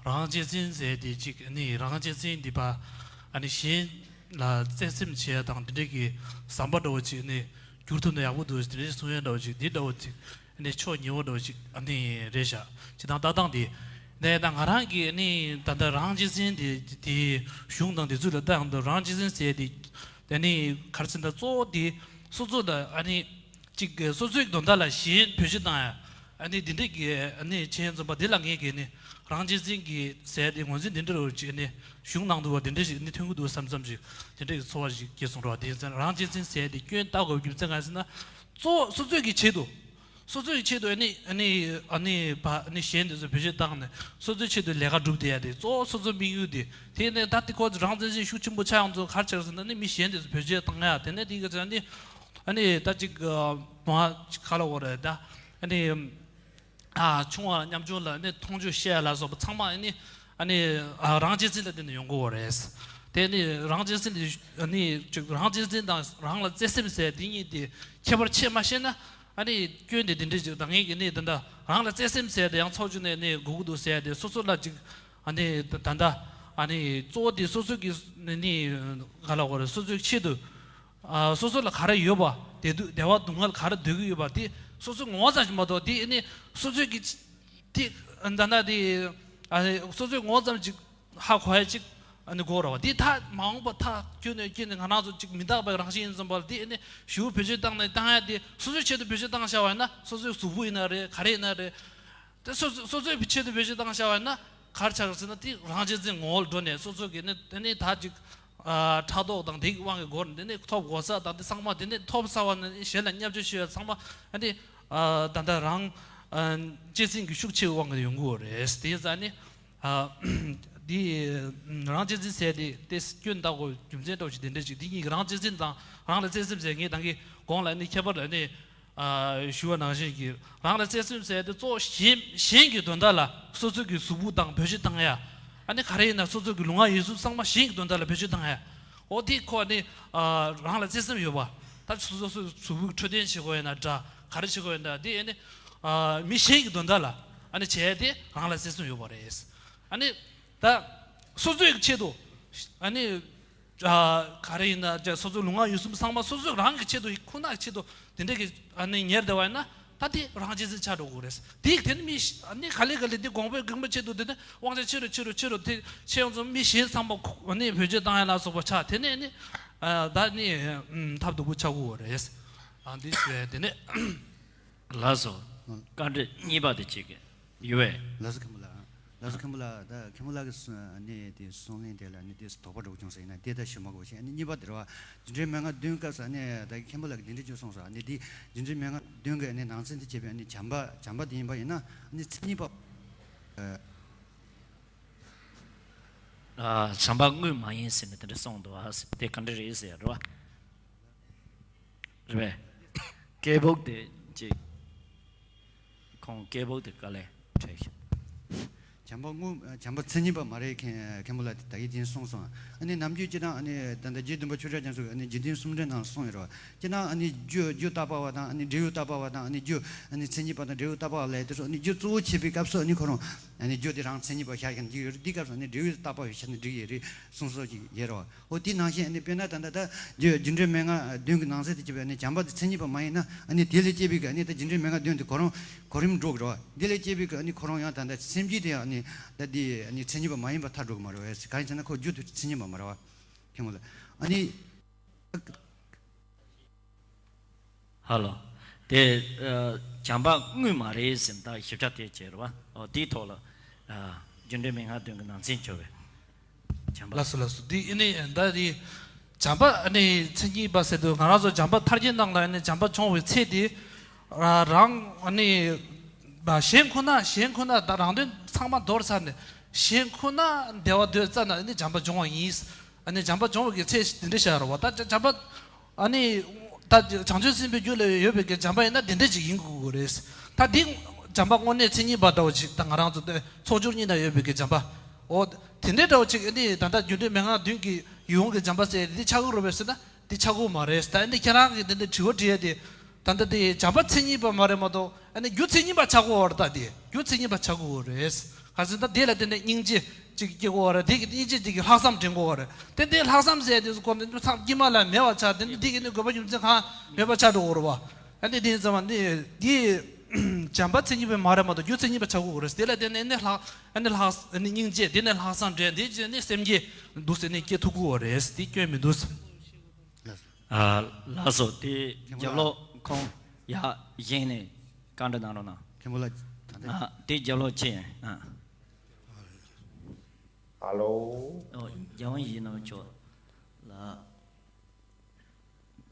རང་གཅེས་འཛིན་ཟེར་དེ་གཅིག་ཨ་ནི་རང་གཅེས་འཛིན་འདི་པ་ཨ་ནི་གཞན་ལ་བརྩེ་སེམས་བྱེད་ཡ་དང་དེ་འདྲ་གི་བསམ་པ་འདྲ་བོ་ཅིག་ནི་བསྒྱུར་ཐུབ་ན་ཡག་པོ་འདུག་དེ་འདྲ་གསུང་ཡ་འདྲ་བོ་ཅིག་འདི་འདྲ་བོ་ཅིག་ནས་ཕྱོགས་ཉེ་བོ་འདྲ་བོ་ཅིག་ཨ་ནི་རེད་ཤག་ཅི་དང་ལྟ་སྟངས་དེ། ནས་ད་ང་རང་གིས་ཨ་ནི་ད་ལྟ་རང་གཅེས་འཛིན་དེ་དེ་གཞུང་དང་དེ་ཚོ་ལ་ལྟ་ཡོང་དུས་རང་གཅེས་འཛིན་ཟེར་དེ་ དེ་ནི་ག་རེ་ཟེར་ན་གཙོ་བོ་དེ་སོ་སོ་ལ་ཨ་ནི་གཅིག་གི་སོ་སོའི་དོན་དག་ལ་གཞན་བེད་སྤྱོད་བཏང་ཡ། ཨ་ནི་འདི་འདྲས་ཀྱི་ཨ་ནི་བྱས་ཙམ་པ་འདི་ལ་ངས་གི་ནི་རང་གཅེས་འཛིན་གྱི་ཟེར་ཏེ་ངོས་འཛིན་འདི་འདྲ་རུ་ཅིག་ནི་གཞུང་ནང་དུ་བ་འདི་འདྲས་ཞིག་ནི་ཐོན་གི་འདུག་བསམ་བསམ་ཞིག་དེ་འདྲས་ཀྱི་ཚོར་བ་ཞིག་སྐྱེས་སོང་ར། དེ་ཡིན་ཙང་རང་གཅེས་འཛིན་ཟེར་ཏེ་སྐྱོན་བཏགས་དགོས་རྒྱུ་མཚན་གང་ཡིན་ཟེར་ན། གཙོ་བོ་སོ་སོའི་གི་ཆེད་དུ། སོ་སོའི་ཆེད་དུ་ཨ་ནི་ཨ་ནི་ཨ་ནི་བ་ཨ་ནི་གཞན་དེ་ཚོ་བེད་སྤྱོད་བཏང་ནས་སོ་སོའི་ཆེད་དུ་ལས་ཀ་སྒྲུབ་བསྡད་ཡ་དེ་གཙོ་བོ་སོ་སོའི་དམིགས་ཡུལ་དེ། དེ་ནས་ད་དེ་ཁོ་ཚོ་རང་བཙན་ཞིག་ཤུགས་ཆེན་པོ་ཆགས་ཡོང་ཚོ་ག་རེ་ཆགས་ཟེར་ན་ཨ་ནི་མི་གཞན་དེ་ཚོ་བེད་སྤྱོད་བཏང་ཡ། དེ་ནས་དེ་ག་ཚོད་ཨ་ནི་ཨ་ནི་ད་ཅིག་མ་ཅིག་ག་ལ་འོ་རེད་ད། ཨ་ནི་ཨ་ཆུང་བ་ཉམ་ཆུང་ལ་ཨ་ནི་མཐོང་ཆོས་བཤད་ཡ་ལ་སོགས་པ་ཚང་མ་ཨ་ནི་ཨ་ནི་ཨ་རང་གཅེས་འཛིན་ལ་བརྟེན་ནས་ཡོང་གི་ཡོད་རེད། དེ་ནི་རང་གཅེས་འཛིན་དེ་ཨ་ནི་ཅིག་རང་གཅེས་འཛིན་དང་རང་ལ་བརྩེ་སེམས་ཟེར་དེ་གཉིས་དེ་ཁྱད་པར་ཕྱེ་མ་ཤེས་ན། ཨ་ནི་སྐྱོན་དེ་འདི་འདྲས་ཅིག་ད་ངས་ཀྱི་ནི་ད་ལྟ་རང་ལ་བརྩེ་སེམས་ཟེར་དེ་ཡང་ཚོགས་ཆུང་ནས་ནི་དགོས་ཀྱི་འདུག་ཟེར་དེ་སོ་སོ་ལ་ཅིག་ཨ་ནི་ད་ལྟ་ཨ་ནི་གཙོ་བོ་དེ་སོ་སོ་གི་ནི་ག་ལ་བ་རེད། སོ་སོའི་ཆེད་དུ་ཨ་སོ་སོ་ལ་ག་རེ་ཡོད་པ། བདེ་སྡུག་བདེ་བ་སྡུག་བསྔལ་ག་རེ་འདོད་ཀྱི་ཡོད་པ་དེ་སོ་སོའི་ངོ་བོ་ཙམ་ཞིག་མ་གཏོགས་དེ་ཨ་ནི་སོ་སོའི་གི་དེ་ད་ལྟ་དེ་ཨ་ནི་སོ་སོའི་ངོ་བོ་ཙམ་ཅིག་ཧ་གོ་ཡ་ཅིག་ཨ་ནི་དགོས་རེད་བ། དེ་ཐག་མ་འོངས་པ་ཐག་ཁྱོན་ནས་ཁྱོན་ནས་ང་རང་ཚོ་ཅིག་མི་རྟག་པའི་རང་བཞིན་ཡིན་ཙམ་པ་ལ་དེ་ཨ་ནི་ཞུ་བེད་སྤྱོད་བཏང་ནས་བཏང་ཡ་དེ་སོ་སོའི་ཆེད་དུ་བེད་སྤྱོད་བཏང་བཞག་པ་ཡིན་ན་སོ་སོའི་གཟུགས་པོ་ཡིན་ན་རེད། ག་རེ་ཡིན་ན་རེད། དེ་སོ་སོ་སོ་སོའི་ཆེད་དུ་བེད་སྤྱོད་བཏང་བཞག་པ་ཡིན་ན་ག་རེ་ཆགས་ཀྱི་ཟེར་ན་དེ་རང་གཅེས་འཛིན་ངོ་བོར་འགྲོ་ནས་སོ་སོ་གི་ནི་དེ་ནི་ད་ཅིག་ཨ་ཕྲག་དོག་དང་དེ་གི་དབང་གིས་འགོར་ནས་དེ་ནི་ཐོབ་གོ་ས་དང་དེ་ཚང་མ་དེ་ནི་ཐོབ་ཚར་བ་ནི་གཞན་ལ་བརྙས་བཅོས་བྱེད་ཡ་ཚང་མ་ཨ་ནི་ཨ་ད་ལྟ་རང་ཨ་གཅེས་འཛིན་གྱི་ཤུགས་ཆེ་བའི་དབང་གིས་ཡོང་གི་ཡོད་རེད། དེ་ཡིན་ཙང་ནི། ཨ། འདི་རང་གཅེས་འཛིན་ཟེར་དེ་དེ་སྐྱོན་བཏགས་དགོས་རྒྱུ་མཚན་འདྲ་བོ་ཞིག་དེ་འདྲ་ཞིག་དེ་གཉིས་ཀྱི་རང་གཅེས་འཛིན་དང་རང་ལ་བརྩེ་སེམས་ཟེར་ངས་ད་གིན་གོང་ལ་ནི་ཁྱད་པར་ནི་ཨ་ཞུ་བ་ནང་བཞིན་གྱི་རང་ལ་བརྩེ་སེམས་ཟེར་དེ་གཙོ་བོ་གཞན་གཞན་གྱི་དོན་དག་ལ་སོ་སོ་གི་གཟུགས་པོ་དང་བེད་སྤྱོད་བཏང་ཡ། ཨ་ནི་ག་རེ་ཡིན་ན་སོ་སོ་གི་ལུས་ངག་ཡིད་གསུམ་ཚང་མ་གཞན་གྱི་དོན་དག་ལ་བེད་སྤྱོད་བཏང་ཡ། འོ་དེ་ཁོ་ནི་ཨ་རང་ལ་བརྩེ་སེམས་ཡོད་པ། ད་སོ་སོ་སོ་གཟུགས་པོའི་འཕྲོད་བསྟེན་བྱེད་དགོས་ཡིན་ན་འདྲ་ག་རེ་བྱེད་དགོས་ཡིན་ན་དེ་ཨ་ནི་ཨ་མི་གཞན་གྱི་དོན་དག་ལ་ཨ་ནི་བྱས་ཏེ་རང་ལ་བརྩེ་སེམས་ཡོད་པ་རེད། ཨ་ནི་ད་སོ་སོའི་ཆེད་དུ་ཨ་ནི་ཨ་ག་རེ་ཡིན་ན་ཅིག་སོ་སོའི་ལུས་ངག་ཡིད་གསུམ་ཚང་མ་སོ་སོ་རང་གི་ཆེད་དུ་ཁོ་ན་གི་ཆེད་དུ་དེ་འདྲ་གི་ཨ་ནི་ཉར་བསྡད་པ་ཡིན་ན་ད་དེ་རང་གཅེས་འཛིན་ཆགས་འགྲོ་གི་རེད། དེ་དེ་ནི་མི་ཨ་ནི་ག་ལེ་ག་ལེ་དེ་གོང་འཕེལ་གོང་འཕེལ་ཆེད་དུ་དེ་ནི་དབང་ཆ་ཆེ་རུ་ཆེ་རུ་ཆེ་རུ་དེ་ཆེ་ཡོང་ཙང་མི་གཞན་ཚང་མ་ཁོ་ཨ་ནི་བེད་སྤྱོད་བཏང་ཡ་ལ་སོགས་པ་ཆགས་དེ་ནས་ཨ་ནི་ཨ་ད་ནི་ཨ་ཐབས་སྡུག་པོ་ཆགས་ཀྱི་ཡོད་རེད། ཨ་འདི་ཞུ་ཡ་དེ་ནས། ལགས་སོ། བཀའ་འདྲི་གཉིས་པ་དེ་གཅིག་གི་ཡོད་པས། ལགས་སོ་མཁན་པོ་ལགས། ལགས་སོ་མཁན་པོ་ལགས། ད་མཁན་པོ་ལགས་ཀྱི་གསུང་ཨ་ནི་དེ་གསུང་གླེང་དེ་ལ་ཨ་ནི་དེ་དོགས་པ་འགྲོ་བྱུང་ཟེར་ཡིན་ན་དེ་ད་ཞུ་མ་དགོས་ཤིང་ཨ་ནི་གཉིས་པ་དེ་རེད་བ། རྒྱུ་འབྲས་མན་ངག་བདུན་སྐབས་སུ་ཨ་ནི་ད་མཁན་པོ་ལགས་ཀྱིས་འདི་འདྲ་བརྗོད་སོང་ཟེར། ཨ་ནི་དེ་རྒྱུ་འབྲས་མན་ངག་བདུན་གྱི་ཨ་ནི་ནང་ཚན་དུ་བྱས་པའི་ཨ་ནི་བྱམས་པ་བྱམས་པ་དེ་ཡིན་པ་ཡིན་ན་ཨ་ནི་མཚན་ཉིད་པ། ཨ། བྱམས་པ་དངོས་མ་ཡིན་ཟེར་ནས་དེ་འདྲ་གསུངས་འདུག་ཨ། དེ་ག་འདྲ་རེད་ཟེར་རེད་བ། རེད་པས། སྐད་སྦུག་དེ་ཅིག་ཁོང་སྐད་སྦུག་དེ་དཀའ་ལས་འཕྲད་ཤག་བྱམས་པ་དངོས་བྱམས་པ་མཚན་ཉིད་པ་མ་རེད། མཁན་མཁན་པོ་ལགས་དེ་ད་གིན་དེ་གསུངས་སོང་། ཨ་ནི་ནམ་རྒྱུན་སྤྱིར་བཏང་ཨ་ནི་ད་ལྟ་རྗེ་བདུན་པ་ཆོས་གྲགས་རྒྱ་མཚོ་གིས་ཨ་ནི་རྗེ་བདུན་གསུམ་འགྲེལ་ནང་གསུངས་ཡོད་རེད་བ། སྤྱིར་བཏང་ཨ་ནི་རྒྱུ་རྒྱུ་བཏགས་པ་བ་དང་ཨ་ནི་འབྲས་བུ་བཏགས་པ་བ་དང་ཨ་ནི་རྒྱུ་ཨ་ནི་མཚན་ཉིད་པ་དང་འབྲས་བུ་བཏགས་པ་བ་ལས་དེ་ཚོ་ཨ་ནི་རྒྱུ་གཙོ་བོ་བྱེད་པའི་སྐབས་སུ་ཨ་ནི་ཁོ་རང་ཨ་ནི་རྒྱུ་དེ་རང་མཚན་ཉིད་པ་ཤར་ཡོང་གི་ཡོད་རེད། འདི་སྐབས་སུ་ཨ་ནི་འབྲས་བུ་བཏགས་པ་བ་ཤར་ནས་འགྲིག་གི་རེད་གསུངས་སོགས་ཀྱི་ཡོད་རེད་བ། འོ་དེ་ནང་བཞིན་ཨ་ནི་དཔེར་ན་ད་ལྟ་ད་རྒྱུ་རྒྱུ་འབྲས་མན་ངག་བདུན་གྱི་ནང་གསེས་དེ་བྱས་པའི་ཨ་ནི་བྱམས་པ་དེ་མཚན་ཉིད་པ་མ་ཡིན་ན་ཨ་ནི་དེ་ལས་སྐྱེས་པའི་གི་ཨ་ནི་ད་རྒྱུ་འབྲས་མན་ངག་བདུན་དེ་གོ་རིམ་གོ་རིམ་འགྲོ་གི་རེད་བ། དེ་ལས་སྐྱེས་པའི་གི་ཨ་ནི་ཁོ་རང་ཡང་ད་ལྟ་སེམས་བསྐྱེད་དེ་ཡང་ཨ་ནི་ད་དེ་ཨ་ནི་མཚན་ཉིད་པ་མ་ཡིན་པ་ཐལ་འགྲོ་གི་མ་རེད་བ། གང་ཡིན་ཟེར་ན་ཁོ་རྒྱུ་དེ་མཚན་ཉིད་པ་མ་རེད་བ། མཁན་པོ་ལགས། ཨ་ནི། ཧ་ལོ། དེ་ཨ་བྱམས་པ་དངོས་མ་རེད་ཟེར་ད་ཞིབ་ཆ་དེ་བྱས་རེད་བ། ཨོ་དེའི་ཐོག་ལ་ཨ་རྒྱུ་འབྲས་མན་ངག་བདུན་གྱི་ནང་ཚན་བྱས་པའི་བྱམས་པ། ལགས་སོ་ལགས་སོ། འདི་ཨ་ནི་ད་དེ་བྱམས་པ་ཨ་ནི་མཚན་ཉིད་པ་ཟེར་དུས་ང་རང་ཚོ་བྱམས་པ་ཐར་རྒྱན་ནང་ལ་ཨ་ནི་བྱམས་པ་བྱུང་བའི་ཚེ་དེ་རང་ཨ་ནི་གཞན་ཁོ་ན་གཞན་ཁོ་ན་ད་རང་དོན་ཚང་མ་དོར་ཚར་ནས་གཞན་ཁོ་ན་བདེ་བ་འདོད་ཙ་ན་ཨ་ནི་བྱམས་པ་བྱུང་བ་ཡིན། ཨ་ནི་བྱམས་པ་སྦྱོང་བ་གི་ཚད་དེ་འདྲ་བཞག་རེད་བ། ད་བྱམས་པ་ཨ་ནི་ད་བྱང་ཆུབ་སེམས་དཔའི་རྒྱུད་ལ་ཡོད་པའི་གི་བྱམས་པ་ཡིན་ན་དེ་འདྲ་ཅིག་ཡིན་དགོས་ཀྱི་རེད། ད་འདི་བྱམས་པ་དངོས་གནས་མཚན་ཉིད་པ་འདྲ་བོ་ཅིག་ད་ང་རང་ཚོ་དེ་ཚོགས་སྦྱོར་གཉིས་ན་ཡོད་པའི་གི་བྱམས་པ། འོ་དེ་འདྲའི་འདྲ་བོ་ཅིག་ཨ་ནི་ད་ལྟ་རྒྱུ་འབྲས་མན་ངག་བདུན་གྱི་ཡིད་འོང་གི་བྱམས་པ་ཟེར་འདི་ཆགས་ཀྱི་རེད་པས་ཟེར་ན་འདི་ཆགས་ཀྱི་མ་རེད། ད་ཨ་ནི་ཁྱེད་རང་གི་དེ་འདྲ་དྲི་བ་དྲི་ཡ་དེ། ད་ལྟ་དེ་བྱམས་པ་མཚན་ཉིད་པ་མ་རེད་མ་གཏོགས་ཨ་ནི་རྒྱུ་མཚན་ཉིད་པ་ཆགས་ཀྱི་ཡོད་རེད། ད་དེ་རྒྱུ་མཚན་ཉིད་པ་ཆགས་ཀྱི་ཡོད་རེད། ག་ཟེར་ན་དེ་ལ་བརྟེན་ནས་སྙིང་རྗེ་ཅིག་སྐྱེ་གི་ཡོད་རེད། དེ་གི་སྙིང་རྗེ་དེ་གི་ལྷག་བསམ་འདྲེན་གྱི་ཡོད་རེད། དེ་དེ་ལྷག་བསམ་ཟེར་དེ་ཚོ་ཁོ་ནི་མཚམས་དཀྱིལ་མ་ལ་མེད་པ་ཆགས། དེ་ནི་དེ་གི་ནི་དགོས་པ་རྒྱུ་མཚན་གང་མེད་པ་ཆགས་འགྲོ་གི་རེད་བ། ཨ་ནི་དེ་ཡིན་ཙང་ནི་དེ་བྱམས་པ་མཚན་ཉིད་པ་མ་རེད་མ་གཏོགས་རྒྱུ་མཚན་ཉིད་པ་ཆགས་ཀྱི་ཡོད་རེད། དེ་ལ་བརྟེན་ནས་ཨ་ནི་ལྷག་ཨ་ནི་ལྷག་ཨ་ནི་སྙིང་རྗེ་དེ་ནས་ལྷག་བསམ་འདྲེན་དེ་བྱས་ནས་སེམས་བསྐྱེད་འདུག་ཟེར་ནས་སྐྱེ་ཐུབ་ཀྱི་ཡོད་རེད། དེ་སྐྱོན་མི་འདུག་ཨ། ལགས་སོ། དེ་རྒྱབ་ལོགས་ཁོང་ཡ་བཞེངས་ནས་བཀའ་འདྲི་གནང་རོགས་གནང་། མཁན་པོ་ལགས། ད་ལྟ། ཨ། དེ་རྒྱབ་ལོགས་ཕྱིན། ཨ། ཨ་ལོ། ཨོ། རྒྱལ་དབང་ཡིད་བཞིན་ནོར་བུ་མཆོག་ལ་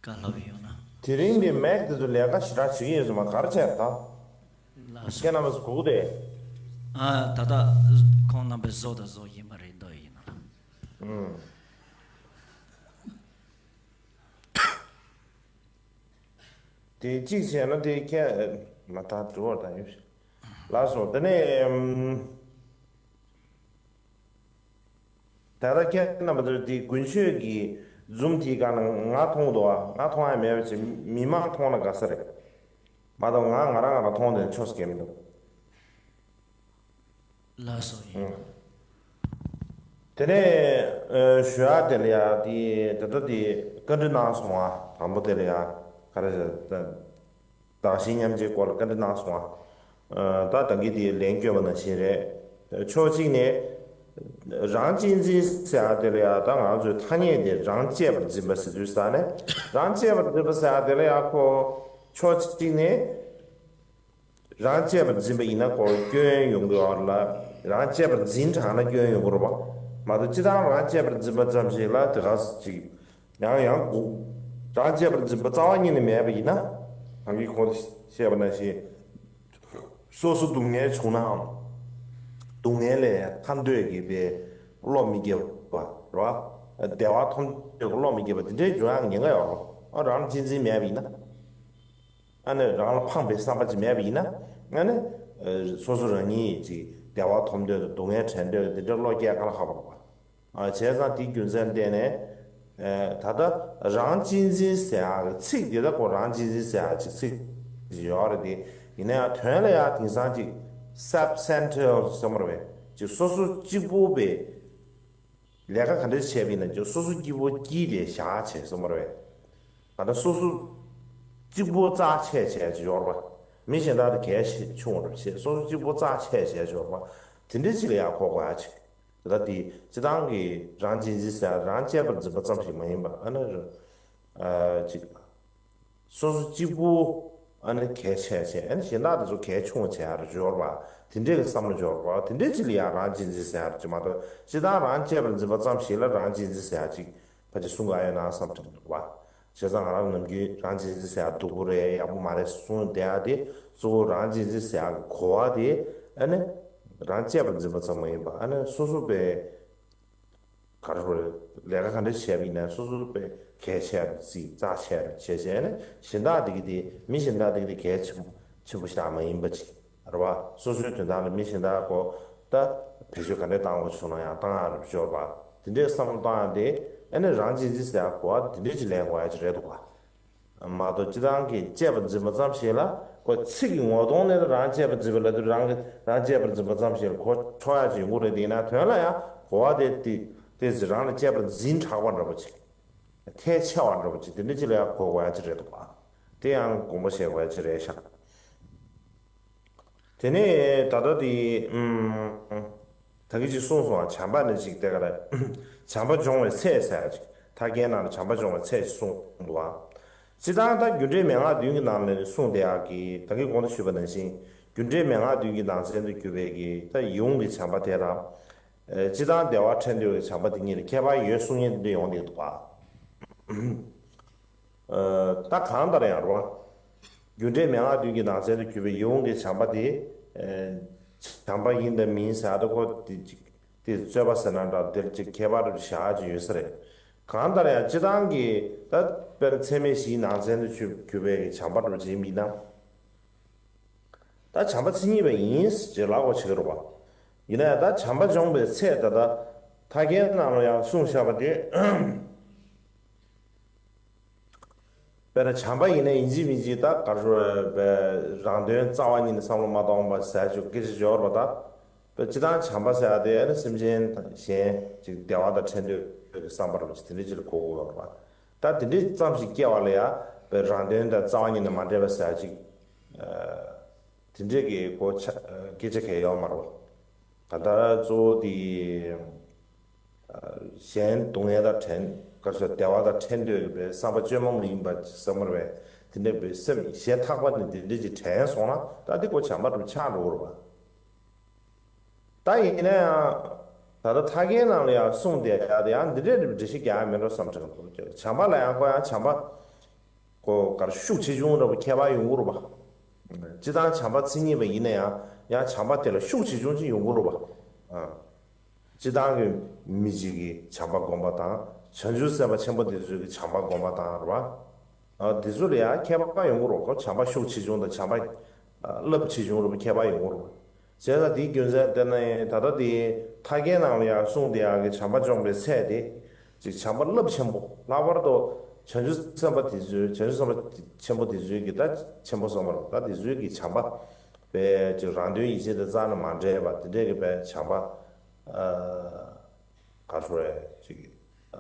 བཀའ་སློབ་ཡོད་ན། དེ་རིང་གི་མེག་དེ་ཚོ་ལས་ཀ་ཞེ་དྲག་བྱེད་ཀྱི་ཡོད་ཟེར་མ། ག་རེ་བྱས་ད། ལགས་སོ། ཁྱེད་རྣམ་པ་ཚོ་སྒུག་སྟེ། ཨ། ད་ལྟ་ཁོང་རྣམ་པའི་བཟོ་དང་བཟོ་བཞིན་པ་རེད་འདོད་ཡིན་ན། ཨུམ། དེ་གཅིག་བྱས་ན་དེ་ཁྱེད་མ་ཐག་འགྲོ་བར་དང་ཡོད། ལགས་སོ། དེ་ནས་ཨམ། ད་ལྟ་ཁྱེད་རྣམ་པ་ཚོས་དེ་དགུན་ཆོས་ཀྱི་འཛུམ་དེའི་སྒང་ལ་ང་མཐོང་འདུག་ཨ། ང་མཐོང་ཡ་མེད་པ་བྱས། མི་མང་མཐོང་ན་དགའ་ས་རེད། མ་གཏོགས་ང་ང་རང་ང་རང་མཐོང་དེ་ཆོག་ས་གལ་མི་འདུག། ལགས་སོ། ཡིན། ཨང་། དེ་ནས་ཨ་ཞུ་ཡ་དེ་ལ་ཡ་དེ་ད་ལྟ་དེ་བཀའ་འདྲི་གནང་སོང་ཨ། དང་པོ་དེ་ལ་ཡ་ག་རེ་ཟེར། བདག་གཞན་མཉམ་བརྗེའི་སྐོར་ལ་བཀའ་འདྲི་གནང་སོང་ཨ། ཨ། ད་ད་གིན་དེ་ལན་བསྐྱོན་པ་ནང་བཞིན་རེད། ཕྱོགས་གཅིག་ནས་རང་གཅེས་འཛིན་ཟེར་ཡ་དེ་ལ་ཡ། ད་ང་ཚོའི་ཐ་སྙད་དེ་རང་གཅེས་པར་འཛིན་པ་ཟེར་དུས་ཙ་ནས། རང་གཅེས་པར་འཛིན་པ་ཟེར་ཡ་དེ་ལ་ཡ་ཁོ་ཕྱོགས་གཅིག་ནས། རང་གཅེས་པར་འཛིན་པ་ཡིན་ན་ཁོ་སྐྱོན་ཡོང་གི་ཡོད་རེད་ལ། རང་གཅེས་པར་འཛིན་དྲགས་ན་སྐྱོན་ཡོང་གི་རེད་པ། མ་གཏོགས་སྤྱིར་བཏང་རང་གཅེས་པར་འཛིན་པ་ཙམ་ཞིག་ལ་དེ་ག་ཅིག་ཡང་ཡང་དགོས། རང་གཅེས་པར་འཛིན་པ་རྩ་བ་ཉིད་ནས་མེད་པ་ཡིན་ན། གང་གི་གོང་དུ་བཤད་པ་ནང་བཞིན། སོ་སོ་སྡུག་བསྔལ་བྱུང་ནའང་སྡུག་བསྔལ་ལས་ཐར་འདོད་ཀྱི་པའི་བློ་མི་སྐྱེ་བ་རེད་པ། བདེ་བ་ཐོབ་འདོད་ཀྱི་བློ་མི་སྐྱེ་བ་དེ་འདྲའི་འབྱུང་ཡག་ཉེན་ཁ་ཡོད་རེད། ཨ། རང་གཅེས་འཛིན་མེད་པ་ཡིན་ན། ཨ་ནི་རང་ལ་ཕངས་པའི་བསམ་པ་ཅིག་མེད་པ་ཡིན་ན། ཨ་ནི་ཨ་སོ་སོ་རང་ཉིད་ཀྱིས་བདེ་བ་ཐོབ་འདོད་དང་སྡུག་བསྔལ་བྲལ་འདོད་དེ་འདྲ་བློ་སྐྱེ་ག་ལ་ཁག་པོ་རེད་པ། ཨ། བྱས་ཙང་དེའི་རྒྱུ་མཚན་བརྟེན་ནས། ཨ། ད་ལྟ་རང་གཅེས་འཛིན་ཟེར་ཡག་གི་ཚིག་འདི་ལ་ཁོ་རང་གཅེས་འཛིན་ཟེར་ཡག་ཅིག་ཚིག་ཅིག་ཡོད་རེད་དེ། ཡིན་ན་ཡང་དོན་ལ་ཡང་དེང་སང་ཅིག་self centered་ཟེར་མ་རེད་པས། ཅིག་སོ་སོ་གཅིག་པུ་པའི་ལས་ཀ་ག་འདྲ་བྱས་པ་ཡིན་ན་ཅིག་སོ་སོ་གཅིག་པུ་དཀྱིལ་དེ་བཞག་བྱས་ཟེར་མ་རེད་པས། ད་ལྟ་སོ་སོ་གཅིག་པུ་རྩ་ཆེ་བྱས་ཅིག་ཡོད་རེད་པ། མི་གཞན་དག་དེ་གལ་ཆེ་ཆུང་བ་རེད་བྱས། སོ་སོ་གཅིག་པུ་རྩ་ཆེ་བྱས་ཅིག་ཡོད་རེད་པ། དེ་འདྲ་ཅིག་ལ་ཡང་གོ་དགོས་ཡ་ཅིག། ད་ལྟ་དེ་སྤྱིར་བཏང་གི་རང་གཅེས་འཛིན་ཟེར་ཡ་རང་གཅེས་པར་འཛིན་པ་ཙམ་ཞིག་མ་ཡིན་པ། ཨ་ནི་ཨ་ཅིག་སོ་སོ་གཅིག་པུ་ཨ་ནི་གལ་ཆེ་བྱས། ཨ་ནི་གཞན་དག་དེ་ཚོ་གལ་ཆུང་བ་བྱས་ཡ་རེད་འབྱོར་བ། དེ་འདྲས་ཀྱི་བསམ་བློ་འབྱོར་བ། དེ་འདྲས་ཅིག་ལ་ཡང་རང་གཅེས་འཛིན་ཟེར་ཡ་རེད་ཅིག་མ་གཏོགས། སྤྱིར་བཏང་རང་གཅེས་པར་འཛིན་པ་ཙམ་ཞིག་ལ་རང་གཅེས་འཛིན་ཟེར་ཡ་ཅིག་ཕལ་ཆེར་གསུང་གི་ཨ་ཡོད་ན་བསམ་དྲན་འདུག་བ། བྱས་ཙང་ང་རང་ནམ་རྒྱུན་རང་གཅེས་འཛིན་ཟེར་ཡ་སྡུག་པོ་རེད། ཡག་པོ་མ་རེད་གསུངས་བསྡད་ཡ་དེ། གཙོ་བོ་རང་གཅེས་འཛིན་ཟེར་ཡ་གི་གོ་བ་དེ་ཨ་ནི་རང་གཅེས་པར་འཛིན་པ་ཙམ་མ་ཡིན་པ། ཨ་ནི་སོ་སོ་པའི་ག་རེ་རེད། ལས་ཀ་ག་འདྲ་བྱས་པ་ཡིན་ན་སོ་སོ་པའི་གལ་ཆེ་རུ་བརྩི། རྩ་ཆེ་རུ་བྱས་བྱས་ནས་གཞན་དག་དེ་གི་དེ། མི་གཞན་དག་དེ་གི་དེ་གལ་ཆེན་པོ་ཆེན་པོ་ཞིག་མ་ཡིན་པ་ཅིག་རེད་བ། སོ་སོའི་དོན་དག་ལ་མི་གཞན་དག་གོ་ད་བེད་སྤྱོད་ག་འདྲ་བཏང་དགོས་བྱུང་ན་ཡང་བཏང་ཡག་རུ་སྦྱོར་བ། དེ་འདྲའི་བསམ་བློ་བཏང་ཡག་དེ་ཨ་ནི་རང་གཅེས་འཛིན་ཟེར་ཡག་གོ་བ་དེ་འདྲའི་ཅིག་ལེན་དགོས་ཡག་ཅིག་རེད་འདུག་བ། མ་གཏོགས་སྤྱིར་བཏང་གི་གཅེས་པར་འཛིན་པ་ཙམ་ཞིག་ལ་ཁོ་ཚིག་གི་ངོ་གདོང་ནས་རང་གཅེས་པར་འཛིན་པ་ལབ་དུས་རང་གི་རང་གཅེས་པར་འཛིན་པ་ཙམ་ཞིག་ལ་གོ་ཆོག་ཡག་ཅིག་ཡོང་གི་རེད། དེ་ཡིན་ན་དོན་ལ་ཡང་གོ་བ་དེ་དེ་དེ་ཚེ་རང་ལ་གཅེས་པར་འཛིན་དྲགས་པ་འདྲ་པོ་ཅིག་ཐལ་ཆེ་བ་འདྲ་པོ་ཅིག་དེ་འདྲ་ཅིག་ལ་ཡང་གོ་དགོས་ཡག་ཅིག་རེད་འདུག་བ། དེ་ཡང་དགོངས་པ་བཞེས་དགོས་ཡག་ཅིག་རེད་ཤག་དེ་ནས་ད་ལྟ་དེ་ཨུམ། ད་གིན་ཅིག་གསུངས་སོང་བ། བྱམས་པ་ནི་ཅིག་དེ་ག་རེ། བྱམས་པ་སྦྱོང་བའི་ཚད་ཟེར་ཡག་ཅིག་ཐར་རྒྱན་ནང་ལ་བྱམས་པ་སྦྱོང་བའི་ཚད་ཅིག་གསུངས་འདུག་བ། སྤྱིར་བཏང་ད་རྒྱུ་འབྲས་མན་ངག་བདུན་གྱི་ནང་ནས་གསུངས་བསྡད་ཡག་གི་ད་གིན་གོང་དུ་ཞུས་པ་ནང་བཞིན་རྒྱུ་འབྲས་མན་ངག་བདུན་གྱི་ནང་ཚན་དུ་གྱུར་པའི་གི་ད་ཡིད་འོང་གི་བྱམས་པ་དེ་དང་། ཨེ། སྤྱིར་བཏང་བདེ་བ་འཕྲད་འདོད་ཀྱི་བྱམས་པ་དེ་གཉིས་ལ་ཁྱད་པར་ཡོད་གསུང་མཁན་དེ་འདྲ་ཡོང་བསྡད་འདུག་བ། ཨ། ད་གང་ལྟར་ཡང་རོ། རྒྱུ་འབྲས་མན་ངག་བདུན་གྱི་ནང་ཚན་དུ་གྱུར་པའི་ཡིད་འོང་གི་བྱམས་པ་དེ། ཨ། བྱམས་པ་ཡིན་དང་མིན་ཟེར་ཡག་དེ་ཁོ་དེ་ཅིག་དེ་རྩོད་པ་ཟེར་ན་འདྲ། དེར་ཅིག་ཁྱད་པར་རུ་བཞག་ཅིག་ཡོད་ས་རེད། གང་ལྟར་ཡང་སྤྱིར་བཏང་གི་ད་དཔེར་ན་ཚད་མེད་བཞིའི་ནང་ཚན་དུ་གྱུར་གྱུར་པའི་གི་བྱམས་པ་རུ་ཅིག་ཡིན་ན། ད་བྱམས་པ་མཚན་ཉིད་པ་ཡིན་ཞེས་ལབ་དགོས་བྱེད་ཀྱི་རེད་པ། ཡིན་ན་ཡང་ད་བྱམས་པ་སྦྱོང་བའི་ཚད་ད་ལྟ་ཐར་རྒྱན་ནང་ལ་ཡང་གསུངས་བཞག་པ་དེ། དཔེར་ན་བྱམས་པ་ཡིན་ན་ཡིན་གཅིག་མིན་གཅིག་ད་ག་རེ་ཟེར་བའི་རང་དོན་རྩ་བ་ཉིད་ནས་བསམ་བློ་མ་གཏོང་བ་ཟེར་ཅིག་སྐད་ཆ་འབྱོར་བ་ད། དཔེ་སྤྱིར་བཏང་བྱམས་པ་ཟེར་ཡག་དེ་ཨ་ནི་སེམས་ཅན་དང་གཞན་ཅིག་བདེ་བ་དང་འཕྲད་འདོད་ཀྱི་བསམ་པ་རུ་ཅིག་དེ་འདྲ་ཅིག་ལ་གོ་དགོས་པ་རེད་པ། ད་དེ་འདྲ་ཙམ་ཞིག་སྐྱེ་བ་ལ་ཡང་དཔེ་རང་དོན་དང་རྩ་བ་ཉིད་ནས་མ་འདྲེས་པ་ཟེར་ཅིག་ཨ། དེ་འདྲས་ཀྱི་གོ་ཆ་སྐད་ཆ་གང་ཡང་ཡོད་མ་རེད། ད་ལྟ་གཙོ་བོ་དེ་ཨ། གཞན་སྡུག་བསྔལ་དང་བྲལ་ ག་ཚོད་བདེ་བ་དང་ཕྲད་འདོད་ཀྱི་བའི་བསམ་པ་བཅོས་མ་མ་ཡིན་པ་བསམ་པར་བའི་དེ་འདྲའི་བའི་སེམས་ཞེན་ཐག་པ་ནས་དེ་འདྲའི་ཅིག་དྲན་སོང་ན། ད་འདི་ཀོ་བྱམས་པ་འགྲུབ་ཆགས་འགྲོ་བ་རེད་པ། ད་ཡིན་ན་ཡང་ད་ལྟ་ཐར་རྒྱན་ནང་ལ་ཡང་གསུངས་བསྡད་ཡ་དེ་ཡང་འདི་འདྲའི་འགྲེལ་བཤད་རྒྱག་ཡ་མེད་འགྲོ་བསམ་དྲན་གྱི་འདུག་བྱམས་པ་ལ་ཡང་ཁོ་ཡང་བྱམས་པ་ཁོ་གར་ཤུགས་ཆེ་ཆུང་འདྲ་པོ་ཁྱད་པར་ཡོང་གི་རེད་པ། སྤྱིར་བཏང་བྱམས་པ་མཚན་ཉིད་པ་ཡིན་ན་ཡང་ཡང་བྱམས་པ་དེ་ལ་ཤུགས་ཆེ་ཆུང་ཅིག་ཡོང་གི་རེད་པ། ཨ། སྤྱིར་བཏང་གི་མི་གཅིག་གིས་བྱམས་པ་སྒོམ་པ་དང་། བྱང་ཆུབ་སེམས་དཔའ་ཆེན་པོ་དེ་ཚོས་ཀྱི་བྱམས་པ་སྒོམ་པ་དང་རེད་པ། ཨ། དེ་ཚོ་ལ་ཡང་ཁྱད་པར་ཡོང་གི་རེད་པ། བྱམས་པ་ཤུགས་ཆེ་ཆུང་དང་བྱམས་པ་རླབས་ཆེ་ཆུང་རེད་པ། ཁྱད་པར་ཡོང་གི་རེད་པ། བྱས་ཙང་དེའི་རྒྱུ་མཚན་དེ་ནི་ད་ལྟ་དེ་ཐར་རྒྱན་ནང་ལ་ཡང་གསུངས་བསྡད་ཡག་གི་བྱམས་པ་སྦྱོང་བའི་ཚད་དེ། ཅིག་བྱམས་པ་རླབས་ཆེན་པོ། ལྷག་པར་དུ་བྱང་ཆུབ་སེམས་དཔའ་དེ་ཚོའི། བྱང་ཆུབ་སེམས་དཔའ་ཆེན་པོ་དེ་ཚོའི་གི་ད་ཆེན་པོ་བསམ་པ་རེད། ད་དེ་ཚོའི་གི་བྱམས་པ་བས་ཅིག་རང་དོན་ཡིད་བྱེད་དང་རྩ་ནས་མ་འདྲེས་པ་དེ་འདྲའི་གི་བས་བྱམས་པ། ཨ། ག་རེ་ཟེར་ཅིག་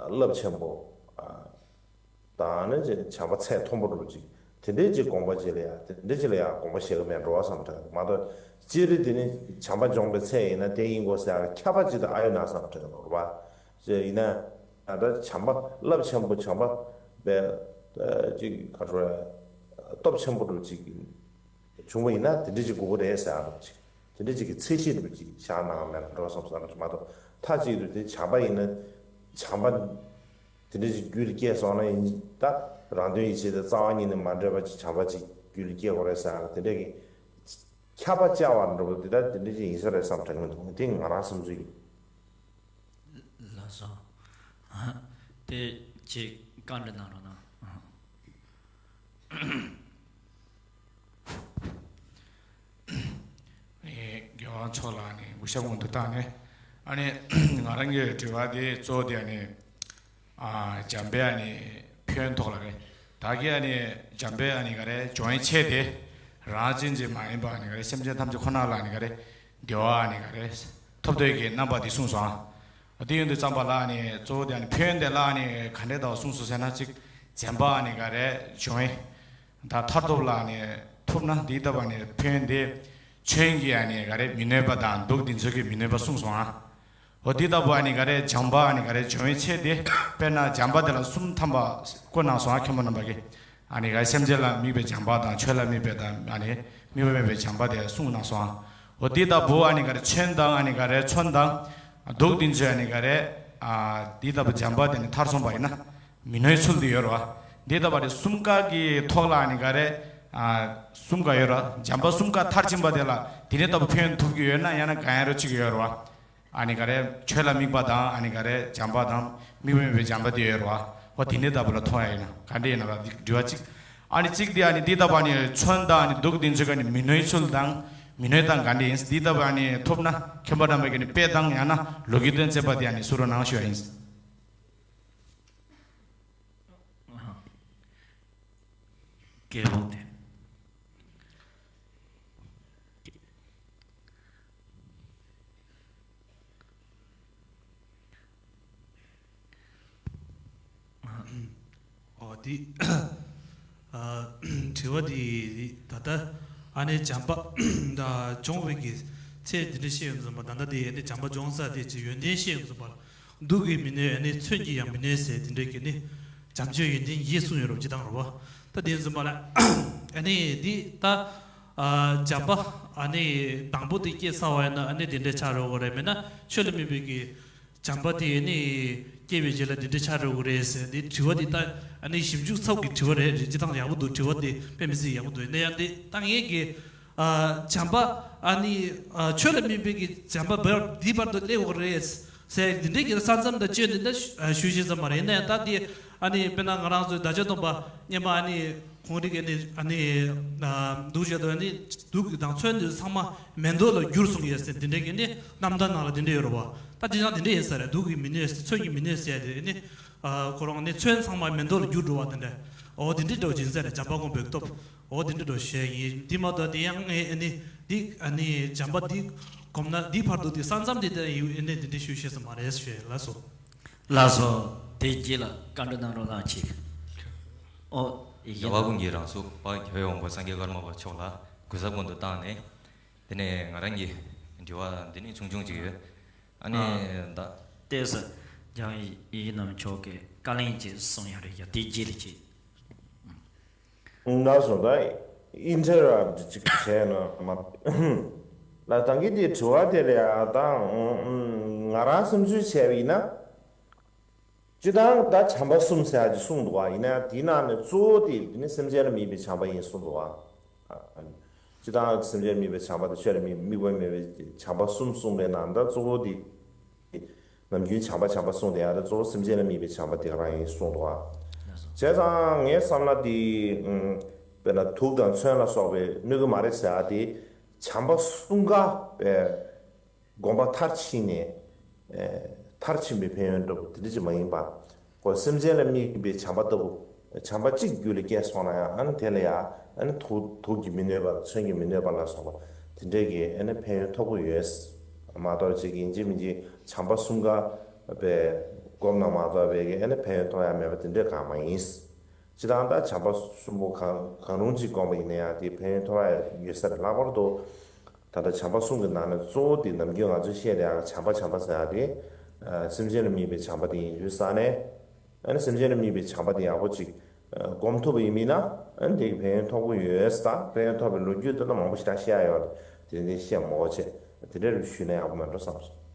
རླབས་ཆེན་པོ། ཨ། དང་ནི་ཅིག་བྱམས་པ་ཚད་མཐོན་པོ་འགྲོ་ཅིག་དེ་འདྲའི་ཅིག་དགོངས་པ་ཅིག་ལ་ཡང་དེ་འདྲའི་ཅིག་ལ་ཡང་དགོངས་པ་བཞེས་ཀྱི་མེད་འགྲོ་བ་བསམ་དྲན་མ་གཏོགས། སྤྱིར་དེ་ནི་བྱམས་པ་སྦྱོང་བའི་ཚད་ཡིན་ན་དེ་ཡིན་དགོས་ཟེར་ཡག་ཁྱབ་པ་ཅིག་ད་ཨ་ཡོད་ན་བསམ་དྲན་གྱི་འདུག་རེད་པ། ཅིག་ཡིན་ན་ད་ལྟ་བྱམས་པ་རླབས་ཆེན་པོ། བྱམས་པ་བས་ཅིག་ག་རེ་ཟེར། སྟོབས་ཆེན་པོ་འགྲོ་ཅིག་བྱུང་བ་ཡིན་ན་དེ་འདྲ་ཅིག་དགོས་ཀྱི་རེད་ཟེར་ཡག་འདུག་ཅིག་དེ་འདྲ་ཅིག་གི་ཚད་གཞི་འདྲ་ཅིག་བཞག་གནང་མེད་འགྲོ་བསམ་བསམ་ཅིག་མ་གཏོགས། མཐའ་གཅིག་ཏུ་དེ་བྱམས་པ་ཡིན་ན་བྱམས་པ་དེ་འདྲ་ཅིག་རྒྱུད་ལ་སྐྱེས་སོང་ན་ཡིན། ད་རང་དོན་ཡིད་བྱེད་དེ་རྩ་བ་ཉིད་ནས་མ་འདྲེས་པ་ཅིག་བྱམས་པ་ཅིག་རྒྱུད་ལ་སྐྱེ་དགོས་རེད་ཟེར་ཡག་དེ་འདྲ་གི་ཁྱབ་པ་བཅའ་བ་འདྲ་པོ་དེ་ད་དེ་འདྲ་ཅིག་ཡིན་ས་རེད་བསམ་དྲན་གྱི་འདུག་དེ་ང་རང་བསམ་ཚུལ་ཡིན། ལགས་སོ། ཨ། དེ་ཅིག་བཀའ་འདྲི་གནང་རོགས་གནང་། ཨ། ཨེ། རྒྱལ་དབང་མཆོག་ལ་ནི་གུས་ཞབས་སྔོན་དུ་བཏང་ནས། ཨ་ནི་ང་རང་གི་དྲི་བ་དེ་གཙོ་བོ་དེ་ནི། ཨ། བྱམས་པའི་ཨ་ནི་ཕན་ཡོན་ཐོག་ལ་རེད། ད་གིན་ཨ་ནི་བྱམས་པའི་ཨ་ནི་ག་རེ་སྦྱོང་བའི་ཚད་དེ། རང་གཅེས་འཛིན་མ་ཡིན་པ་ཨ་ནི་ག་རེ་སེམས་ཅན་ཐམས་ཅད་ཁོ་ན་ལ་ཨ་ནི་ག་རེ་བདེ་བ་ཨ་ནི་ག་རེ་ཐོབ་འདོད་ཀྱི་རྣམ་པ་དེ་གསུངས་སོང་། དེ་ཡོང་དུས་ཙམ་པ་ལ་ཨ་ནི་གཙོ་བོ་དེ་ཨ་ནི་ཕན་ཡོན་དེ་ལ་ཨ་ནི་ག་འདྲས་འདྲ་བ་གསུངས་སོང་ཟེར་ན། གཅིག་བྱམས་པ་ཨ་ནི་ག་རེ་སྦྱོང་བའི་ད་མཐར་ཐུག་ལ་ཨ་ནི་ཐུབ་ན་འདི་ལྟ་བུ་ཨ་ནི་ཕན་ཡོན་དེ། ཆོས་ཀྱི་ཨ་ནི་ག་རེ་མི་གནོད་པ་དང་། དུག་འདི་ཚོ་གི་མི་གནོད་པ་གསུངས་སོང་ཨ། འོ་འདི་ལྟ་བུ་ཨ་ནི་ག་རེ་བྱམས་པ་ཨ་ནི་ག་རེ་སྦྱོང་བའི་ཚད་དེ། དཔེར་ན་བྱམས་པ་དེ་ལ་གསུམ་ཐམ་པ་བཀོད་གནང་སོང་ཨ། མཁན་པོ་རྣམ་པ་གིས། ཨ་ནི་ག་རེ་སེམས་ཅན་ལ་དམིགས་པའི་བྱམས་པ་དང་། ཆོས་ལ་དམིགས་པའི་དང་། ཨ་ནི་དམིགས་པ་མེད་པའི་བྱམས་པ་དེ་གསུངས་གནང་སོང་ཨ། འོ་འདི་ལྟ་བུ་ཨ་ནི་ག་རེ་ཆོས་དང་ཨ་ནི་ག་རེ་མཚོན་དང་། དུག་འདི་ཚོས་ཨ་ནི་ག་རེ། ཨ། འདི་ལྟ་བུ་བྱམས་པ་དེ་ནི་མཐར་སོང་བ་ཡིན་ན། མི་གནོད་ཚུལ་འདི་ཡོད་རེད་བ། འདི་ལྟ་བུ་རེ་གསུམ་ཀ་གི་ཐོག་ལ་ཨ་ནི་ག་རེ། ཨ། གསུམ་ཀ་ཡོད་རེད། བྱམས་པ་གསུམ་ཀ་མཐར་ཕྱིན་པ་དེ་ལ་དེ་ནས་ལྟ་བུ་ཕན་ཐོགས་ཀྱི་ཡོད་ན། ཡང་ན་གང་ཡང་རོ་གཅིག་ཡོད་རེད་བ། ཨ་ནི་ག་རེ་ཆོས་ལ་དམིགས་པ་དང་། ཨ་ནི་ག་རེ་བྱམས་པ་དང་། དམིགས་པ་མེད་པའི་བྱམས་པ་དེ་ཡོད་རེད་བ། འོ་དེ་ནས་ལྟ་བུ་ལ་མཐོང་ཡ་ཡིན་ན་ག་འདྲ་ཡིན་ན་ར། འདི་དྲི་བ་གཅིག་ཨ་ནི་གཅིག་དེ་ཨ་ནི་འདི་ལྟ་བུ་ཨ་ནི་མཚོན་དང་ཨ་ནི་དུག་འདི་ཚོ་ག་ནི་མི་གནོད་ཚུལ་དང་། མི་གནོད་སྟངས་ག་འདྲ་ཡིན། འདི་ལྟ་བུ་ཨ་ནི་ཐུབ་ན་མཁན་པོ་རྣམ་པ་གིས་ནི་དཔེ་དང་ཡང་ན་ལོ་རྒྱུས་དང་བཅས་པ་དེ་ཨ་ནི་གསུང་རོགས་གནང་ཞུ་ཡ་ཡིན། རྒྱལ་དབང་དེ། ཨོ་དེ། ཨ། དྲི་བ་དེ་ད་ལྟ་ཨ་ནི་བྱམས་པ་ད་སྦྱོང་བའི་གི་ཚད་འདི་འདྲ་བཤད་ཡོང་ཙམ་པ། ད་ལྟ་དེ་ཨ་ནི་བྱམས་པ་སྦྱོང་ས་དེ་ཅིག་ཡོན་ཏན་བཤད་ཡོང་ཙམ་པ། དུག་གིས་མི་གནོད། ཨ་ནི་མཚོན་གྱིས་ཡང་མི་གནོད་ཟེར་དེ་འདྲའི་གི་ནི་བྱམས་ཆོས་ཡོན་ཏན་བཞི་གསུངས་ཡོད་རེད་པ། སྤྱིར་བཏང་རེད་པ། ད་དེ་ཡིན་ཙམ་པ་ལ་ཨ་ནི་འདི་ད། ཨ། བྱམས་པ་ཨ་ནི་དང་པོ་དེ་སྐྱེས་ཚར་བ་ཡིན་ན་ཨ་ནི་དེ་འདྲའི་ཆགས་འགྲོ་གི་རེད། མིན་ན་ཆོས་ལ་དམིགས་པའི་གི་བྱམས་པ་དེ་ཨ་ནི་སྐྱེས་པའི་རྗེས་ལ་དེ་འདྲའི་ཆགས་འགྲོ་གི་རེད་ཟེར། དེ་དྲི་བ་དེ་ད་ཨ་ནི་ཞིབ་འཇུག་ཚབ་ཀྱི་དྲི་བ་རེད། རེད། སྤྱིར་བཏང་ཡག་པོ་འདུག་དྲི་བ་དེ་དཔེ་མི་སྲིད་ཡག་པོ་འདུག་ཡིན་ན་ཡང་དེ་ད་ངས་གི། ཨ། བྱམས་པ་ཨ་ནི། ཨ། ཆོས་ལ་དམིགས་པའི་གི་བྱམས་པ་བར་འདི་བར་དུ་སླེབས་ཡོད་རེད་ཟེར། འདི་འདྲའི་གི་ས་མཚམས་དང་བཅད་ནས་ད་ཞུ་ཞུ་ཤེས་ཙམ་མ་རེད། ཡིན་ན་ཡང་ད་དེ་ཨ་ནི་དཔེར་ན་ང་རང་ཚོའི་བདག་ཅག་སྟོན་པ་སྔོན་མ་ཨ་ནི་ཁོང་རིག་ཨ་ནི་ཨ་ནི། ཨ། དུག་བྱས་དུས་ཨ་ནི་དུག་དང་མཚོན་དེ་ཚང་མ་མེ་ཏོག་ལ་འགྱུར་སོང་ཡོད་ཟེར། འདི་འདྲའི་གི་ནི་རྣམ་ཐར་ནང་ལ་འདི་འདྲ་ཡོད་རེད་པ། ད་དེ་ཡང་འདི་འདྲ་ཡིན་ས་རེད། དུག་གིས་མི་གནོད་ཟེར། མཚོན་གྱིས་མི་གནོད་ཟེར་ཡ་དེ་ནི། ཨ། ཁོ་རང་ནི་མཚོན་ཚང་མ་མེ་ཏོག་ལ་འགྱུར་འགྲོ་བ་དེ་འདྲ། འོ་དེ་འདྲའི་འགྲོ་ཅིག་ཟེར་ནས་བྱམས་པ་སྒོམ་པའི་སྟོབས། འོ་དེ་འདྲའི་འགྲོ་བཤད་ཡིན། དེ་མ་གཏོགས་དེ་ཡང་ངས་ཨ་ནི་འདི་ཨ་ནི་བྱམས་པ་འདི་སྒོམ་ན་འདི་བར་དུ་དེ་ས་མཚམས་དེ་དེ་ཡིན་ཨ་ནི་དེ་འདྲའི་ཞུ་ཤེས་ས་མ་རེད་ཞུ། ལགས་སོ། ལགས་སོ། དེ་རྗེས་ལ་བཀའ་འདྲི་གནང་རོགས་གནང་ཅིག་ཨོ། རྒྱལ་བ་ཀུན་གྱི་རང་གཟུགས་དཔལ་རྒྱལ་བའི་དབང་པོ་སངས་རྒྱས་ཀརྨ་པ་མཆོག་ལ་གུས་ཞབས་སྔོན་དུ་བཏང་ནས། དེ་ནས་ང་རང་གི་དྲི་བ་འདི་ནས་ཆུང་ཆུང་ཅིག་ཡོད། ཨ་ནི། ཨ། ད། ལྟས་ས། འཇང་ཡེ་ཤེས་རྣམ་མཆོག་གིས་ བཀའ་ལན་ཅིག་གསུང་ཡ་རེད། ཡ་དེའི་རྗེས་ལ་ཅིག་ལགས་སོ། ད་ཨིན་ཊར་རབ་ཊི་ཅིག་བྱས་ན་མ། ལ་དང་གི་དེ་དྲི་བ་དེ་ལ་ཡ་ད་ང་རང་སེམས་ཚོད་བྱས་པ་ཡིན་ན། སྤྱིར་བཏང་ད་བྱམས་པ་གསུམ་ཟེར་ཡ་ཅིག་གསུངས་འདུག་བ། ཡིན་ན་དེའི་ནང་ནས་གཙོ་བོ་དེ་དེ་ནི་སེམས་ཅན་ལ་དམིགས་པའི་བྱམས་པ་ཡིན་གསུངས་འདུག་བ། སྤྱིར་བཏང་སེམས་ཅན་ལ་དམིགས་པའི་བྱམས་པ་དང་ཆོས་ལ་དམིགས་དམིགས་པ་མེད་པའི་བྱམས་པ་གསུམ་གསུངས་པའི་ནང་ད་གཙོ་བོ་དེ། ནམ་རྒྱུན་བྱམས་པ་བྱམས་པ་གསུངས་དེ་ཡང་ད་གཙོ་བོ་སེམས་ཅན་ལ་དམིགས་པའི་བྱམས་པ་དེ་ག་རང་ཡིན་གསུངས་འདུག་བ། བྱས་ཙང་ངའི་བསམ་ན་དེ་དཔེར་ན་དུག་དང་མཚོན་ལ་སོགས་པའི་གནོད་ཀྱི་མ་རེད་ཟེར་ཡ་དེ་བྱམས་པ་གསུམ་ཀ་དཔེ་སྒོམ་པ་མཐར་ཕྱིན་ནས་མཐར་ཕྱིན་པའི་ཕན་ཡོན་འདྲ་པོ་དེ་འདྲ་ཅིག་མ་ཡིན་པ། ཁོ་སེམས་ཅན་ལ་དམིགས་པའི་བྱམས་པ་ལྟ་བུ། བྱམས་པ་གཅིག་རྒྱུད་ལ་སྐྱེས་སོང་ན་ཡང་ཨ་ནི་དེ་ལ་ཡང་ཨ་ནི་དུག་དུག་གིས་མི་གནོད་པ་མཚོན་གྱིས་མི་གནོད་པ་ལ་སོགས་པ་དེ་འདྲས་ཀྱི་ཨ་ནི་ཕན་ཡོན་ཐོབ་ཀྱི་ཡོད། མ་གཏོགས་ཅིག་ཡིན་གཅིག་མིན་གཅིག་བྱམས་པ་གསུམ་ཀ་པའི་སྒོམ་ན་མ་གཏོགས་པའི་གི་ཨ་ནི་ཕན་ཡོན་ཐོབ་ཡ་མེད་པ་དེ་འདྲས་གང་མ་ཡིན། སྤྱིར་བཏང་ད་བྱམས་པ་གསུམ་པོ་གང་གང་རུང་ཅིག་སྒོམ་པ་ཡིན་ན་ཡང་དེ་ཕན་ཡོན་ཐོབ་ཡ་ཡོད་ས་རེད། ལྷག་པར་དུ་ད་ལྟ་བྱམས་པ་གསུམ་གྱི་ནང་ནས་གཙོ་བོ་དེ་ནམ་རྒྱུན་ང་ཚོས་བཤད་བསྡད་ཡག་བྱམས་པ་བྱམས་པ་ཟེར་ཡག་དེ་སེམས་ཅན་ལ་དམིགས་པའི་བྱམས་པ་དེ་ཡིན་དུས་ཙང་ནས། ཨ་ནི་སེམས་ཅན་ལ་དམིགས་པའི་བྱམས་པ་དེ་ཡག་པོ་ཅིག་སྒོམ་ཐུབ་པ་ཡིན་མིན་ན་ཨ་ནི་དེ་གི་ཕན་ཡོན་ཐོབ་ཀྱི་ཡོད་ས། ཕན་ཡོན་ཐོབ་པའི་ལོ་རྒྱུས་དེ་ལ་མང་པོ་ཞིག་ད་བཤད་ཡ་ཡོད་རེད། དེ་འདྲ་བཤད་མ་དགོས་བྱས་དེ་འདྲ་རུ་ཞུས་ན་ཡག་པོ་མེད་འགྲོ་བསམ་སོང་།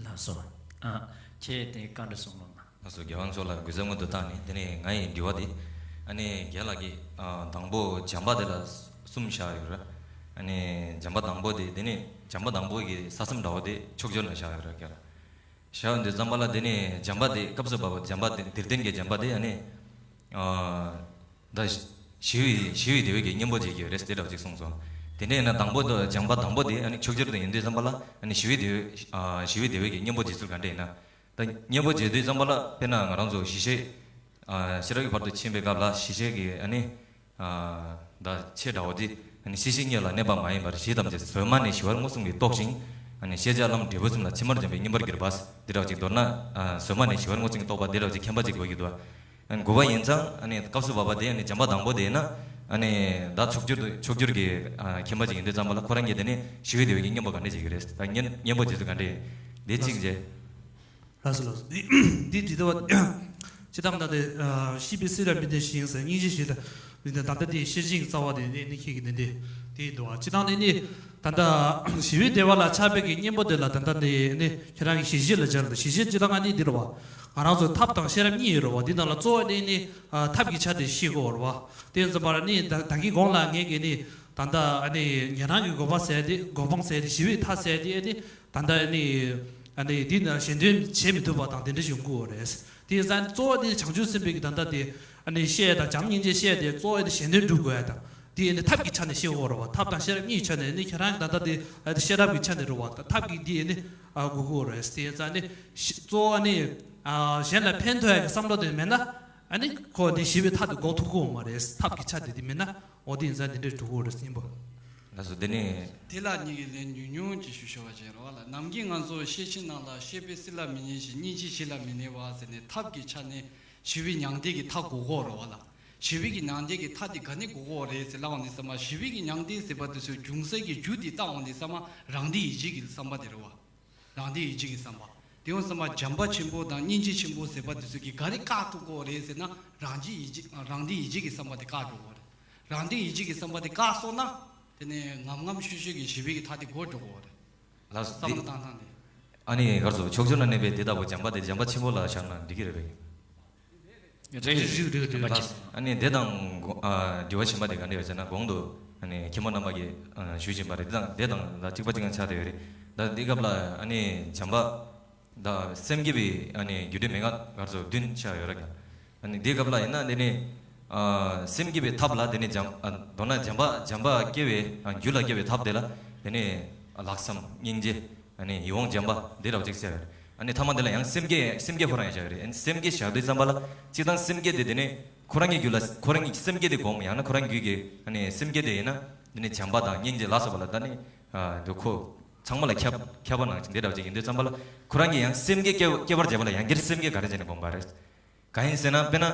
ལགས་སོ། ཨ། ཁྱེད་དེ་བཀའ་འདྲི་གསུང་རོགས་གནང་། ལགས་སོ། རྒྱལ་དབང་མཆོག་ལ་གུས་བརྩི་སྔོན་དུ་བཏང་ནས་དེ་ནས་ང་ཡི་དྲི་བ་དེ། ཨ་ནི་རྒན་ལགས་ཀྱིས་ཨ་དང་པོ་བྱམས་པ་དེ་ལ་གསུམ་བཞག་ཡོད་རེད། ཨ་ནི་བྱམས་པ་དང་པོ་དེ་དེ་ནས་བྱམས་པ་དང་པོ་གི་ས་མཚམས་འདྲ་བོ་དེ་ཕྱོགས་བཅུ་ན་བཞག་ཡོད་རེད་རྒན་ལགས། བྱ་བ་འདི་ཙམ་པ་ལ་དེ་ནས་བྱམས་པ་དེ་སྐབས་སུ་བབ་པ་བྱམས་པ་དེ་དེར་བརྟེན་གྱི་བྱམས་པ་དེ་ཨ་ནི། ཨ། ད་ཞི་བའི་ཞི་བའི་བདེ་བའི་གི་གཉེན་པོ་བྱེད་ཀྱི་རེད་དེ་འདྲ་བ་ཅིག་གསུངས་སོང་། དེ་འདྲ་ཡིན་ན་དང་པོ་དང་བྱམས་པ་དང་པོ་དེ་ཨ་ནི་ཕྱོགས་བཅུར་དུ་ཡིན་དུས་ཙམ་པ་ལ་ཨ་ནི་ཞི་བའི་བདེ་བའི་ཨ་ཞི་བའི་བདེ་བའི་གི་གཉེན་པོ་བྱེད་ཚུལ་ག་འདྲ་ཡིན་ན། ད་གཉེན་པོ་བྱེད་དུས་ཙམ་པ་ལ་དཔེར་ན་ང་རང་ཚོ་ཞི་བྱེད། ཨ། ཤེས་རབ་ཀྱི་བར་དུ་ཕྱིན་པའི་སྐབས་ལ་ཞི་བྱེད་ཀྱི་ཨ་ནི། ཨ། ད་ཆོས་འདྲ་བོ་དེ། ཨ་ནི་སྐྱེ་ཤི་གཉིས་ལ་གནས་པ་མ་ཡིན་པར་ཞི་ཐམས་ཅད་གཟོད་མ་ནས་ཞི་བར་མངོན་སུམ་གྱིས་རྟོགས་ཤིང་། ཨ་ནི་ཤེས་བྱ་ལམ་འབྲས་བུ་གསུམ་ལ་ཕྱི་མར་འབྱོན་པའི་མངོན་པར་གྱུར་པ། འདི་འདྲ་བ་ཅིག་མདོར་ན། ཨ། གཟོད་མ་ནས་ཞི་བར་མངོན་སུམ་གྱིས་རྟོགས་པ་འདི་འདྲ་བ་ཅིག་མཁྱེན་པ་ཅིག་དགོས་ཀྱི་འདུག་ཨ་ནི་དགུ་པ་ཡིན་ཙང་ཨ་ནི་སྐབས་སུ་བབ་པ་དེ་ཨ་ནི་བྱམས་པ་དང་པོ་དེ་ཡིན་ན། ཨ་ནི་ད་ཕྱོགས་བཅུར་དུ་ཕྱོགས་བཅུར་གྱི་ཨ་མཁྱེན་པ་ཅིག་ཡིན་དུས་ཙམ་པ་ལ་ཁོ་རང་གིས་དེ་ནི་ཞི་བའི་བདེ་བའི་གི་གཉེན་པོ་ག་འདྲས་བྱེད་ཀྱི་རེད། ད་གཉེན་གཉེན་པོ་བྱེད་ཚུལ་ག་འདྲས་ཡིན། དེ་གཅིག་བྱས། ལགས་སོ་ལགས་སོ། འདི་འདི་དྲི་དོ། སྤྱིར་བཏང་ད་ལྟ་ཤེས་པའི་སྲིད་ལ་མི་ལྡན་ཞིང་ཟེར་སྙིང་རྗེ་ཞེས་ལ་མི་ལྡན། ད་ལྟ་དེ་ཤེར་ཕྱིན་གྱི་རྩ་བ་དེ་ནི་ནི་ཁྱེད་ཀྱི་ནི་འདི་དེ་འདུག་བ། སྤྱིར་བཏང་ནི་ནི་ད་ལྟ་ཞི་བའི་བདེ་བ་ལ་ཆགས་པའི་གི་གཉེན་པོ་དེ་ལ་ད་ལྟ་ནི་ནི་ཁྱེད་རང་གི་ཞི་བྱེད་ལ་སྦྱར་ལ། ཞི་བྱེད་སྤྱིར་བཏང་ང་ནི་འདི་རུ་བ། ང་རང་ཚོ་ཐབས་དང་ཤེས་རབ་གཉིས་ཡོད་རུ་བ། འདི་ནང་ལ་གཙོ་བོ་ནི་ནི་ཐབས་ཀྱི་ཆ་དེ་ཤེས་དགོས་རུ་བ། དེ་ཡིན་ཙམ་པ་ལ་ནི་ད་ད་གིན་གོང་ལ་ངས་གི་ནི་ད་ལྟ་ཨ་ནི་ཉན་རང་གི་གོ་འཕང་ཟེར་དེ་གོ་འཕང་ཟེར་དེ་ཞི་བའི་མཐའ་ཟེར་དེ་ཨ་ནི། ད་ལྟ་ནི། ཨ་ནི་འདི་ན་གཞན་དོན་བྱེད་མི་ཐུབ་པ་དང་དེ་འདྲ་ཡོང་གི་ཡོད་རེད། དེ་ཡིན་ཙང་གཙོ་བོ་དེ་བྱང་ཆུབ་སེམས་དཔའི་གི་ད་ལྟ་དེ་ཨ་ནི་བཤད་དང་བྱམས་སྙིང་རྗེ་བཤད་དེ་གཙོ་བོ་དེ་གཞན་དོན་སྒྲུབ་དགོས་ཡ་དང་། དེ་ནི་ཐབས་ཀྱི་ཆ་ནས་བཤད་དགོས་རེད་བ། ཐབས་དང་ཤེས་རབ་གཉིས་ཆ་ནས་ནི་ཁྱེད་རང་གི་ད་ལྟ་དེ་ཨ་ནི་ཤེས་རབ་ཀྱི་ཆ་ནས་རེད་བ། ད་ཐབས་ཀྱི་དེ་ཨ་ནི་ཨ་དགོས་ཀྱི་ཡོད་རེད། དེ་ཡིན་ཙང་ནི་ཤི་གཙོ་བོ་ཨ་ནི་ཨ་གཞན་ལ་ཕན་ཐོགས་ཡ་གི་བསམ་བློ་དེ་མེད་ན་ཨ་ནི་ཁོ་ནི་ཞི་བའི་མཐའ་དེ་འགོག་ཐུབ་ཀྱི་ཡོད་མ་རེད། ཐབས་ཀྱི་ཆ་དེ་དེ་མེད་ན། འོ་དེ་ཡིན་ཙང་དེ་འདྲའི་འགྲོ་གི་ཡོད་རེད་སྙིང་པོ། ལགས་སོ། དེ་ནས། དེ་ལ་ཉིད་ཀྱི་ལན་ཉུང་ཉུང་ཅིག་ཞུ་ཤོག་པ་བྱས་རོགས་ལ། ནམ་གྱི་ང་ཚོ་ཤེར་ཕྱིན་ནང་ལ་ཤེས་པས་སྲིད་ལ་མི་གནས་ཤིང་། སྙིང་རྗེས་གཞི་ལ་མི་གནས་པ་ཟེར་ནས་ཐབས་ཀྱི་ཆ་ནས་ཞི་བའི་མྱང་འདས་ཀྱི་མཐའ་འགོག་གོ་རོགས་ལ། ཞི་བའི་གི་མྱང་འདས་ཀྱི་མཐའ་དེ་ག་ནས་འགོག་གོ་རེད་ཟེར་ལབ་པ་ནས་བསམ་པ། ཞི་བའི་གི་མྱང་འདས་ཟེར་བ་དེ་ཚོའི་འབྱུང་སའི་གི་རྒྱུ་དེ་བལྟ་འོང་དུས་ཙམ་པ་རང་སྡེ་ཡིད་བྱེད་ཀྱི་བསམ་པ་དེ་རེད་བ། རང་སྡེ་ཡིད་བྱེད་ཀྱི་བསམ་པ། དེ་ཡང་བསམ་པ་བྱམས་པ་ཆེན་པོ་དང་སྙིང་རྗེ་ཆེན་པོ་ཟེར་བ་དེ་ཚོ་གིས་ག་རེ་བཀག་ཐུབ་ཀྱི་ཡོད་རེད་ཟེར་ན། རང་སྡེ་ཡིད་བྱེད་རང་སྡེ་ཡིད་བྱེད་ཀྱི་བསམ་པ་དེ་བཀག་འགྲོ་གི་ཡོད་རེད། རང་སྡེ་ཡིད་བྱེད་ཀྱི་བསམ་པ་དེ་བཀག་སོང་ན། དེ་ནས་ངམ་ངམ་ཤུགས་ཤུགས་ཀྱིས་ཞི་བའི་གི་མཐའ་དེ་འགོག་འགྲོ་གི་ཡོད་རེད། ལགས་སོ། བསམ་བློ་བཏང་སྟངས་དེ། ཨ་ནི་ག་རེ་ཟེར། ཕྱོགས་བཅུ་ན་གནས་པའི་དེ་ལྟ་བུ་བྱམས་པ་དེ་བྱམས་པ་ཆེན་པོ་ལ་བཞག་ན་འགྲིག་གི་རེད་པས། རེད་རེད་རེད་རེད། ཨ་ནི་དེ་དང་གོ་ཨ་འདྲི་བ་གཞན་པ་དེ་ག་འདྲ་ཡོད་ཟེར་ན། གོང་དུ་ཨ་ནི་མཁན་པོ་རྣམ་པ་གིས་ཨ་ཞུས་བཞིན་པ་རེད། དེ་དང་དེ་དང་ད་གཅིག་པ་གཅིག་རྐྱང་ཆགས་བསྡད་ཡོད་རེད། ད་འདི་སྐབས་ལ་ཨ་ནི་བྱམས་པ་ད་སེམས་བསྐྱེད་པའི་ཨ་ནི་རྒྱུ་འབྲས་མན་ངག་ག་རེ་ཟེར་བདུན་ཆགས་ཡོད་རེད་ཀྱང་། ཨ་ནི་འདི་སྐབས་ལ་ཡིན་ན་དེ་ནི་ཨ་སེམས་བསྐྱེད་པའི་ཐབས་ལ་དེ་ནི་བྱམས་ཨ་མདོར་ན་བྱམས་པ་བྱམས་པ་སྐྱེ་བའི་ཨ་རྒྱུད་ལ་སྐྱེ་བའི་ཐབས་དེ་ལ་དེ་ནི་ལྷག་བསམ་སྙིང་རྗེ། ཨ་ནི་ཡིད་འོང་བྱམས་པ་འདི་འདྲ་བ་ཅིག་ཟེར། ཨ་ནི་ཐ་མ་འདི་ལ་ཡང་སེམས་བསྐྱེད་སེམས་བསྐྱེད་ཁོ་རང་ཡང་བཞག་ཡོད་རེད། ཨ་ནི་སེམས་བསྐྱེད་བཞག་དུས་ཙམ་པ་ལ་སྤྱིར་བཏང་སེམས་བསྐྱེད་དེ་དེ་ནི་ཁོ་རང་གི་རྒྱུད་ལ་ཁོ་རང་གི་སེམས་བསྐྱེད་དེ་སྒོམ། ཡང་ན་ཁོ་རང་རྒྱུད་ཀྱི་ཨ་ནི་སེམས་བསྐྱེད་དེ་ཡིན་ན་དེ་ནི་བྱམས་པ་དང་སྙིང་རྗེ་ལ་སོགས་པ་ལ་ད་ནི་ཨ་འདི་ཁོ་ཚང་མ་ལ་ཁྱབ་ཁྱབ་པ་ནང་བཞིན་དེ་འདྲ་བ་ཅིག་ཡིན་དུས་ཙམ་པ་ལ་ཁོ་རང་གི་ཡང་སེམས་བསྐྱེད་སྐྱེ་སྐྱེ་བར་བྱེད་པ་ལ་ཡང་བསྐྱར་སེམས་བསྐྱེད་ག་རེ་བྱས་ནས་སྒོམ་པ་རེད། གང་ཡིན་ཟེར་ན། དཔེར་ན།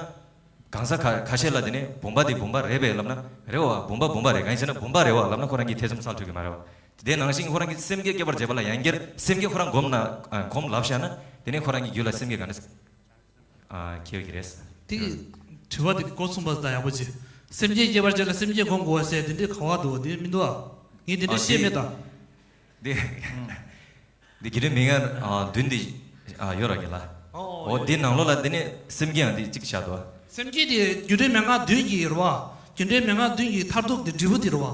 གང་ཟག་ཁ་ཁ་ཤས་ལ་དེ་ནི་བུམ་པ་དེ་བུམ་པ་རེད་པས་ལབ་ན་རེད་བ། བུམ་པ་བུམ་པ་རེད། གང་ཡིན་ཟེར་ན་བུམ་པ་རེད་བ་ལབ་ན་ཁོ་རང་གི་ཐེ་ཚོམ་ཚར་ཐུབ་ཀྱི་མ་རེད་བ། དེ་ནང་བཞིན་ཁོ་རང་གི་སེམས་བསྐྱེད་སྐྱེ་བར་བྱེད་པ་ལ་ཡང་བསྐྱར་སེམས་བསྐྱེད་ཁོ་རང་སྒོམ་ན་ཨ་སྒོམ་ལབ་བཞག་ན་དེ་ནི་ཁོ་རང་གི་རྒྱུད་ལ་སེམས་བསྐྱེད་ག་འདྲ། ཨ། ཁྱེད་ཀྱི་རེད། དེ་དྲི་བ་དེ་འགོ་ཚུགས་པ་ད་ཡག་པོ་བྱེད། སེམས་བསྐྱེད་སྐྱེ་བར་བྱེད་ལ་སེམས་བསྐྱེད་སྒོམ་དགོས་ཟེར་དེ་འདྲའི་ག་བ་འདུག་དེ་མི་འདུག་ཨ། ངས་དེ་འདྲ་ཨ། བཤད་དེ་མེད་ད། དེ། འདི་རྒྱུ་འབྲས་མན་ངག་ཨ་བདུན་འདི་ཨ་ཡོད་ར་གི་ལ། ཨོ། འོ་འདི་ནང་ལོགས་ལ་འདི་ནི་སེམས་བསྐྱེད་ཡང་འདི་གཅིག་བཞག་འདུག་སེམས་བསྐྱེད་དེ་རྒྱུ་འབྲས་མན་ངག་བདུན་གྱི་རེད་བ། རྒྱུ་འབྲས་མན་ངག་བདུན་གྱི་མཐར་ཐུག་དེ་འབྲས་བུ་དེ་རེད་བ།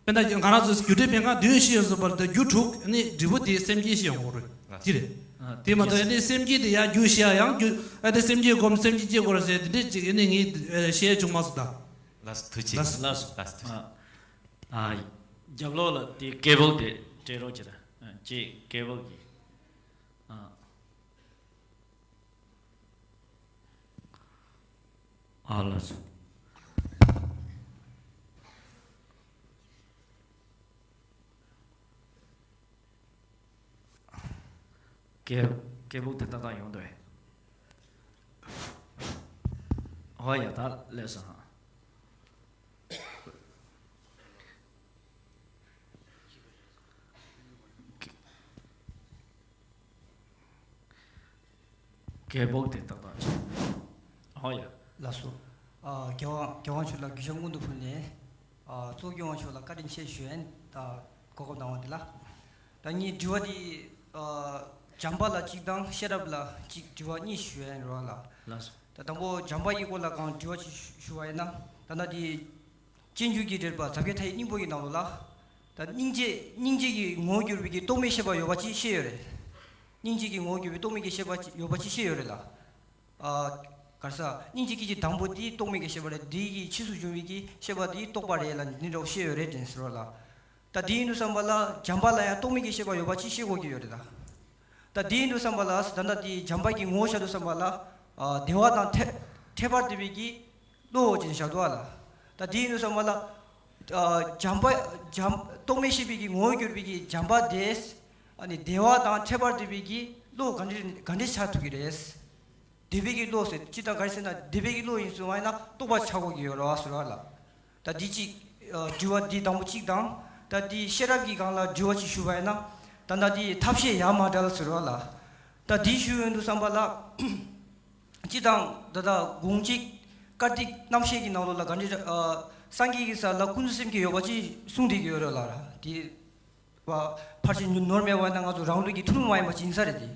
དཔེར་ན་ང་རང་ཚོས་རྒྱུ་འབྲས་མན་ངག་བདུན་ཞིག་ཡོད་ཟེར་བར་དུ་རྒྱུ་དྲུག་ནི་འབྲས་བུ་དེ་སེམས་བསྐྱེད་ཞིག་ཡོང་གི་རེད། ཨ། དེ་རེད། ཨ། དེ་མ་གཏོགས་ཨ་ནི་སེམས་བསྐྱེད་དེ་ཡང་རྒྱུ་ཞིག་ཡང་རྒྱུ་ཨ་ནི་སེམས་བསྐྱེད་སྒོམ་སེམས་བསྐྱེད་སྐྱེ་དགོས་རེད་ཟེར་དེ་འདྲས་ཅིག་ཨ་ནི་ངས་བཤད་བྱུང་མ་སོང་ད། ལགས་སོ་ཐུགས་རྗེ་ཆེ། ལགས་སོ། ལགས་སོ་ཐུགས་རྗེ་ཆེ། ཨ། ཨ། རྒྱབ་ལོགས་ལ་དེ་སྐད་སྦུག་དེ་སྤྲད་རོགས་བྱེད་དང་། ཅེས་སྐད་སྦུག་གི། ཨ། ཨ་ལགས་སོ། སྐད་སྐད་སྦུག་དེ་ཏག་ཏག་ཡོང་འདུག་ཨེ། ཧོ་ཡ་ད་ལས་སོང་། སྐད་སྦུག་དེ་ཏག་ཏག་བྱས། ཨོ་ཡ། ལགས་སོ། ཨ། རྒྱལ་དབང་རྒྱལ་དབང་མཆོག་ལ་གུས་ཞབས་སྔོན་དུ་ཕུལ་ནས། ཨ། གཙོ་སྐྱོང་མཆོག་ལ་བཀའ་དྲིན་ཆེ་ཞུ་ཡིན། ད་གོ་སྐབས་གནང་བ་འདི་ལ། ད་ངའི་དྲི་བ་འདི། ཨ། བྱམས་པ་ལ་གཅིག་དང་ཤེས་རབ་ལ་གཅིག་དྲི་བ་གཉིས་ཞུ་ཡིན་རོགས་ལ། ལགས་སོ། ད་དང་པོ་བྱམས་པ་ཡི་སྐོར་ལ་གང་དྲི་བ་ཅིག་ཞུ་བ་ཡིན་ན། ད་ལྟ་འདི། སྤྱོད་འཇུག་གི་འགྲེལ་པ་ཟབ་རྒྱས་མཐའ་ཡས་སྙིང་པོ་ཡི་ནང་ལོགས་ལ། ད་སྙིང་རྗེ་སྙིང་རྗེ་གི་ངོ་བོར་གྱུར་པའི་གི་རྟོག་མེད་ཤེས་པ་ཡོད་པ་ཅིག་བཤད་ཡོད་རེད། སྙིང་རྗེ་གི་ངོ་བོར་གྱུར་པའི་རྟོག་མེད་ཀྱི་ཤེས་པ་ཅིག་ཡོད་པ་ཅིག་བཤད་ཡོད་རེད་ལ། ཨ། ག་རེ་ཟ། སྙིང་རྗེ་སྐད་ཅིག་དང་པོ་དེ་རྟོག་མེད་ཀྱི་ཤེས་པ་རེད། དེ་གི་ཕྱིས་སུ་འབྱུང་བའི་གི་ཤེས་པ་དེ་རྟོག་པ་རེད་ལ་འདི་འདྲ་བཤད་ཡོད་རེད་དྲན་ཟེར་བ་ལ། ད་དེ་ཡིན་དུས་ཙམ་པ་ལ་བྱམས་པ་ལ་ཡང་རྟོག་མེད་ཀྱི་ཤེས་པ་ཡོད་པ་ཅིག་བཤད་དགོས་ཀྱི་ཡོད་རེད་ད། ད་དེ་ཡིན་དུས་ཙམ་པ་ལ་ད་ལྟ་དེ་བྱམས་པ་གི་ངོ་བོ་བཤད་དུས་ཙམ་པ་ལ། ཨ། བདེ་བ་དང་ཐད་ཐད་པར་བསྡུས་པའི་གི་བློ་ཅན་བཞག་འདུག་ཨ་ལ། ད་དེ་ཡིན་དུས་ཙམ་པ་ལ། ཨ། བྱམས་པ་བྱམས་རྟོག་མེད་ཤེས་པའི་གི་ངོ་བོར་གྱུར་པའི་གི་བྱམས་པ་དེ། ཨ་ནི་བདེ་བ་དང་ཐད་པར་བསྡུས་པའི་གི་བློ་ག་འདྲ་ག་འདྲ་ཆགས་ཐུབ་ཀྱི་རེད། བདེ་བའི་གི་བློ་ཟེར་ཅི་ལྟར་ག་རེ་ཟེར་ན་བདེ་བའི་གི་བློ་ཡིན་སོང་བ་ཡིན་ན་རྟོགས་པ་ཆགས་དགོས་ཀྱི་ཡོད་རེད་བ་ཟེར་བ་ལ། ད་འདི་གཅིག་ཨ། དྲི་བ་འདི་དང་པོ་གཅིག་དང་། ད་འདི་ཤེས་རབ་ཀྱི་སྒང་ལ་དྲི་བ་གཅིག་ཞུ་བ་ཡིན་ན། ད་ལྟ་འདི་ཐབས་ཤེས་ཡ་མ་བྲལ་ཟེར་བ་ལ། ད་འདི་ཞུ་ཡོང་དུས་ཙམ་པ་ལ། སྤྱིར་བཏང་ད་ལྟ་དགོངས་གཅིག་བཀའ་གཏིགས་རྣམ་བཤད་ཀྱི་ནང་ལོགས་ལ་ག་འདྲ། ཨ། སངས་རྒྱས་ཀྱི་ས་ལ་ཀུན་ཏུ་སེམས་བསྐྱེད་ཡོད་པ་ཅིག་གསུངས་བསྡད་ཀྱི་ཡོད་རེད་ལ། དེ་བ་ཕར་ཕྱིན་ནོར་མེད་པ་ཡིན་ན་ང་ཚོ་རང་ལུགས་ཀྱི་ཐུན་མོང་མ་ཡིན་པ་ཅིག་ཡིན་ས་རེད་དེ།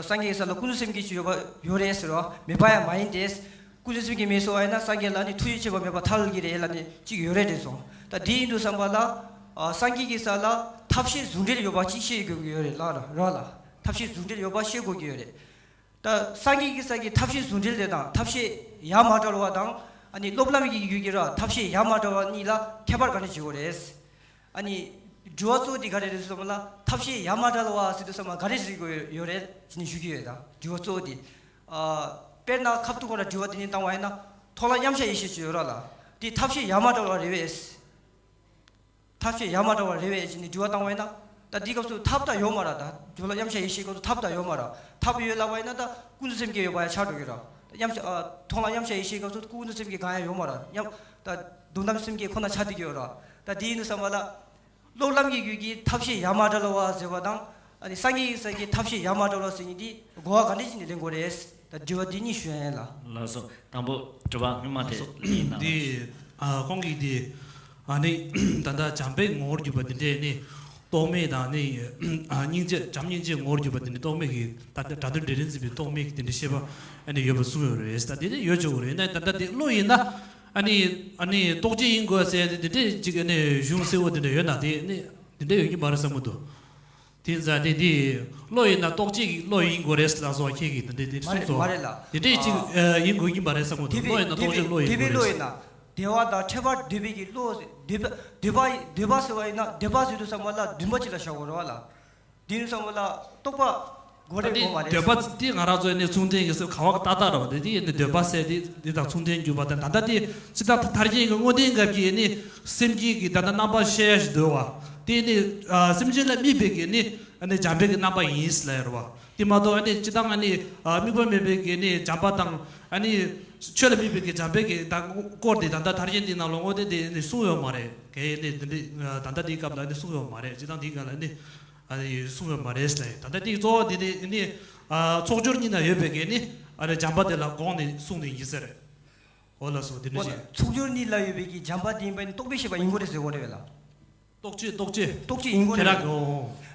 སངས་རྒྱས་ཀྱི་ས་ལ་ཀུན་ཏུ་སེམས་བསྐྱེད་ཅིག་ཡོད་པ་ཡོད་རེད་ཟེར་བ་མེད་པ་ཡང་མ་ཡིན་ཏེ། ཀུན་ཏུ་སེམས་བསྐྱེད་མེད་སོང་བ་ཡིན་ན་སངས་རྒྱས་ལ་ནི་ཐུགས་རྗེ་ཆེན་པོ་མེད་པར་ཐལ་གྱི་རེད་ལ་ནི་ཅིག་ཡོད་རེད་དྲན་སོང་། ད་དེ་ཡིན་དུས་ཙམ་པ་ལ། ཨ། སངས་རྒྱས་ཀྱི་ས་ལ་ཐབས་ཤེས་ཟུང་འབྲེལ་ཡོད་པ་ཅིག་ཤེས་དགོས་ཀྱི་ཡོད་རེད་ལ་ར་ལ། ཐབས་ཤེས་ཟུང་འབྲེལ་ཡོད་པ་ཤེས་དགོས་ཀྱི་ཡོད་རེད། ད་སངས་རྒྱས་ཀྱི་ས་ཀྱི་ཐབས་ཤེས་ཟུང་འབྲེལ་དེ་དང་ཐབས་ཤེས་ཡ་མ་བྲལ་བ་དང་། ཨ་ནི་སློབ་ལམ་གྱི་རྒྱུད་ཀྱི་ར་ཐབས་ཤེས་ཡ་མ་བྲལ་བ་གཉིས་ལ་ཁྱད་པར་ག་འདྲ་ཅིག་ཡོད་རེད། ཨ་ནི་དྲི་བ་གཙོ་བོ་དེ་ག་རེ་རེད་ཟེར་བ་ལ་ཐབས་ཤེས་ཡ་མ་བྲལ་བ་ཟེར་དུས་ཙམ་པ་ག་རེ་ཟེར་དགོས་ཡོད་རེད་ཅེས་ནས་ཞུ་གི་ཡོད་ད། དྲི་བ་གཙོ་བོ་དེ། ཨ། དཔེར་ན་ཁ་ཐུག་ཁོ་ལ་དྲི་བ་དེ་ནས་བཏང་བ་ཡིན་ན་མཐོང་ལམ་མཉམ་གཞག་ཡེ་ཤེས་ཅིག་ཡོད་ར་ལ། དེ་ཐབས་ཤེས་ཡ་མ་བྲལ་བ་རེད་བས། ཐབས་ཤེས་ཡ་མ་བྲལ་བ་རེད་བས་ཅེས་ནས་དྲི་བ་བཏང་བ་ཡིན་ན། ད་འདི་སྐབས་སུ་ཐབས་ད་ཡོད་མ་རེད་ད། དྲི་བ་ལ་མཉམ་གཞག་ཡེ་ཤེས་སྐབས་སུ་ཐབས་ད་ཡོད་མ་རེད། ཐབས་ཡོད་ལབ་པ་ཡིན་ན་ད་ཀུན་ཏུ་སེམས་བསྐྱེད་ཡོད་པ་ཡང་ཆགས་འགྲོ་གི་རེད། ད་མཉམ་གཞག་ཨ། མཐོང་ལམ་མཉམ་གཞག་ཡེ་ཤེས་སྐབས་སུ་ཀུན་ཏུ་སེམས་བསྐྱེད་གང་ཡང་ཡོད་མ་རེད། མཉམ་ད་དོན་དམ་སེམས་བསྐྱེད་ཁོ་ན་ཆགས་བསྡད་ཀྱི་ཡོད་རེད། ད་དེ་ཡིན་དུས་ཙམ་པ་ལ། སློབ་ལམ་གྱི་རྒྱུད་ཀྱི་ཐབས་ཤེས་ཡ་མ་བྲལ་བ་ཟེར་བ་དང་། ཨ་ནི་སངས་རྒྱས་ཀྱི་ས་ཀྱི་ཐབས་ཤེས་ཡ་མ་བྲལ་བ་ཟེར་མཁན་འདི་གོ་བ་ག་འདྲ་ཞིག་ནས་ལེན་དགོས་རེད། ད་དྲི་བ་འདི་གཉིས་ཞུ་ཡ་ཡིན་ལ། ལགས་སོ། དང་པོ་དྲི་བ་སྔོན་མ་དེ་ལགས་སོ། ཡིན་ན། འདི་ཨ་ཁོང་གིས་འདི་ཨ་ནི་ད་ལྟ་བྱམས་པའི་ངོ་བོར་གྱུར་པ་འདི་འདྲས་ནི་རྟོག་མེད་དང་ནི་ཨ་སྙིང་རྗེ་བྱམས་སྙིང་རྗེའི་ངོ་བོར་གྱུར་པ་འདི་ནི་རྟོག་མེད་ཀྱི་ད་ལྟ་སྒྲ་དོན་འབྲེལ་ལྡན་འཛིན་པའི་རྟོག་མེད་ཀྱི་འདི་འདྲའི་ཤེས་པ་ཨ་ནི་ཡོད་པ་གསུངས་ཡོད་རེད། ད་འདི་ནི་ཡོད་ཆོག་གི་རེད། ད་ད་ལྟ་འདི་བློ་ཡིན་ན། ཨ་ནི་ཨ་ནི་རྟོག་བཅས་ཡིན་དགོས་ཟེར་ཏེ་འདི་འདྲས་ཅིག་ཨ་ནི་གཞུང་གསལ་བོ་འདི་འདྲ་ཡོད་ན་དེ་ནི་འདི་འདྲ་ཡོད་ཀྱི་མ་རེད་བསམ་གྱི་འདུག་དེ་ཙང་དེ་འདི་བློ་ཡིན་ན་རྟོག་བཅས་ཀྱི་བློ་ཡིན་དགོས་རེད་ལ་སོགས་ཁྱེད་ཀྱིས་འདི་འདྲས་འདི་མ་རེད་གསུངས་སོང་། མ་རེད་ལ། འདི་འདྲས་ཅིག་ཨ་ཨ་ཡིན་དགོས་ཀྱི་མ་རེད་བསམ་གྱི་འདུག་བློ་ཡིན་ན་རྟོག་བཅས་བློ་ཡིན་དགོས་རེད། བློ་ཡིན་ན་བདེ་བ་དང་ཁྱད་པར་འདོད་པའི་གི་བློ་འདོད་པ་འདོད་པ་འདོད་པ་ཟེར་བ་ཡིན་ན་འདོད་པ་ཟེར་དུས་ཙམ་པ་ལ་འདུན་པ་ཅིག་ལ་བཞག་དགོས་རེད་བ་ལ། འདི་ནི་བསམ་བློ་ལ་རྟོག་པ་དགོས་རེད་དགོས་མ་རེད། འདོད་པ་དེ་ང་རང་ཚོ་ནི་མཚུངས་ལྡན་གྱི་སེམས་ག་བ་ཏག་ཏག་རེད་བ། དེ་དེ་ནི་འདོད་པ་ཟེར་དེ་དེ་དང་མཚུངས་ལྡན་གྱུར་པ་དང་། ད་ལྟ་དེ་ཇི་ལྟར་ཐར་རྒྱན་གྱི་དངོས་བསྟན་སྐབས་ཀྱི་ནི་སེམས་བསྐྱེད་ཀྱི་ད་ལྟ་རྣམ་པ་བཤད་ཡ་ཞིག་འདུག་བ། དེ་ནི་ཨ་སེམས་ཅན་ལ་དམིགས་པའི་གི་ནི་ཨ་ནི་བྱམས་པའི་གི་རྣམ་པ་ཡིན་ཟེར་ལབ་ཡོད་རེད་བ། དེ་མ་གཏོགས་ཨ་ནི་སྤྱིར་བཏང་ཨ་ནི་ཨ་དམིགས་པ་མེད་པའི་གི་ནི་བྱམས་པ་དང་ཨ་ནི་ཆོས་ལ་དམིགས་པའི་གི་བྱམས་པའི་གི་ད་སྐོར་དེ་ད་ལྟ་ཐར་རྒྱན་འདི་ནང་ལ་དངོས་བསྟན་དེ་ནི་གསུངས་ཡོད་མ་རེད། གལ་ནི་དེ་འདྲའི་ད་ལྟ་འདིའི་སྐབས་ལ་ནི་གསུངས་ཡོད་མ་རེད། སྤྱིར་བཏང་འདིའི་སྒང་ལ་ནི། ཨ་ནི་གསུངས་ཡོད་མ་རེད་ཟེར། ད་ལྟ་དེའི་གཙོ་བོ་དེ་ནི་ནི་ཨ་ཚོགས་སྦྱོར་གཉིས་ན་ཡོད་པའི་གི་ནི་ ཨ་རེ་བྱམས་པ་དེ་ལ་དགོངས་ནས་གསུངས་ནས་ཡིན་ས་རེད། འོ་ལགས་སོ། དེ་འདྲ་ཞིག་ཚོགས་སྦྱོར་གཉིས་ལ་ཡོད་པའི་གི་བྱམས་པ་དེ་ཡིན་པ་ནི་རྟོག་པའི་ཤེས་པ་ཡིན་དགོས་རེད་ཟེར་དགོས་རེད་བས་ལ། རྟོག་དཔྱོད། རྟོག་དཔྱོད། རྟོག་དཔྱོད་ཡིན་དགོས་ཁྱེད་རང་རེད་ལ། གོ།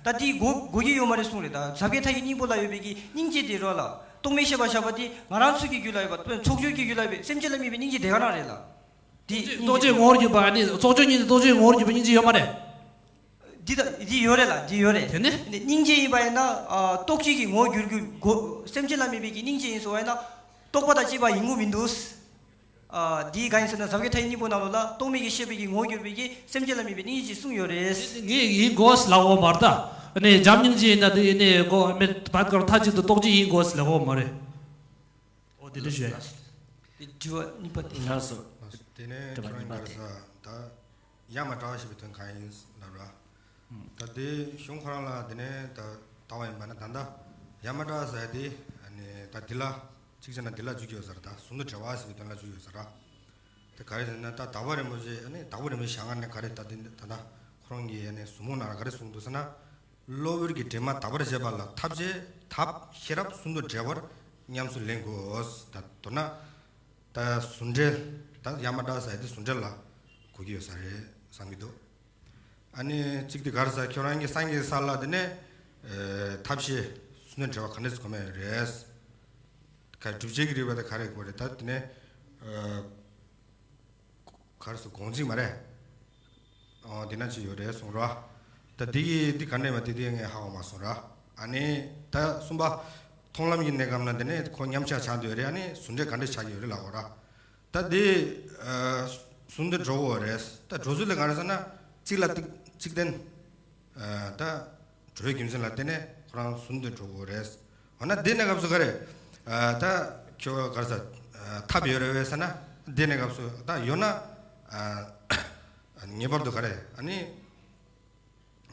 ད་དེའི་སྒོ་སྒོ་ཡི་ཡོད་མ་རེད་གསུངས་རེད། ད་ཟབ་རྒྱས་མཐའ་ཡས་སྙིང་པོ་ལ་ཡོད་པའི་གི་སྙིང་རྗེ་དེ་རོ་ལ། རྟོག་མེད་ཤེས་པ་བཞག་པ་དེ་ང་རང་ཚོ་གི་རྒྱུད་ལ་ཡོད་པ་དཔེར་ན་ཚོགས་སྦྱོར་གྱི་རྒྱུད་ལ་ཡོད་པའི་སེམས་ཅན་ལ་དམིགས་པའི་སྙིང་རྗེ་དེ་ག་རང་རེད་ལ། དེ་རྟོག་དཔྱོད་ངོ་བོར་གྱུར་པ་ནི་ཚོགས་སྦྱོར་གཉིས་ནི་རྟོག་དཔྱོད་ངོ་བོར་གྱུར་པའི་སྙིང་རྗེ་ཡོད་མ་རེད། འདི་ད་འདི་ཡོད་རེད་ལ། འདི་ཡོད་རེད། དེ་ནི། ནི་སྙིང་རྗེ་ཡིན་པ་ཡིན་ན་ཨ་རྟོག་དཔྱོད་ཀྱི་ངོ་བོར་གྱུར་རྒྱུ་གོ་སེམས་ཅན་ལ་དམིགས་པའི་གི་སྙིང་རྗེ་ཡིན་སོང་བ་ཡིན་ན་རྟོག་པ་དང་བཅས་པ་ཡིན་དགོས་མི་འདུག་ཨ་འདི་ག་ཡིན་ཟེར་ན་ཟབ་རྒྱས་མཐའ་ཡས་སྙིང་པོ་ནང་ལོགས་ལ་རྟོག་མེད་ཀྱི་ཤེས་པའི་གི་ངོ་བོར་གྱུར་པའི་གི་སེམས་ཅན་ལ་དམིགས་པའི་སྙིང་རྗེ་གསུངས་ཡོད་རེད། ངས་ཡིན་དགོས་ལབ་འོ་མར་ད། ནས་འཇམ་སྙིང་རྗེ་ཡིན་ན་དེ་ནས་གོ་མེད་བར་སྐོར་མཐའ་གཅིག་ཏུ་རྟོག་དཔྱོད་ཡིན་དགོས་ལབ་འོ་མ་རེད། འོ་དེ་འདྲ་ཞུ་ཡ། དེ་དྲི་བ་གཉིས་པ་དེ། ལགས་སོ། དེ་ནས་དྲི་བ་ཁྱོད་རང་གཉིས་པ་ག་རེ་དེ། ཟེར་ད། ཡ་མ་བྲལ་བ་ཞེས་པའི་དོན་གང་ཡིན་ལབ་ར། ད་དེ་གཞུང་ཁོ་རང་ལ་དེ་ནས་ད་ལྟ་བ་ཡིན་པ་ན་ད་ལྟ་ཡ་མ་བྲལ་ཟེར་དེ་ནི་ད་འདི་ལ་གཅིག་བྱས་ན་འདི་ལ་འཇུག་གི་ཡོད་ཟེར། ད་ཟུང་དུ་འབྲེལ་བ་ཟེར་བའི་དོན་ལ་འཇུག་གི་ཡོད་ཟེར་ར། དེ་ག་རེ་ཟེར་ན་ད་དྭགས་པོ་རིན་པོ་ཆེ་ནི་དྭགས་པོ་རིན་པོ་ཆེ་ཞལ་སྔ་ནས་ག་རེ་ད་དེ་ད་ལྟ་ཁོ་རང་གི་ནི་ཟུར་མོ་ནང་ལ་ག་རེ་གསུངས་འདུག་ཟེར་ན། གློ་བུར་གྱི་དྲི་མ་དག་པར་བྱེད་པ་ལ་ཐབས་ཤེས་ཐབས་ཤེས་རབ་ཟུང་དུ་འབྲེལ་བར་ཉམས་སུ་ལེན་དགོས། ད་མདོར་ན། ད་ཟུང་འབྲེལ། ད་ཡ་མ་བྲལ་ཟེར་དེ་ཟུང་འབྲེལ་ལ་གོ་གི་ཡོད་ས་རེད་བསམ་གྱི་འདུག་ཨ་ནི་གཅིག་དེ་ག་རེ་ཟེར་ཁྱོད་རང་གི་སངས་རྒྱས་ས་ལ་དེ་ནས་ཨེ་ཐབས་ཤེས་ཟུང་འབྲེལ་བ་ག་འདྲས་གོ་མེད་རེད། ག་སྒྲུབ་བྱེད་ཀྱི་རིགས་པ་དེ་ག་རེ་གོ་རེད། ད་དེ་ནས་ཨེ་ག་རེ་ཟེར་དགོངས་ཚིག་མ་རེད། ཨོ་དེ་ན་ཅི་ཡོད་རེད་གསུངས་རོགས། ད་འདི་གི་འདི་ག་འདྲས་མ་དེ་དེ་ངས་ཧ་གོ་མ་སོང་ར། ཨ་ནི་ད་གསུམ་པ། མཐོང་ལམ་གྱི་གནས་སྐབས་ན་དེ་ནས་ཁོ་མཉམ་གཞག་ཆགས་འདོད་རེད། ཨ་ནི་ཟུང་འབྲེལ་ག་འདྲས་ཆགས་ཀྱི་ཡོད་རེད་ལབ་གོ་ར། ད་དེ་ཨ་ཟུང་དུ་འགྲོ་གི་ཡོད་རེད། ད་འགྲོ་ཚུལ་ལ་ག་རེ་ཟེར་ན་གཅིག་ལ་ཏིག་གཅིག་བརྟེན། ཨ་ད་འགྲོ་བའི་རྒྱུ་མཚན་ལ་བརྟེན་ནས་ཁོ་རང་ཟུང་དུ་འགྲོ་གི་ཡོད་རེད། འོ་ན་དེ་གནས་སྐབས་སུ་ག་རེ། ཨ་ད་ཁྱོད་ག་རེ་ཟེར། ཨ་ཐབས་ཡོད་རེད་བས་ཟེར་ན་དེ་གནས་སྐབས་སུ་ད་ཡོད་ན། ཨ་ངེས་པར་དུ་ག་རེ་ཨ་ནི།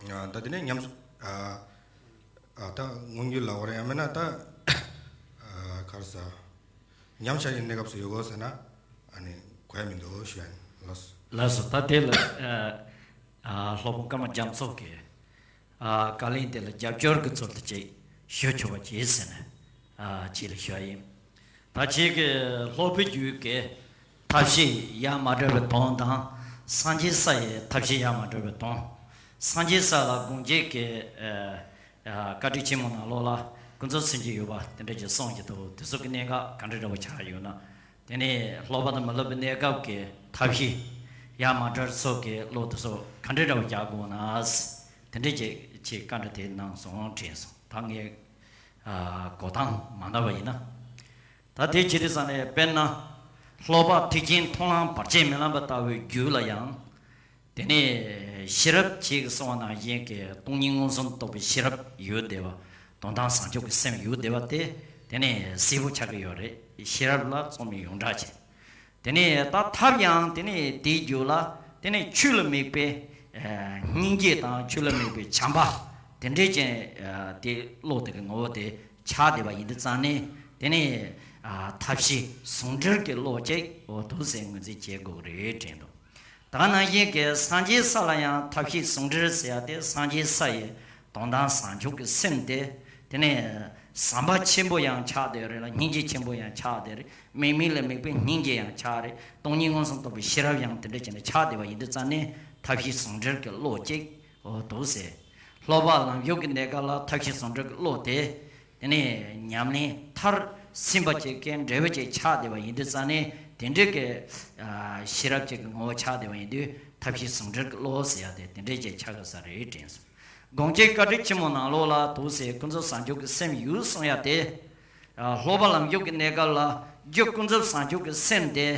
ཨ་ད་དེ་ནས་ཉམས་སུ་ཨ་ཨ་ད་མངོན་གྱུར་ལ་བར་ཡང་མིན་ན་ད་ཨ་ག་རེ་ཟེར། ཉམས་ཆག་གི་གནས་སྐབས་སུ་ཡོད་དགོས་ཟེར་ན་ཨ་ནི་གོ་ཡ་མི་འདུག་ཞུ་ཡ་ཡིན། ལགས་སོ། ལགས་སོ། ད་དེ་ལ་ཨ་ཨ་སློབ་དཔོན་ཀརྨ་རྒྱ་མཚོ་གིས་ཨ་བཀའ་ལན་དེ་ལ་རྒྱབ་སྐྱོར་གྱི་ཚུལ་དུ་ཅིག་ཞུ་ཆོག་པ་ཅིག་ཟེར་ནས་ཨ་ཅིག་ལ་ཞུ་ཡ་ཡིན། ད་ཁྱེད་ཀྱི་སློབ་དཔོན་རྒྱུད་ཀྱི་ཐབས་ཤེས་ཡ་མ་བྲལ་བའི་དོན་དང་། སངས་རྒྱས་ས་ཡི་ཐབས་ཤེས་ཡ་མ་བྲལ་བའི་དོན། སངས་རྒྱས་ས་ལ་དགོངས་བྱེད་ཀྱི་ཨ་ཨ་བཀའ་དྲིན་ཆེན་མོ་ནང་ལོགས་ལ་ཀུན་རྫོབ་སེམས་བསྐྱེད་ཡོད་པ་དེ་འདྲ་ཅིག་གསུངས་ཀྱི་འདུག་དེ་ཚོ་གི་གནད་འགག་ག་འདྲ་འདྲ་བོ་ཆགས་ཡོད་ན། དེ་ནས་སློབ་པ་དང་མི་སློབ་པའི་གནས་སྐབས་ཀྱི་ཐབས་ཤེས་ཡ་མ་བྲལ་སོགས་ཀྱི་བློ་དེ་ཚོ་ག་འདྲ་འདྲ་བོ་རྒྱག་དགོས་ན། དེ་འདྲ་ཅིག་ཅིག་བཀའ་འདྲི་དེ་གནང་སོང་དྲན་སོང་། ད་ངས་ཨ་གོ་སྟངས་མ་འདྲ་བ་ཡིན་ན། ད་དེ་ཇི་ལྟར་ཟེར་ན་དཔེར་ན། སློབ་པ་ཐེག་ཆེན་མཐོང་ལམ་བར་ཆད་མེད་ལམ་པ་ལྟ་བུའི་རྒྱུད་ལ་ཡང་། དེ་ནས་ཤེས་རབ་ཅེས་གསུངས་པ་ནང་བཞིན་གྱི་སྟོང་ཉིད་མངོན་སུམ་རྟོགས་པའི་ཤེས་རབ་ཡོད་བསྡད་པ། དོན་དམ་བྱང་ཆུབ་ཀྱི་སེམས་ཡོད་བསྡད་པ་དེ་དེ་ནས་གསལ་པོ་ཆགས་ཀྱི་ཡོད་རེད། ཤེས་རབ་ལ་རྩོམ་ཡིག་ཡོངས་གྲགས་ཅན། དེ་ནས་ད་ཐབས་ཡང་དེ་ནས་དེའི་རྒྱུད་ལ་དེ་ནས་ཆོས་ལ་དམིགས་པའི་ཨ་སྙིང་རྗེ་དང་ཆོས་ལ་དམིགས་པའི་བྱམས་པ་དེ་འདྲས་ཅན་ཨ་དེ་བློ་དེ་གི་ངོ་བོ་དེ་ཆགས་བསྡད་པ་ཡིན་དུས་ཙང་ནས། དེ་ནས་ཨ་ཐབས་ཤེས་ཟུང་འབྲེལ་གྱི་བློ་ཅིག་འོ་འདུག་སེ་ངོས་འཛིན་བྱེད་དགོས་ཀྱི་རེད་དྲན་འདུག་ད་ནང་བཞིན་གྱི་སངས་རྒྱས་ས་ལ་ཡང་ཐབས་ཤེས་ཟུང་འབྲེལ་ཟེར་ཡ་དེ་སངས་རྒྱས་ས་ཡི་དོན་དམ་བྱང་ཆུབ་ཀྱི་སེམས་དེ། དེ་ནས་བྱམས་པ་ཆེན་པོ་ཡང་ཆགས་བསྡད་རེད་ལ། སྙིང་རྗེ་ཆེན་པོ་ཡང་ཆགས་བསྡད་རེད། དམིགས་མེད་ལ་དམིགས་པའི་སྙིང་རྗེ་ཡང་ཆགས་རེད། སྟོང་ཉིད་མངོན་སུམ་རྟོགས་པའི་ཤེས་རབ་ཡང་དེ་འདྲ་བྱས་ནས་ཆགས་བསྡད་པ་ཡིན་དུས་ཙང་ནས་ཐབས་ཤེས་ཟུང་འབྲེལ་གྱི་བློ་ཅིག་འོ་འདུག་སེ། སློབ་པ་ལམ་ཞུགས་ཀྱི་གནས་སྐབས་ལ་ཐབས་ཤེས་ཟུང་འབྲེལ་གྱི་བློ་དེ། དེ་ནས་ཉམས་ལེན་མཐར་ཕྱིན་པ་ཅིག་གི་འབྲས་བུ་ཅིག་ཆགས་བསྡད་པ་ཡིན་དུས་ཙང་ནས། དེ་འདྲའི་གི་ཨ་ཤེས་རབ་ཅིག་གི་ངོ་བོ་ཆགས་བསྡད་པ་ཡིན་དུས་ཐབས་ཤེས་ཟུང་འབྲེལ་གྱི་བློ་ཟེར་ཡ་དེ་དེ་འདྲའི་ཅིག་ཆགས་ཀྱི་ས་རེད་དྲན་སོང་། དགོངས་བཅས་བཀའ་དྲིན་ཆེན་མོ་ནང་ལོགས་ལ་འདུག་སེ་ཀུན་རྫོབ་བྱང་ཆུབ་ཀྱི་སེམས་ཡོད་གསུང་ཡ་དེ། ཨ་སློབ་པ་ལམ་ཞུགས་ཀྱི་གནས་སྐབས་ལ་རྒྱུ་ཀུན་རྫོབ་བྱང་ཆུབ་ཀྱི་སེམས་དེ།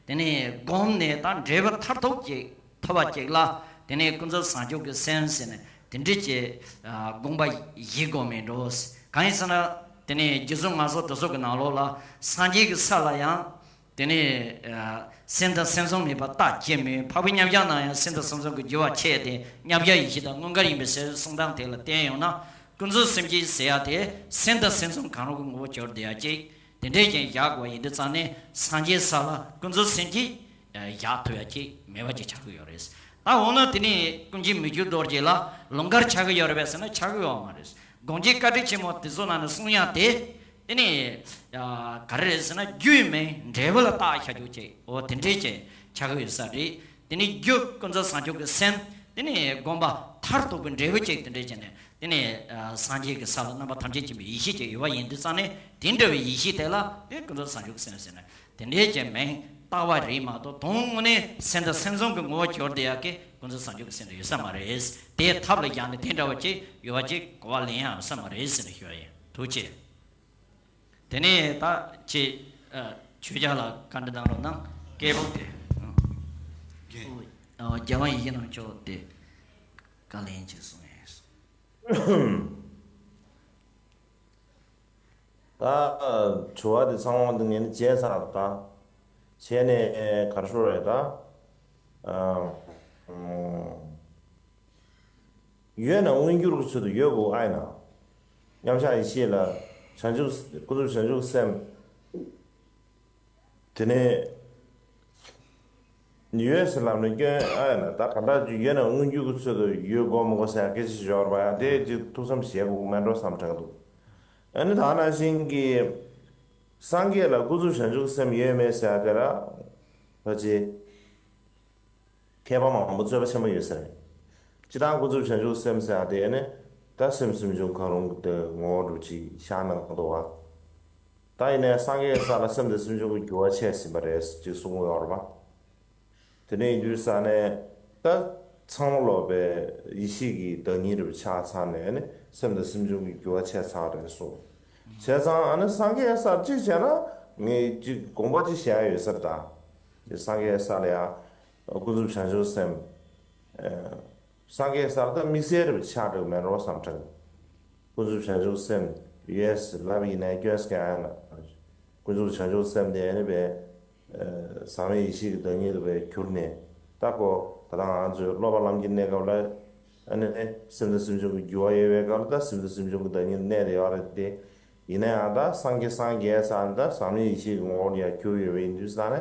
དེ་ནས་བསྒོམས་ནས་ད་འབྲས་བུ་མཐར་ཐུག་ཅིག་ཐོབ་པ་ཅིག་ལ། དེ་ནས་ཀུན་རྫོབ་བྱང་ཆུབ་ཀྱི་སེམས་ཟེར་ནས་དེ་འདྲ་ཅིག་ཨ་དགོངས་པ་བཞེས་དགོས་མིན་འགྲོ། གང་ཡིན་ཟེར་ན། དེ་ནས་རྗེ་བཙུན་མངའ་གསོལ་དེ་ཚོ་གི་ནང་ལོགས་ལ་སངས་རྒྱས་ཀྱི་ས་ལ་ཡང་། དེ་ནས་ཨ་སེམས་དང་སེམས་བྱུང་མེད་པར་བརྟག་དཔྱད་མིན། འཕགས་པའི་མཉམ་གཞག་ན་ཡང་སེམས་དང་སེམས་བྱུང་གི་རྒྱུ་བ་ཆད་དེ་མཉམ་གཞག་ཡེ་ཤེས་དང་མངོན་དགར་ཡིན་པའི་ཟེར་གསུང་སྟངས་དེ་ལ་བརྟེན་ཡོང་ན། ཀུན་རྫོབ་སེམས་བསྐྱེད་ཟེར་ཡ་དེ་སེམས་དང་སེམས་བྱུང་གང་རུང་གི་ངོ་བོ་གྱུར་བསྡད་ཡ་ཅིག་དེ་འདྲས་ཀྱང་བཞག་དགོས་ཡིན་དུས་ཙང་ནས་སངས་རྒྱས་ས་ལ་ཀུན་རྫོབ་སེམས་བསྐྱེད་བཞག་ཐུབ་ཡ་ཅིག་མེད་པ་ཅིག་ཆགས་ཀྱི་ཡོད་རེད། ད་འོ་ན་དེ་ནས་ཀུན་མཁྱེན་མི་བསྐྱོད་རྡོ་རྗེ་ལ་ལུང་དཀར་ཆགས་ཀྱི་ཡོད་རེད་པས་ཟེར་ན་ཆགས་ཀྱི་ཡོད་མ་རེད། དགོངས་བཅས་བཀའ་དྲིན་ཆེན་མོ་དེ་ཚོ་ནང་ནས་གསུང་ཡ་དེ། དེ་ནས་ཡ་ག་རེ་རེད་ཟེར་ན། རྒྱུའི་མིང་འབྲས་བུ་ལ་བཏགས་བཞག་རྒྱུ་བྱས། འོ་དེ་འདྲས་ཅིག་ཆགས་ཀྱི་ཡོད་ས་རེད། དེ་ནས་རྒྱུ་ཀུན་རྫོབ་བྱང་ཆུབ་ཀྱི་སེམས། དེ་ནས་སྒོམ་པ་མཐར་ཐུག་པའི་འབྲས་བུ་ཅིག་དེ་འདྲས་བྱས་ནས། དེ་ནས་ཨ་སངས་རྒྱས་ཀྱི་ས་ལ་རྣམ་པ་ཐམས་ཅད་མཁྱེན་པའི་ཡེ་ཤེས་ཅིག་ཡོད་པ་ཡིན་དུས་ཙང་ནས། དེ་འདྲ་བའི་ཡེ་ཤེས་དེ་ལ་དེ་ཀུན་རྫོབ་བྱང་ཆུབ་ཀྱི་སེམས་ཟེར་ནས། དེ་འདྲའི་གྱི་མིང་བཏགས་པ་རེད་མ་གཏོགས། དོན་དངོས་ནས་སེམས་དང་སེམས་བྱུང་གི་ངོ་བོར་གྱུར་བསྡད་ཡག་གི་ཀུན་རྫོབ་བྱང་ཆུབ་ཀྱི་སེམས་དེ་ཡོད་ས་མ་རེད། དེའི་ཐབས་ལ་བཞག་ནས་དེ་འདྲ་བ་ཅིག་ཡོད་པ་ཅིག་གོ་བ་ལེན་ཡག་ཡོད་ས་མ་རེད་ཟེར་ནས་ཞུ་བ་ཡིན། ཐུགས་རྗེ་ཆེ། དེ་ནས་ད་ཅིག་ཨ་ཆོས་རྒྱལ་ལགས་བཀའ་འདྲི་གནང་རོགས་གནང་། སྐད་འབོག་དེ། རྒན། ཨོ། ཨ་རྒྱལ་དབང་ཡེ་ཤེས་རྣམ་དཔྱོད་དེ་བཀའ་ལན་ཅིག་གསུང་ཡིན། ད་དྲི་བ་དེ་ཚང་མ་འདི་ངས་ནི་བྱས་ཚར་ད། བྱས་ནས་ག་རེ་ཞུ་རེད་ད། ཨ། ཨ། ཡོད་ན་མངོན་གྱུར་གྱི་ཚུལ་དུ་ཡོད་དགོས་ཨ་ཡིན་ན། མཉམ་གཞག་ཡེ་ཤེས་ལ་བྱང་ཆུབ་ཀུན་རྫོབ་བྱང་ཆུབ་སེམས། དེ་ནས་ཡོད་ཟེར་ལབ་ནས་སྐྱོན་ཨ་ཡིན་ན། ད་ག་འདྲ་ཅིག་ཡོད་ན་མངོན་གྱུར་གྱི་ཚུལ་དུ་ཡོད་དགོས་མི་དགོས་ཟེར་ཡ་སྐད་ཆ་ཞིག་ཡོད་རེད་པ། ཡ་དེ་ཅིག་ཐུགས་བསམ་བཞེས་དགོས་མེད་འགྲོ་བསམ་དྲན་འདུག་ཨ་ནི་ད་ནང་བཞིན་གྱི་སངས་རྒྱས་ལ་ཀུན་རྫོབ་བྱང་ཆུབ་སེམས་ཡོད་མེད་ཟེར་ཡ་དེ་ལ་ཕལ་ཆེར་མཁས་པ་མང་པོ་རྩོད་པ་ཆེན་པོ་ཡོད་ས་རེད། སྤྱིར་བཏང་ཀུན་རྫོབ་བྱང་ཆུབ་སེམས་ཟེར་ཡ་དེ་ནི་ད་སེམས་སེམས་བྱུང་གང་རུང་གི་དེ་ངོ་བོ་འདྲ་ཅིག་ཤར་གནང་འདུག་བ། ད་ཡིན་ནའི་སངས་རྒྱས་ས་ལ་སེམས་དང་སེམས་བྱུང་གི་འགྱུར་བ་ཕྱིན་ཟིན་པ་རེད་ཅེས་གསུང་གི་ཡོད་རེད་པ། དེ་ནས་ཡིན་དུས་ས་ནས་ད་ཚང་མ་ལོག་པའི་ཡེ་ཤེས་ཀྱི་བདག་ཉིད་རེད་པ་ཆགས་ཚར་ནས་ནི་སེམས་དང་སེམས་བྱུང་གི་འགྱུར་བ་ཕྱིན་ཚར་རེད་གསུངས། བྱས་ཙང་ཨ་ནི་སངས་རྒྱས་སར་གཅིག་བྱས་ན་ངས་གཅིག་དགོངས་པ་གཅིག་བཞེས་ཡ་ཡོད་ས་རེད་ད། དེ་སངས་རྒྱས་ས་ལ་ཡ་ཀུན་རྫོབ་བྱང་ཆུབ་སེམས། ཨ། སངས་རྒྱས་སར་ད་དམིགས་བསལ་རེད་པ་ཆགས་འགྲོ་མེད་འགྲོ་བསམ་དྲན། ཀུན་རྫོབ་བྱང་ཆུབ་སེམས་ཡོད་ཟེར་ལབ་ཡིན་ན་སྐྱོན་ཟེར་ཡང་ན། ཀུན་རྫོབ་བྱང་ཆུབ་སེམས་དེ་ནི་བས་ཟག་མེད་ཡེ་ཤེས་ཀྱི་བདག་ཉིད་དུ་བས་གྱུར་ནས། ད་ཁོ་ད་ལྟ་ང་ཚོའི་སློབ་པ་ལམ་གྱི་གནས་སྐབས་ལ་ཨ་ནི་སེམས་དང་སེམས་བྱུང་གི་འགྱུར་བ་ཡོད་པའི་སྐབས་ལ་ད་སེམས་དང་སེམས་བྱུང་གི་བདག་ཉིད་གནས་དེ་ཡོད་རེད་དེ། ཡིན་ན་ཡང་ད་སངས་རྒྱས་སངས་རྒྱས་ས་ནི་ད་ཟག་མེད་ཡེ་ཤེས་ཀྱི་ངོ་བོ་ལ་ཡང་གྱུར་ཡོད་པ་ཡིན་དུས་ས་ནས།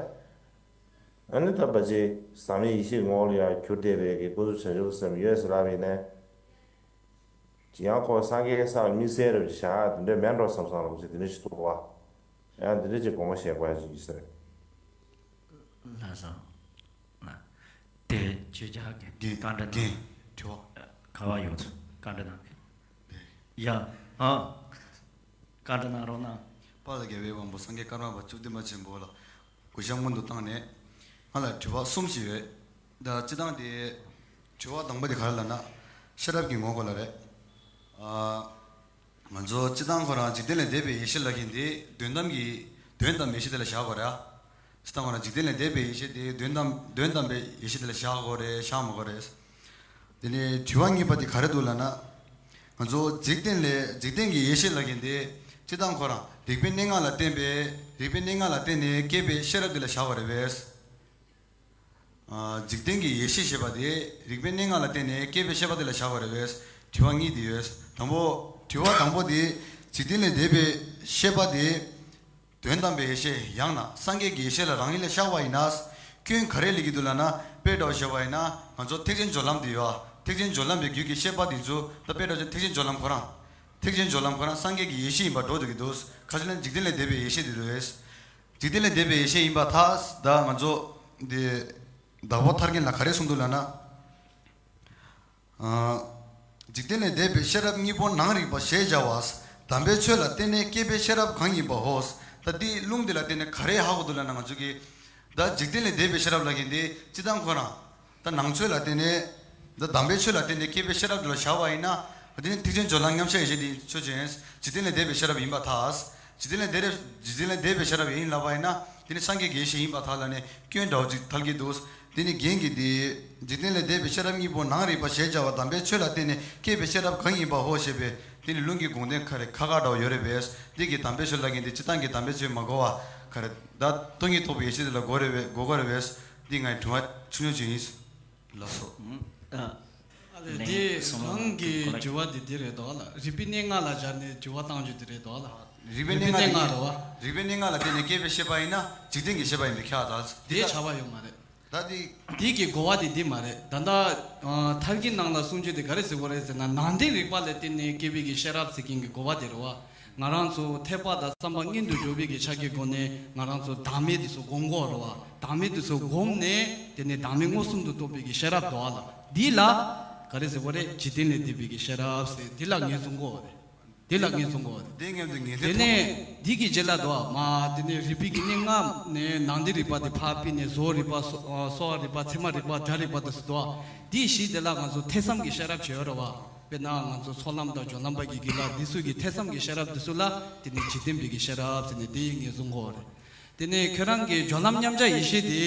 ཨ་ནི་ད་ཕལ་ཆེར་ཟག་མེད་ཡེ་ཤེས་ངོ་བོ་ལ་ཡང་གྱུར་བསྡད་པའི་གི་ཀུན་རྫོབ་བྱང་ཆུབ་སེམས་ཡོད་ཟེར་ལབ་ཡིན་ནའི། ཡང་ཁོ་སངས་རྒྱས་ས་དམིགས་བསལ་རེད་བཞག་དེ་འདྲ་མེད་འགྲོ་བསམ་བསམ་རོགས་ཞེས་དེ་འདྲ་ཞིག་འདུག་བ། ཡང་དེ་འདྲ་ཅིག་དགོངས་པ་བཞེས་དགོས་ཡ་ཞིག་ཡིན་ས་རེད། ལགས་སོ། ལགས། དེ་ཆོས་རྒྱལ་གྱི་རྒན། བཀའ་འདྲི་རྒན། དང་། དྲི་བ། ག་བ་ཡོད། བཀའ་འདྲི་གནང་གི། ཡ། ཨ། བཀའ་འདྲི་གནང་རོགས་གནང་། དཔལ་རྒྱལ་བའི་དབང་པོ་སངས་རྒྱས་ཀརྨ་པ་བཅུ་བདུན་པ་ཆེན་པོ་ལ་གུས་ཞབས་སྔོན་དུ་བཏང་ནས། ང་ལ་དྲི་བ་གསུམ་ཞིག་ཡོད། ད་སྤྱིར་བཏང་དེ་དྲི་བ་དང་པོ་དེ་ག་རེ་ལབ་ན། ཤེས་རབ་ཀྱི་ངོ་སྐོར་ལ་རེད། ཨ། ང་ཚོ་སྤྱིར་བཏང་ཁོ་རང་འཇིག་རྟེན་ལས་འདས་པའི་ཡེ་ཤེས་ལབ་མཁན་དེ་དོན་དམ་གྱི་དོན་དམ་ཡེ་ཤེས་དེ་ལ་བཞག་དགོས་རེད། སྤྱིར་བཏང་ཁོ་རང་འཇིག་རྟེན་ལས་འདས་པའི་ཡེ་ཤེས་དེ་དོན་དམ་དོན་དམ་པའི་ཡེ་ཤེས་དེ་ལ་བཞག་དགོས་རེད་བཞག་མ་དགོས་རེད། དེ་ནས་དྲི་བ་གཉིས་པ་དེ་ག་རེ་འདུག་ལབ་ན། ང་ཚོ་འཇིག་རྟེན་ལས་འཇིག་རྟེན་གྱི་ཡེ་ཤེས་ལབ་མཁན་དེ་སྤྱིར་བཏང་ཁོ་རང་རིག་པའི་གནས་ལྔ་ལ་བརྟེན་པའི་རིག་པའི་གནས་ལྔ་ལ་བརྟེན་ནས་སྐྱེས་པའི་ཤེས་རབ་དེ་ལ་བཞག་པ་རེད་པས། ཨ། འཇིག་རྟེན་གྱི་ཡེ་ཤེས་ཞེས་པ་དེ་རིག་པའི་གནས་ལྔ་ལ་བརྟེན་ནས་སྐྱེས་པའི་ཤེས་པ་དེ་ལ་བཞག་པ་རེད་པས། དྲི་བ་གཉིས་དེ་ཡོད། དང་པོ། དྲི་བ་དང་པོ་དེ་འཇིག་རྟེན་ལས་འདས་པའི་ཤེས་པ་དེ། དོན་དམ་པའི་ཡེ་ཤེས་ཡང་ན་སངས་རྒྱས་ཀྱི་ཡེ་ཤེས་ལ་རང་ཡིན་ལ་བཞག་པ་ཡིན་ན། སྐྱོན་ག་རེ་སླེབས་ཀྱི་འདུག་ལབ་ན། དཔེ་འདྲ་བོ་བཤད་པ་ཡིན་ན་ང་ཚོ་ཐེག་ཆེན་སྦྱོར་ལམ་དེ་ཡོད། ཐེག་ཆེན་སྦྱོར་ལམ་པའི་རྒྱུད་ཀྱི་བཤད་པ་དེ་ཚོ་ད་དཔེ་འདྲ་བོ་ཐེག་ཆེན་སྦྱོར་ལམ་ཁོ་རང་། ཐེག་ཆེན་སྦྱོར་ལམ་ཁོ་རང་སངས་རྒྱས་ཀྱི་ཡེ་ཤེས་ཡིན་པ་འགྲོ་འདུག་གི་འདུག་ཁ་ཅིག་ལ་འཇིག་རྟེན་ལས་འདས་པའི་ཡེ་ཤེས་དེ་རེད། འཇིག་རྟེན་ལས་འདས་པའི་ཡེ་ཤེས་ཡིན་པར་ཐལ། ད་ང་ཚོ་འདི་བདག་པོ་ཐར་མཁན་ལ་ག་རེ་གསུངས་འདུག་ལབ་ན། ཨ། འཇིག་རྟེན་ལས་འདས་པའི་ཤེས་རབ་གཉིས་པོ་ནང་རིག་པ་ཞེས་བྱ་བ། དམ་པའི་ཆོས་ལ་བརྟེན་ནས་སྐྱེས་པའི་ཤེས་རབ་གང་ཡིན་པ་ཧོ། ད་འདི་ལུང་འདི་ལ་བརྟེན་ནས་ག་རེ་ཧ་གོ་འདུག་ལབ་ན་ང་ཚོ་གིས། ད་འཇིག་རྟེན་ལས་འདས་པའི་ཤེས་རབ་ལབ་མཁན་འདི་སྤྱིར་བཏང་ཁོ་རང་། ད་ནང་ཆོས་ལ་བརྟེན་ནས། ད་དམ་པའི་ཆོས་ལ་བརྟེན་ནས་སྐྱེས་པའི་ཤེས་རབ་འདི་ལ་བཞག་པ་ཡིན་ན། དེ་ནི་ཐེག་ཆེན་སྦྱོར་ལམ་མཉམ་གཞག་ཡེ་ཤེས་འདི་ཆོས་ཅན། འཇིག་རྟེན་ལས་འདས་པའི་ཤེས་རབ་ཡིན་པར་ཐལ། འཇིག་རྟེན་ལས་འདས་རེ་འཇིག་རྟེན་ལས་འདས་པའི་ཤེས་རབ་ཡིན་ལབ་པ་ཡིན་ན། དེ་ནི་སངས་རྒྱས་ཀྱི་ཡེ་ཤེས་ཡིན་པར་ཐལ་ལབ་ནས་སྐྱོན་འདྲ་བོ་ཅིག་ཐལ་གྱི་འདུག་དེ་ནི་རྒན་གྱིས་འདི། འཇིག་རྟེན་ལས་འདས་པའི་ཤེས་རབ་གཉིས་པོ་ནང་རིག་པ་ཞེས་བྱ་བ་དམ་པའི་ཆོས་ལ་བརྟེན་ནས་སྐྱེས་པའི་ཤེས་རབ་གང་ཡིན་པ་ཧོ་ཞེས་པའི་དེ་ནི་ལུང་གི་དགོངས་དོན་ཁ་རེ་ཁ་ཁ་འདྲ་བོ་ཡོད་རེད་པས། འདི་གི་དམ་པའི་ཆོས་ལབ་མཁན་འདི་སྤྱིར་བཏང་གི་དམ་པའི་ཆོས་མ་གོ་བ་ཁ་རེ། ད་སྟོང་ཉིད་རྟོགས་པའི་ཡེ་ཤེས་དེ་ལ་གོ་རེད་པས་གོ་ག་རེད་པས། འདི་ངའི་དྲི་བ་ཆུང་ཆུང་ཅིག་ཡིན། ལགས་སོ། ཨ་ལས་དེ་གོང་གི་དྲི་བ་དེ་འདི་རེད་དོ་ལ། རིག་པའི་གནས་ལྔ་ལ་སྦྱར་ནས་དྲི་བ་བཏང་རྒྱུ་དེ་རེད་དོ་ལ། རིག་པའི་གནས་ལྔ་རེད་བ། རིག་པའི་གནས་ལྔ་ལ་བརྟེན་ནས་སྐྱེས་པའི་ཤེས་པ་ཡིན་ན་འཇིག་རྟེན་གྱི་ཤེས་པ་ཡིན་པས་ཁྱབ་པ་དང་། དེ་ཁྱབ་པ་ཡོད་མ་རེད། ད་དེ། དེ་གི་གོ་བ་དེ་འདི་མ་རེད། ད་ལྟ་ཐར་གྱི་ནང་ལ་གསུང་རྒྱུ་དེ་ག་རེ་ཟེར་གོ་རེད་ཟེར་ན། ནང་བསྟན་རིག་པ་ལ་བརྟེན་ནས་སྐྱེས་པའི་གི་ཤེས་རབ་ཟེར་མཁན་གྱི་གོ་བ་དེ་རེད་བ། ང་རང་ཚོ་ཐེག་པ་དང་བསམ་པ་མངོན་དུ་འགྱུར་བའི་གི་ཕྱག་གི་སྒོ་ནས་ང་རང་ཚོ་བདག་མེད་དེ་ཚོ་སྒོམ་དགོས་རེད་བ། བདག་མེད་དེ་ཚོ་སྒོམ་ནས་དེ་ནས་བདག་མེད་མངོན་སུམ་དུ་རྟོགས་པའི་གི་ཤེས་རབ་འདུག་བ་ལ། འདི་ལ་ག་རེ་ཟེར་བ་རེད། འཇིག་རྟེན་ལས་འདས་པའི་གི་ཤེས་རབ་ཟེར། འདི་ལ་ངོས་བཟུང་དགོས་བ་རེད། འདི་ལ་ངོས་བཟུང་དགོས་བ་རེད། འདི་ངོས་འདི་ངོས་དེ་འདི་ནས་འདི་གི་རྗེས་ལ་འདུག་བ། མ་དེ་ནས་རིག་པའི་གི་གནས་ལྔ་ནས་ནང་གི་རིག་པ་དེ་ཕར་ཕུད་ནས་གཟུགས་རིག་པ་སོ་སོ་བ་རིག་པ་ཚད་མ་རིག་པ་སྒྲ་རིག་པ་དེ་ཚོ་འདུག་བ། འདི་བཞི་དེ་ལ་ང་ཚོ་ཐོས་བསམ་གི་ཤེས་རབ་བྱེད་ཡོད་རེད་བ། དཔེར་ན་ང་ཚོ་ཚོགས་ལམ་དང་སྦྱོར་ལམ་པ་གི་དགེ་ལགས་འདི་ཚོ་གི་ཐོས་བསམ་གྱི་ཤེས་རབ་འདི་ཚོ་ལ་དེ་ནི་འཇིག་རྟེན་པའི་གི་ཤེས་རབ་ཟེར་ནས་དེ་ངོས་བཟུང་དགོས་རེད། དེ་ནས་ཁྱོད་རང་གི་སྦྱོར་ལམ་མཉམ་གཞག་ཡེ་ཤེས་དེ་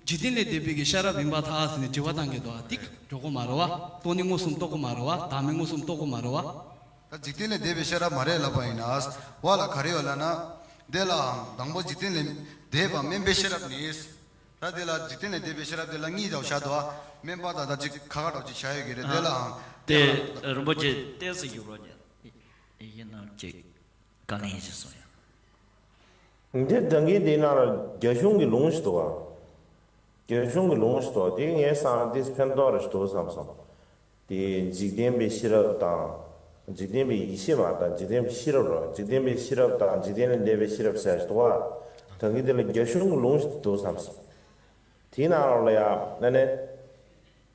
འཇིག་རྟེན་ལས་འདས་པའི་གི་ཤེས་རབ་ཡིན་པར་ཐལ་ཟེར་ནས་དྲི་བ་བཏང་གི་འདུག་བ། འདི་འགྲོ་གི་མ་རེད་བ། སྟོང་ཉིད་མངོན་སུམ་རྟོགས་གི་མ་རེད་བ། བདག་མེད་མངོན་སུམ་རྟོགས་གི་མ་རེད་བ། ད་འཇིག་རྟེན་ལས་འདས་པའི་ཤེས་རབ་མ་རེད་ལབ་པ་ཡིན་ན། བ་ལ་ག་རེ་ཡོད་ལབ་ན། དེ་ལའང་དང་པོ་འཇིག་རྟེན་ལས་འདས་པ་དམན་པའི་ཤེས་རབ་ནི། ད་དེ་ལ་འཇིག་རྟེན་ལས་འདས་པའི་ཤེས་རབ་དེ་ལ་གཉིས་དང་བཞག་འདུག་བ། དམན་པ་དང་ད་ཅིག་ཁ་ཁ་འདྲ་ཅིག་བཞག་ཡོད་ཀྱི་རེད། དེ་ལའང་དེ་རིན་པོ་ཆེ་ཏོག་ཙམ་ཡུག་རོགས་ཡིན་ནམ་ཅིག་བཀའ་ལན་ཞིག་གསུང་ཡ། འདི་ད་གིན་དེ་ནང་ལ་རྒྱ་གཞུང་གི་ལུང་ཞིག་འདུག་བ། རྒྱ་གཞུང་གི་ལུང་ཞིག་འདུག་དེ་ངས་བསམ་དེ་ཕན་ཐོགས་རེ་ཞིག་འདུག་བསམ་སོང་། དེ་འཇིག་རྟེན་པའི་ཤེས་རབ་དང་། འཇིག་རྟེན་པའི་ཡེ་ཤེས་མ་དང་འཇིག་རྟེན་པའི་ཤེས་རབ་རོ། འཇིག་རྟེན་པའི་ཤེས་རབ་དང་འཇིག་རྟེན་ལས་འདས་པའི་ཤེས་རབ་ཟེར་ཞིག་འདུག་བ། ད་གིན་དེ་ལ་རྒྱ་གཞུང་གི་ལུང་ཞིག་འདུག་བསམ་སོང་། དེའི་ནང་ལོགས་ལ་ཡ་ཨ་ནི།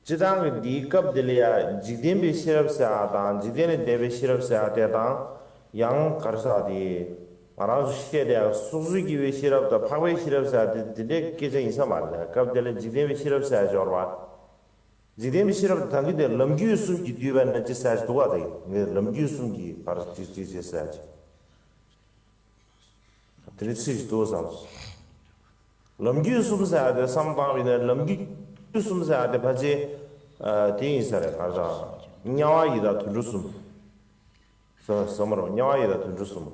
སྤྱི་བཏང་གི་འདིའི་སྐབས་འདི་ལ་ཡ་འཇིག་རྟེན་པའི་ཤེས་རབ་ཟེར་བ་དང་འཇིག་རྟེན་ལས་འདས་པའི་ཤེས་རབ་ཟེར་བ་དེ་དང་། ཡང་ག་རེ་ཟེར་དེ། ང་རང་ཚོ་བཤད་དེ་སོ་སོའི་སྐྱེ་བོའི་ཤེས་རབ་དང་འཕགས་པའི་ཤེས་རབ་ཟེར་བ་དེ་དེ་འདྲའི་སྐད་ཆ་ཡིན་ས་མ་རེད། སྐབས་དེ་ལ་འཇིག་རྟེན་པའི་ཤེས་རབ་ཟེར་བ་སྦྱོར་བ། འཇིག་རྟེན་པའི་ཤེས་རབ་དེ་ད་གིན་དེ་ལམ་རྒྱུད་གསུམ་གྱིས་བསྡུས་པ་ན་ཅི་ཟེར་ཞིག་འདུག་བ། དེ་ངས་ལམ་རྒྱུད་གསུམ་གྱིས་བར་ཅི་ཅི་ཅི་ཟེར་ཅིག་དེ་ནི་ཚིག་ཞིག་འདུག་བསམ། ལམ་རྒྱུད་གསུམ་ཟེར་ཡ་དེ་བསམ་བཏང་བ་ཡིན་ན་ལམ་རྒྱུད་གསུམ་ཟེར་ཡ་དེ་ཕལ་ཆེར་ཨ་དེ་ཡིན་ས་རེད། ག་རེ་ཟེར། དམྱལ་བ་ཡི་དྭགས་དུད་འགྲོ་གསུམ། ཟེར་ཟེར་མ་རེད། དམྱལ་བ་ཡི་དྭགས་དུད་འགྲོ་གསུམ།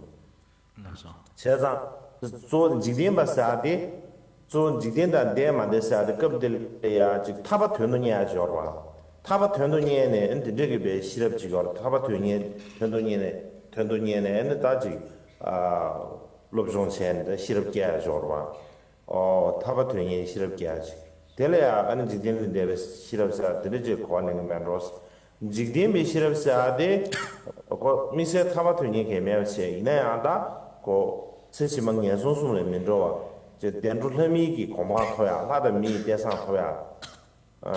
ལགས་སོ། བྱས་ཙང་གཙོ་བོ་འཇིག་རྟེན་པ་ཟེར་ཡ་དེ། གཙོ་བོ་འཇིག་རྟེན་དང་འདས་མ་འདས་ཟེར་ཡ་དེ་སྐབས་དེ་ལ་ཡ་ཅིག་ཐར་པ་དོན་དུ་གཉེར་ཡ་ཅིག་ཡོད་རེད་བ། ཐར་པ་དོན་དུ་གཉེར་ནས་ཨ་ནི་དེ་འདྲ་གི་བའི་ཤེས་རབ་ཅིག་ཡོད་རེད། ཐར་པ་དོན་གཉེར་དོན་དུ་གཉེར་ནས་དོན་དུ་གཉེར་ནས་ཨ་ནི་ད་ཅིག་ཨ་སློབ་སྦྱོང་བྱས་ནས་ད་ཤེས་རབ་སྐྱེ་ཡ་ཅིག་ཡོད་རེད་བ། ཨོ་ཐར་པ་དོན་གཉེར་ཤེས་རབ་སྐྱེ་ཡ་ཅིག་དེ་ལ་ཡང་ཨ་ནི་འཇིག་རྟེན་ལས་འདས་པའི་ཤེས་རབ་ཟེར་ཡ་དེ་འདྲ་ཅིག་གོ་བ་ལེན་གྱི་མེད་འགྲོ། འཇིག་རྟེན་པའི་ཤེས་རབ་ཟེར་ཡ་དེ། ཁོ་དམིགས་བསལ་ཐར་པ་དོན་གཉེར་གྱི་མེད་པ་བྱས་ཡིན་ན་ཡང་ད། ཁོ་ཚེ་ཕྱི་མ་ངན་སོང་གསུམ་ལས་མི་འགྲོ་བ། ཅེས་བདེ་འགྲོ་ལྷ་མིའི་གི་གོ་འཕང་ཐོབ་ཡ། ལྷ་དང་མིའི་སྐལ་བཟང་ཐོབ་ཡ།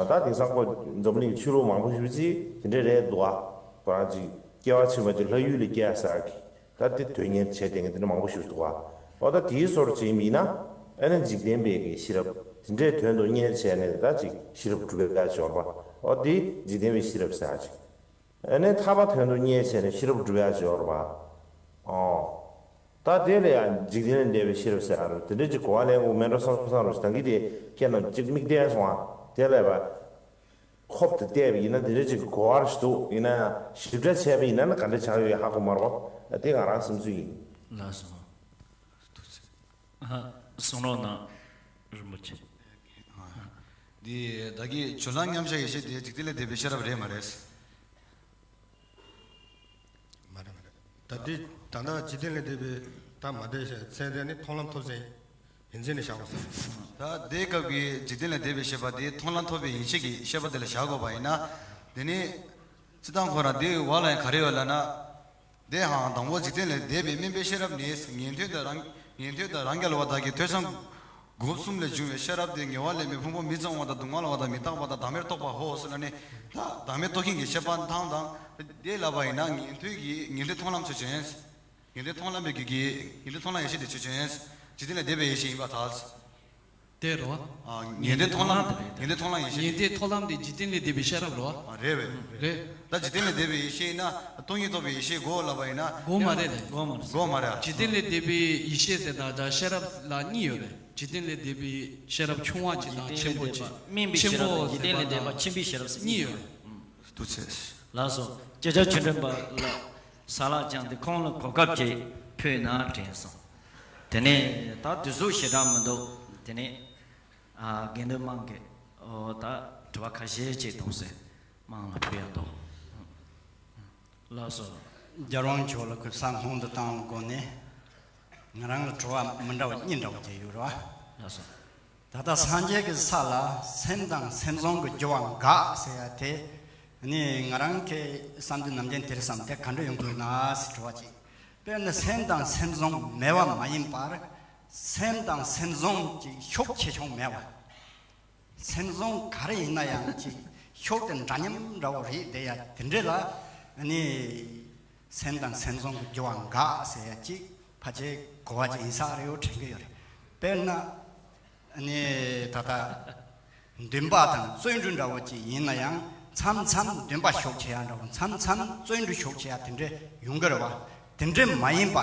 ད་དེང་སང་ཁོ་འཛམ་གླིང་གི་ཆོས་ལུགས་མང་པོ་ཞེ་པོ་ཅིག་དེ་འདྲ་རེད་འདུག་ཨ། ཁོ་རང་ཅིག་སྐྱེ་བ་ཕྱི་མ་ཅིག་ལྷ་ཡུལ་ལ་སྐྱེ་ཡ་ཟེར་གི། ད་དེ་དོན་གཉེར་བྱས་བསྡད་མཁན་དེ་འདྲ་མང་པོ་ཞིག་འདུག་བ། འོ་ད་དེའི་སོར་བྱེད་མིན་ན། ཨ་ནི་འཇིག་རྟེན་པའི་གི་ཤེས་རབ་དེ་འདྲའི་དོན་དུ་གཉེར་བྱས་ནས་ད་ཅིག་ཤེས་རབ་སྒྲུབ་ཡ་ཅིག་ཡོད་རེད་པ། འོ་དེ་འཇིག་རྟེན་པའི་ཤེས་རབ་ཟེར་ཡ་ཅིག་ཨ་ནི་ཐར་པ་དོན་དུ་གཉེར་བྱས་ནས་ཤེས་རབ་སྒྲུབ་ཡ་ཅིག་ཡོད་རེད་པ། ཨོ། ད་དེ་ལ་ཡང་འཇིག་རྟེན་ལས་འདས་པའི་ཤེས་རབ་ཟེར་ཡ་རེད། དེ་འདྲའི་ཅིག་གོ་བ་ལེན་དགོས་མེད་འགྲོ་བསམ་བསམ་རོགས་ཞིག་ད་གིན་དེ་ཁྱེད་རྣམས་ཅིག་མིག་བསྟན་སོང་ཨ། དེ་ལས་པ། ཧོབ་ཏེ་བལྟས་པ་ཡིན་ན་དེ་འདྲ་ཅིག་གོ་བ་རེ་ཞིག་འདུག་ཡིན་ན་ཡང་ཞིབ་ཕྲ་བྱས་པ་ཡིན་ན་ནི་ག་འདྲ་ཆགས་ཡོད་ཧ་གོ་མ་རེད་པ། དེ་ང་རང་བསམ་ཚུལ་ཡིན། ལགས་སོ། ཐུགས་རྗེ་ཆེ། ཨ། གསུང་རོགས་གནང་། རིན་པོ་ཆེ། འདི་བདག་གིས་སྦྱོར་ལམ་མཉམ་གཞག་ཡེ་ཤེས་དེ་འཇིག་རྟེན་ལས་འདས་པའི་ཤེས་རབ་རེད་མ་རེད། མ་རེད་མ་རེད། ད་འདི་ད་ལྟ་འཇིག་རྟེན་ལས་འདས་པའི་ད་མ་འདས་ཤེས་ཚད་དེ་ནི་མཐོང་ལམ་ཐོབ་ཟིན། ཡིན་ཚད་ནི་བཞག་པ་ཟེར། ད་དེའི་སྐབས་ཀྱི་འཇིག་རྟེན་ལས་འདས་པའི་ཤེས་པ་དེ་མཐོང་ལམ་ཐོབ་པའི་ཡིན་ཤེས་ཀྱི་ཤེས་པ་དེ་ལ་བཞག་དགོས་པ་ཡིན་ན། དེ་ནི་སྤྱིར་བཏང་ཁོ་རང་དེའི་བར་ལ་ཡང་ག་རེ་ཡོད་ལབ་ན། དེའང་དང་པོ་འཇིག་རྟེན་ལས་འདས་པའི་དམན་པའི་ཤེས་རབ་ནི་ཉན་ཐོས་དང་རང་ཉན་ཐོས་དང་རང་རྒྱལ་བ་དག་གི་ཐོས་བསམ་སྒོ་གསུམ་ལས་བྱུང་བའི་ཤེས་རབ་དེ་ངེས་པ་ལས་མེད་ཕུང་པོ་མི་གཙང་བ་དང་སྡུག་བསྔལ་བ་དང་མི་རྟག་པ་དང་བདག་མེད་རྟོགས་པའོ་ཟེར་ལབ་ནས། ད་བདག་མེད་རྟོགས་མཁན་གྱི་ཤེས་པ་དང་དང་དེ་ལབ་པ་ཡིན་ན་ཉན་ཐོས་ཀྱི་ཉན་ཐོས་མཐོང་ལམ་ཆོས་ཅན། ཉན་ཐོས་མཐོང་ལམ་པའི་གི་གི་ཉན་ཐོས་མཐོང་ལམ་ཡེ་ཤེས་དེ་ཆོས་ཅན། འཇིག་རྟེན་ལས་འདས་པའི་ཡེ་ཤེས་ཡིན་པར་ཐལ། དེ་རེད་བ། ཨ། ཉན་ཐོས་མཐོང་ལམ། ཉན་ཐོས་མཐོང་ལམ་ཡེ་ཤེས་ཉན་ཐོས་མཐོང་ལམ་དེ་འཇིག་རྟེན་ལས་འདས་པའི་ཤེས་རབ་རེད་བ། ཨ། རེད་བས། རེད། ད་འཇིག་རྟེན་ལས་འདས་པའི་ཡེ་ཤེས་ཡིན་ན་སྟོང་ཉིད་རྟོགས་པའི་ཡེ་ཤེས་དགོས་ལབ་པ་ཡིན་ན། དགོས་མ་རེད་ལས། དགོས་མ་རེད། དགོས་མ་རེད་ཨ། འཇིག་རྟེན་ལས་འདས་པའི་ཡེ་ཤེས་ཟེར་ན་ད་ཤེས་རབ་ལ་གཉིས་ཡོད་རེད། འཇིག་རྟེན་ལས་འདས་པའི་ཤེས་རབ་ཆུང་བ་གཅིག་དང་ཆེན་པོ་གཅིག་དམན་པའི་ཤེས་རབ་དང་འཇིག་རྟེན་ལས་འདས་པ་ཆེན་པོའི་ཤེས་རབ་ཟེར་གཉིས་ཡོད་རེད། ཐུགས་རྗེ་ཆེ། ལགས་སོ། སྐྱབས་རྗེ་ཆོས་སྒྲོན་པ་ལགས། ས་ལག་ཅང་དེ་ཁོང་ལ་གོ་སྐབས་ཅིག་ཕུལ་ན་དྲན་སོང་། དེ་ནས་ད་དུས་ཚོད་ཞེ་དྲག་མི་འདུག་དེ་ནས་ཨ་དགེ་འདུན་དམངས་ཀྱིས་ཨོ་ད་དྲི་བ་ཁ་ཤས་ཅིག་གཏོང་སྲིད། དམངས་ལ་ཕུལ་ཡ་འདུག་ལགས་སོ། རྒྱལ་དབང་མཆོག་ལ་གུས་པ་སྔོན་དུ་བཏང་བའི་སྒོ་ནས། ང་རང་ལ་དྲི་བ་མི་འདྲ་བ་གཉིས་འདྲ་བོ་ཅིག་ཡོད་རེད་བ། ལགས་སོ། ད་ལྟ་སངས་རྒྱས་ཀྱི་ས་ལ་སེམས་དང་སེམས་བྱུང་གི་རྒྱུ་བ་འགག་ཟེར་ཡ་དེ། ནི་ང་རང་གི་བསམ་རྒྱུ་ནམ་རྒྱུན་དེར་བསམ་དེ་ག་འདྲ་ཡོང་དགོས་ན་ཟེར་དྲི་བ་ཅིག་དཔེར་ན་སེམས་དང་སེམས་བཟུང་མེད་པ་མ་ཡིན་པར། སེམས་དང་སེམས་བཟུང་གི་ཤུགས་ཆེ་ཆུང་མེད་པ། སེམས་བཟུང་ག་རེ་ཡིན་ན་ཡང་ཅིག་ཤུགས་དེ་འདྲ་མཉམ་འདྲ་བོ་རེད་དེ་ཡ། དེ་འདྲ་ལ་ནི་སེམས་དང་སེམས་བཟུང་གི་རྒྱུ་བ་འགག་ཟེར་ཡ་ཅིག་ཕལ་ཆེར་གོ་བ་ཅིག་ཡིན་ས་རེད་འོ་དྲན་གི་ཡོད་རེད། དཔེར་ན། ནི་ད་ལྟ་འདུན་པ་དང་བརྩོན་འགྲུས་འདྲ་བོ་ཅིག་ཡིན་ན་ཡང་མཚམས་མཚམས་འདུན་པ་ཤུགས་ཆེ་ཡ་འདྲ་བོ། མཚམས་མཚམས་བརྩོན་འགྲུས་ཤུགས་ཆེ་ཡ་དེ་འདྲ་ཡོང་གི་རེད་བ། དེ་འདྲ་མ་ཡིན་པ་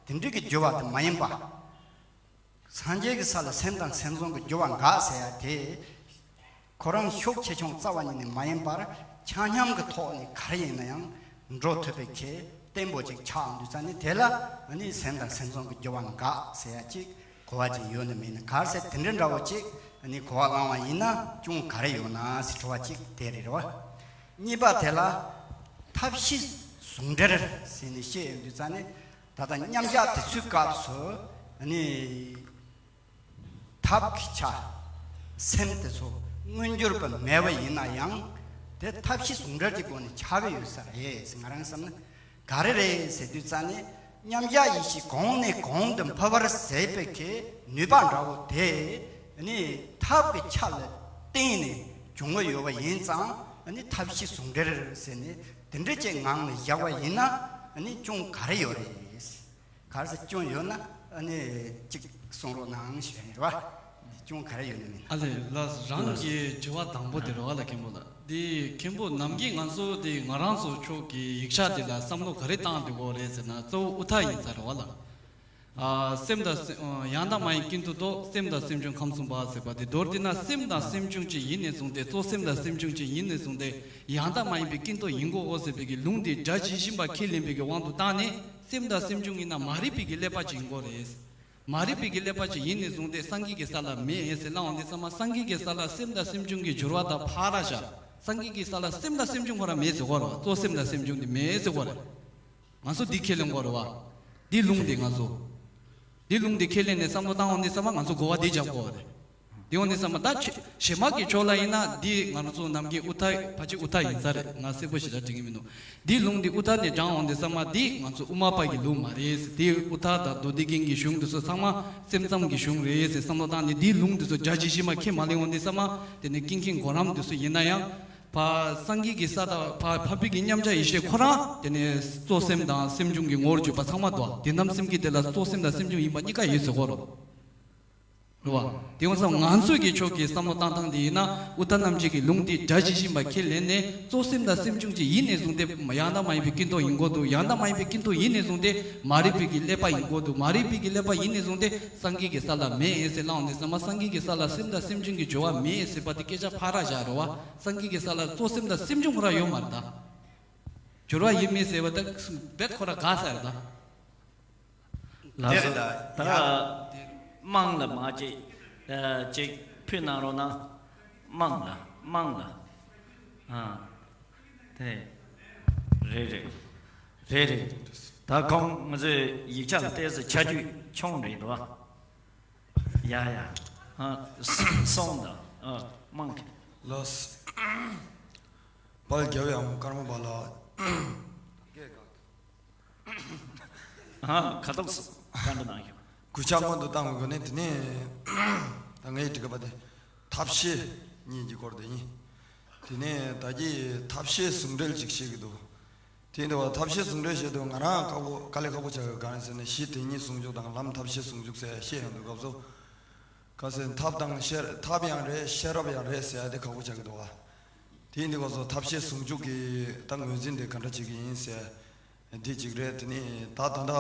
གི། དེ་འདྲ་གི་འགྱུར་བ་དེ་མ་ཡིན་པ། སངས་རྒྱས་ཀྱི་ས་ལ་སེམས་དང་སེམས་བཟུང་གི་འགྱུར་བ་འགག་ཟེར་ཡ་དེ། ཁོ་རང་ཤུགས་ཆེ་ཆུང་རྩ་བ་ཉིད་ནས་མ་ཡིན་པར་ཆ་མཉམ་གྱི་ཐོག་ནས་ག་རེ་ཡིན་ན་ཡང་འགྲོ་ཐུབ་པའི་ཁེ་བརྟན་པོ་ཅིག་ཆགས་འོང་དུས་ཙ་ནས། དེ་ལ་ནི་སེམས་དང་སེམས་བཟུང་གི་རྒྱུ་བ་འགག་ཟེར་ཡ་ཅིག་གོ་བ་ཅིག་ཡོད་ནི་མེད་ནི་ག་རེ་ཟེར། དེ་འདྲ་འདྲ་བོ་ཅིག་ནི་གོ་བ་བླངས་པ་ཡིན་ན་གྱོང་ག་རེ་ཡོད་ན་ཟེར་དྲི་བ་ཅིག་དེ་རེད་བ། གཉིས་པ་དེ་ལ་ཐབས་ཤེས་ཟུང་འབྲེལ་ཟེར་ནས་བཤད་ཡོང་དུས་ཙ་ནས། ད་ལྟ་མཉམ་གཞག་དེ་ཚོའི་སྐབས་སུ་ནི། ཐབས་ཀྱི་ཆ། སེམས་དེ་ཚོ་མངོན་གྱུར་པ་མེད་པ་ཡིན་ན་ཡང་། དེ་ཐབས་ཤེས་ཟུང་འབྲེལ་གྱི་སྒོ་ནས་ཆགས་ཀྱི་ཡོད་ས་རེད་ཟེར་ང་རང་བསམ་ན། ག་རེ་རེད་ཟེར་དུས་ཙ་ནས། མཉམ་གཞག་ཡེ་ཤེས་གོང་ནས་གོང་དུ་འཕེལ་བར་བྱེད་པའི་གི་ནུས་པ་འདྲ་བོ་དེ་ནི་ཐབས་ཀྱི་ཆ་ལ་བརྟེན་ནས་བྱུང་བ་ཡོད་པ་ཡིན་ཙང་། ནི་ཐབས་ཤེས་ཟུང་འབྲེལ་ཟེར་ནས་དེ་འདྲ་ཅིག་ངང་ལ་བཞག་པ་ཡིན་ན། ནི་གྱོང་ག་རེ་ཡོད་རེད། ག་རེ་ཟེར། གྱོང་ཡོད་ན་ཨ་ནི་གཅིག་གསུང་རོགས་གནང་ཞུ་ཡ་ཡིན་རེད་བ། གྱོང་ག་རེ་ཡོད་ན་མིན་ན། ཨ་ལས་ལགས། རང་གི་དྲི་བ་དང་པོ་དེ་རེད་བ་ལ་མཁན་པོ་ལགས། དེ་མཁན་པོ་ནམ་རྒྱུན་ང་ཚོ་དེ་ང་རང་ཚོ་ཕྱོགས་ཀྱི་ཡིག་ཆ་དེ་ལ་བསམ་བློ་ག་རེ་བཏང་བསྡད་ཡོད་རེད་ཟེར་ན། གཙོ་བོ་ཨུ་ཐ་ཡིན་ས་རེད་བ་ལགས། ཨ། སེམས་དང་སེམས། ཡང་དག་མ་ཡིན་ཀུན་ཏུ་རྟོག་སེམས་དང་སེམས་བྱུང་ཁམས་གསུམ་པ་ཟེར་བ་དེ། མདོར་བསྡུས་ན་སེམས་དང་སེམས་བྱུང་ཅིག་ཡིན་ནས་བཟུང་སྟེ། གཙོ་སེམས་དང་སེམས་བྱུང་ཅིག་ཡིན་ནས་བཟུང་སྟེ། ཡང་དག་མ་ཡིན་པའི་ཀུན་རྟོག་ཡིན་དགོས་འོ་ཟེར་བའི་གི་ལུང་དེ་སྒྲ་ཇི་བཞིན་པ་ཁས་ལེན་པའི་གི་དབང་དུ་བཏང་ནས། སེམས་དང་སེམས་བྱུང་ཡིན་ན་མ་རིག་པའི་གི་ཀླད་པ་ཅིག་ཡིན་དགོས་རེད། མ་རིག་པའི་གི་ཀླད་པ་ཅིག་ཡིན་ནས་བཟུང་སྟེ་སངས་རྒྱས་ཀྱི་ས་ལ་མེད་ཟེར་ལབ་འོང་དུས་ཙམ་པ། སངས་རྒྱས་ཀྱི་ས་ལ་སེམས་དང་སེམས་བྱུང་གི་འགྱུར་བ་དག་ཕར་ར་བཞག་སངས་རྒྱས་ཀྱི་ས་ལ་སེམས་དང་སེམས་བྱུང་ཁོ་རང་མེད་ཟེར་དགོས་རེད་བ། གཙོ་སེམས་དང་སེམས་བྱུང་དེ་མེད་ཟེར་དགོས་རེད། ང་ཚོ་འདི་ཁས་ལེན་དགོས་རེད་བ། འདི་ལུང་འདི་ང་ཚོ། འདི་ལུང་འདི་ཁས་ལེན་ནས་བསམ་བློ་བཏང་འོང་དུས་ཙམ་པ། ང་ཚོ་གོ་བ་འདི་རྒྱབ་དགོས་རེད། འདི་འོང་དུས་ཙམ་པ། ད་ཆེ་གཞན་མ་གི་ཕྱོགས་ལ་ཡིན་ན། འདི་ང་ཚོ་ནམ་རྒྱུན་ཨུ་ཐ། ཕལ་ཆེར་ཨུ་ཐ་ཡིན་ས་རེད། ང་གསལ་པོ་ཞེ་དྲག་དྲན་གྱི་མི་འདུག་འདི་ལུང་འདི་ཨུ་ཐ་ནས་དྲངས་འོང་དུས་ཙམ་པ། འདི་ང་ཚོ་དབུ་མ་པ་གི་ལུང་མ་རེད་ཟེར། འདི་ཨུ་ཐ་དང་མདོ་སྡེ་རྒྱན་གྱི་གཞུང་འདི་ཚོ་ཚང་མ་སེམས་ཙམ་གྱི་གཞུང་རེད་ཟེར་བསམ་བློ་བཏང་ནས། འདི་ལུང་འདི་ཚོ་སྒྲ་ཇི་བཞིན་པ་ཁས་མ་ལེན་འོང་དུས་ཙམ་པ། དེ་ནས་ཀུན་མཁྱེན་གོ་རམས་འདི་ཚོ་ཡིན་ན་ཡང་། ཕ། སངས་རྒྱས་ཀྱི་ས་དང་ཕ། འཕགས་པའི་གི་མཉམ་གཞག་ཡེ་ཤེས་ཁོ་རང་དེ་ནས་གཙོ་སེམས་དང་སེམས་བྱུང་གི་ངོ་བོར་གྱུར་པ་ཚང་མ་འདུག་དེ་རྣམས་སེམས་ཀྱི་དེ་ལ་གཙོ་སེམས་དང་སེམས་བྱུང་ཡིན་པ་གཉིས་ཀ་ཡོད་ཟེར་གོ་རོ། རེད་བ། དེ་འོང་ཙང་ང་ཚོས་ཀྱི་ཕྱོགས་ཀྱི་བསམ་བློ་བཏང་སྟངས་དེ་ཡིན་ན། ཨུ་ཐ་རྣམ་འབྱེད་ཀྱི་ལུང་དེ་སྒྲ་ཇི་བཞིན་པ་ཁས་ལེན་ནས། གཙོ་སེམས་དང་སེམས་བྱུང་གཅིག་ཡིན་ནས་བཟུང་སྟེ། ཡང་དག་མ་ཡིན་པའི་ཀུན་རྟོག་ཡིན་དགོས་འདུག་ཡང་དག་མ་ཡིན་པའི་ཀུན་རྟོག་ཡིན་ནས་བཟུང་སྟེ། མ་རིག་པའི་གི་ཀླད་པ་ཡིན་དགོས་འདུག་མ་རིག་པའི་གི་ཀླད་པ་ཡིན་ནས་བཟུང་སྟེ། སངས་རྒྱས་ཀྱི་ས་ལ་མེད་ཟེར་ལབ་འོང་དུས་ཙམ་པ། སངས་རྒྱས་ཀྱི་ས་ལ་སེམས་དང་སེམས་བྱུང་གི་སྦྱོར་བ་མེད་ཟེར་བ་དེ་སྐད་ཆ་ཕར་ར་བཞག་རེད་བ། སངས་རྒྱས་ཀྱི་ས་ལ་གཙོ་སེམས་དང་སེམས་བྱུང་ཁོ་ར་ཡོད་མ་རེད་ད། སྦྱོར་བ་ཡོད་མེད་ཟེར་བ་ད་རྦད་ཁོ་ར་དགག་ས་རེད་ད། ལགས་སོ། དེ་ད་ཡ། དམངས་ལ་མ་བྱེད། ཨ། ཅིག་ཕུལ་གནང་རོགས་གནང་། དམངས་ལ། དམངས་ལ། ཨ། དེ། རེད་རེད། རེད་རེད། ད་ཁོང་ང་ཚོའི་ཡིག་ཆ་ལ་བལྟས་ཚེ་ཆ་རྒྱུས་ཆུང་རེད་འདུག་ཨ། ཡ་ཡ། ཨ། སོང་ད། ཨ། དམངས་ཀྱི། ལགས་སོ། དཔལ་རྒྱལ་བའི་ཨ་མ་ཀརྨ་པ་ལགས། ཨ། ཁ་ཐུག་སུ་བཀའ་འདྲི་གནང་ཞུ། གུས་ཕྱག་སྔོན་དུ་བཏང་དགོས་ནས། དེ་ནས་ད་ངའི་དྲི་བ་དེ་ཐབས་ཤེས་གཉིས་ཀྱི་སྐོར་དེ་ཡིན། དེ་ནས་ད་གིན་ཐབས་ཤེས་ཟུང་འབྲེལ་ཅིག་བཤད་ཀྱི་འདུག་དེ་འདྲ་བ་ཐབས་ཤེས་ཟུང་འབྲེལ་བཤད་དུས་ང་རང་ཁག་པོ། དཀའ་ལས་ཁག་པོ་ཆགས་ཡོད། གང་ཡིན་ཟེར་ན། གཞི་དེ་ཉིད་ཟུང་འཇུག་དང་ལམ་ཐབས་ཤེས་ཟུང་འཇུག་ཟེར་བཤད་ཡོང་དུས་སྐབས་སུ། ག་ཟེར། ཐབས་དང་ཤེས། ཐབས་ཡང་རེད། ཤེས་རབ་ཡང་རེད་ཟེར་ཡ་དེ་ཁག་པོ་ཆགས་ཀྱི་འདུག་བ། དེ་ཡིན་དུས་སྐབས་སུ་ཐབས་ཤེས་ཟུང་འཇུག་གི་ད་ངོས་འཛིན་དེ་ག་འདྲ་བྱེད་ཀྱི་ཡིན་ཟེར། འདི་གཅིག་རེད། དེ་ནས་ད་ད་ལྟ་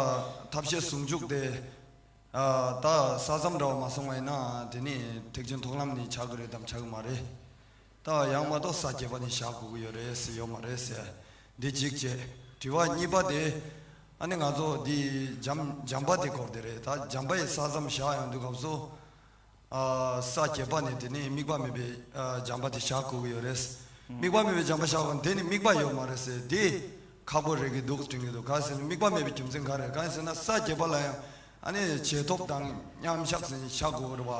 ཐབས་ཤེས་ཟུང་འཇུག་དེ། ཨ། ད་ས་མཚམས་འདྲ་བ་མ་སོང་བ་ཡིན་ན། དེ་ནས་ཐེག་ཆེན་མཐོང་ལམ་ནས་ཆགས་ཀྱི་རེད་དམ་ཆགས་ཀྱི་མ་རེད། ད་ཡང་མ་གཏོགས་ས་བརྒྱད་པ་ནས་བཞག་དགོས་ཀྱི་ཡོད་རེད་ཟེར། ཡོད་མ་རེད་ཟེར། འདི་གཅིག་བྱས། དྲི་བ་གཉིས་པ་དེ། ཨ་ནི་ང་ཚོ་འདི་བྱམས། བྱམས་པ་དེ་སྐོར་དེ་རེད། ད་བྱམས་པ་ཡི་ས་མཚམས་བཞག་ཡོང་དུས་སྐབས་སུ། ཨ། ས་བརྒྱད་པ་ནས་དེ་ནས་དམིགས་པ་མེད་པའི། ཨ། བྱམས་པ་དེ་བཞག་དགོས་ཀྱི་ཡོད་རེད། དམིགས་པ་མེད་པའི་བྱམས་པ་བཞག་པ་དེ་ནི་དམིགས་པ་ཡོད་མ་རེད་ཟེར། དེ་ཁག་པོ་རེད་ཀྱི་འདུག་དྲན་གྱི་འདུག་གང་ཟེར་ན་དམིགས་པ་མེད་པའི་རྒྱུ་མཚན་ག་རེ་རེད། གང་ཟེར་ན་ས་བརྒྱད་པ་ལ་ཡང་ཨ་ནི་བྱེད་ཐོབ་དང་མཉམ་བཞག་ཟེར་བཞག་དགོས་རེད་བ།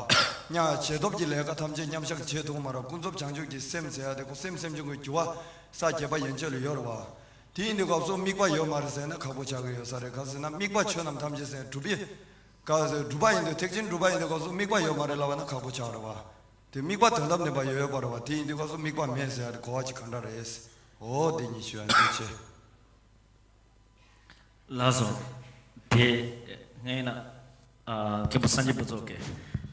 མཉམ་བྱེད་ཐོབ་ཀྱི་ལས་ཀ་ཐམས་ཅད་མཉམ་བཞག་བྱེད་ཐུབ་མ་རེད། ཀུན་རྫོབ་བྱང་ཆུབ་ཀྱི་སེམས་ཟེར་ཡ་དེ་ཁོ་སེམས་སེམས་བྱུང་གི་རྒྱུ་བ་ས་བརྒྱད་པ་ཡན་ཆད་ལ་ཡོད་རེད་བ། དེ་ཡིན་དུས་སྐབས་སུ་དམིགས་པ་ཡོད་མ་རེད་ཟེར་ན་ཁག་པོ་ཆགས་ཀྱི་ཡོད་ས་རེད། ག་ཟེར་ན་དམིགས་པ་ཆོས་རྣམས་ཐམས་ཅད་ཟེར་གྲུབ་པའི་ག་ཟེར་གྲུབ་པ་ཡིན་དུས་ཐེག་ཆེན་གྲུབ་པ་ཡིན་དུས་སྐབས་སུ་དམིགས་པ་ཡོད་མ་རེད་ལབ་པ་ན་ཁག་པོ་ཆགས་རེད་བ། དེ་དམིགས་པ་དོན་དམ་གནས་པ་ཡོད་ཡོད་པ་རེད་བ། དེ་ཡིན་དུས་སྐབས་སུ་དམིགས་པ་མེད་ཟེར་ཡ་དེ་གོ་བ་ཅིག་ག་འདྲ་རེད། འོ་དེ་གཉིས་ཞུ་ཡ་ཐུགས་རྗེ་ཆེ། ལགས་སོ། དེ་ངས་ན་ཨ་མཁན་པོ་སངས་རྒྱས་པ་ཚོ་གི་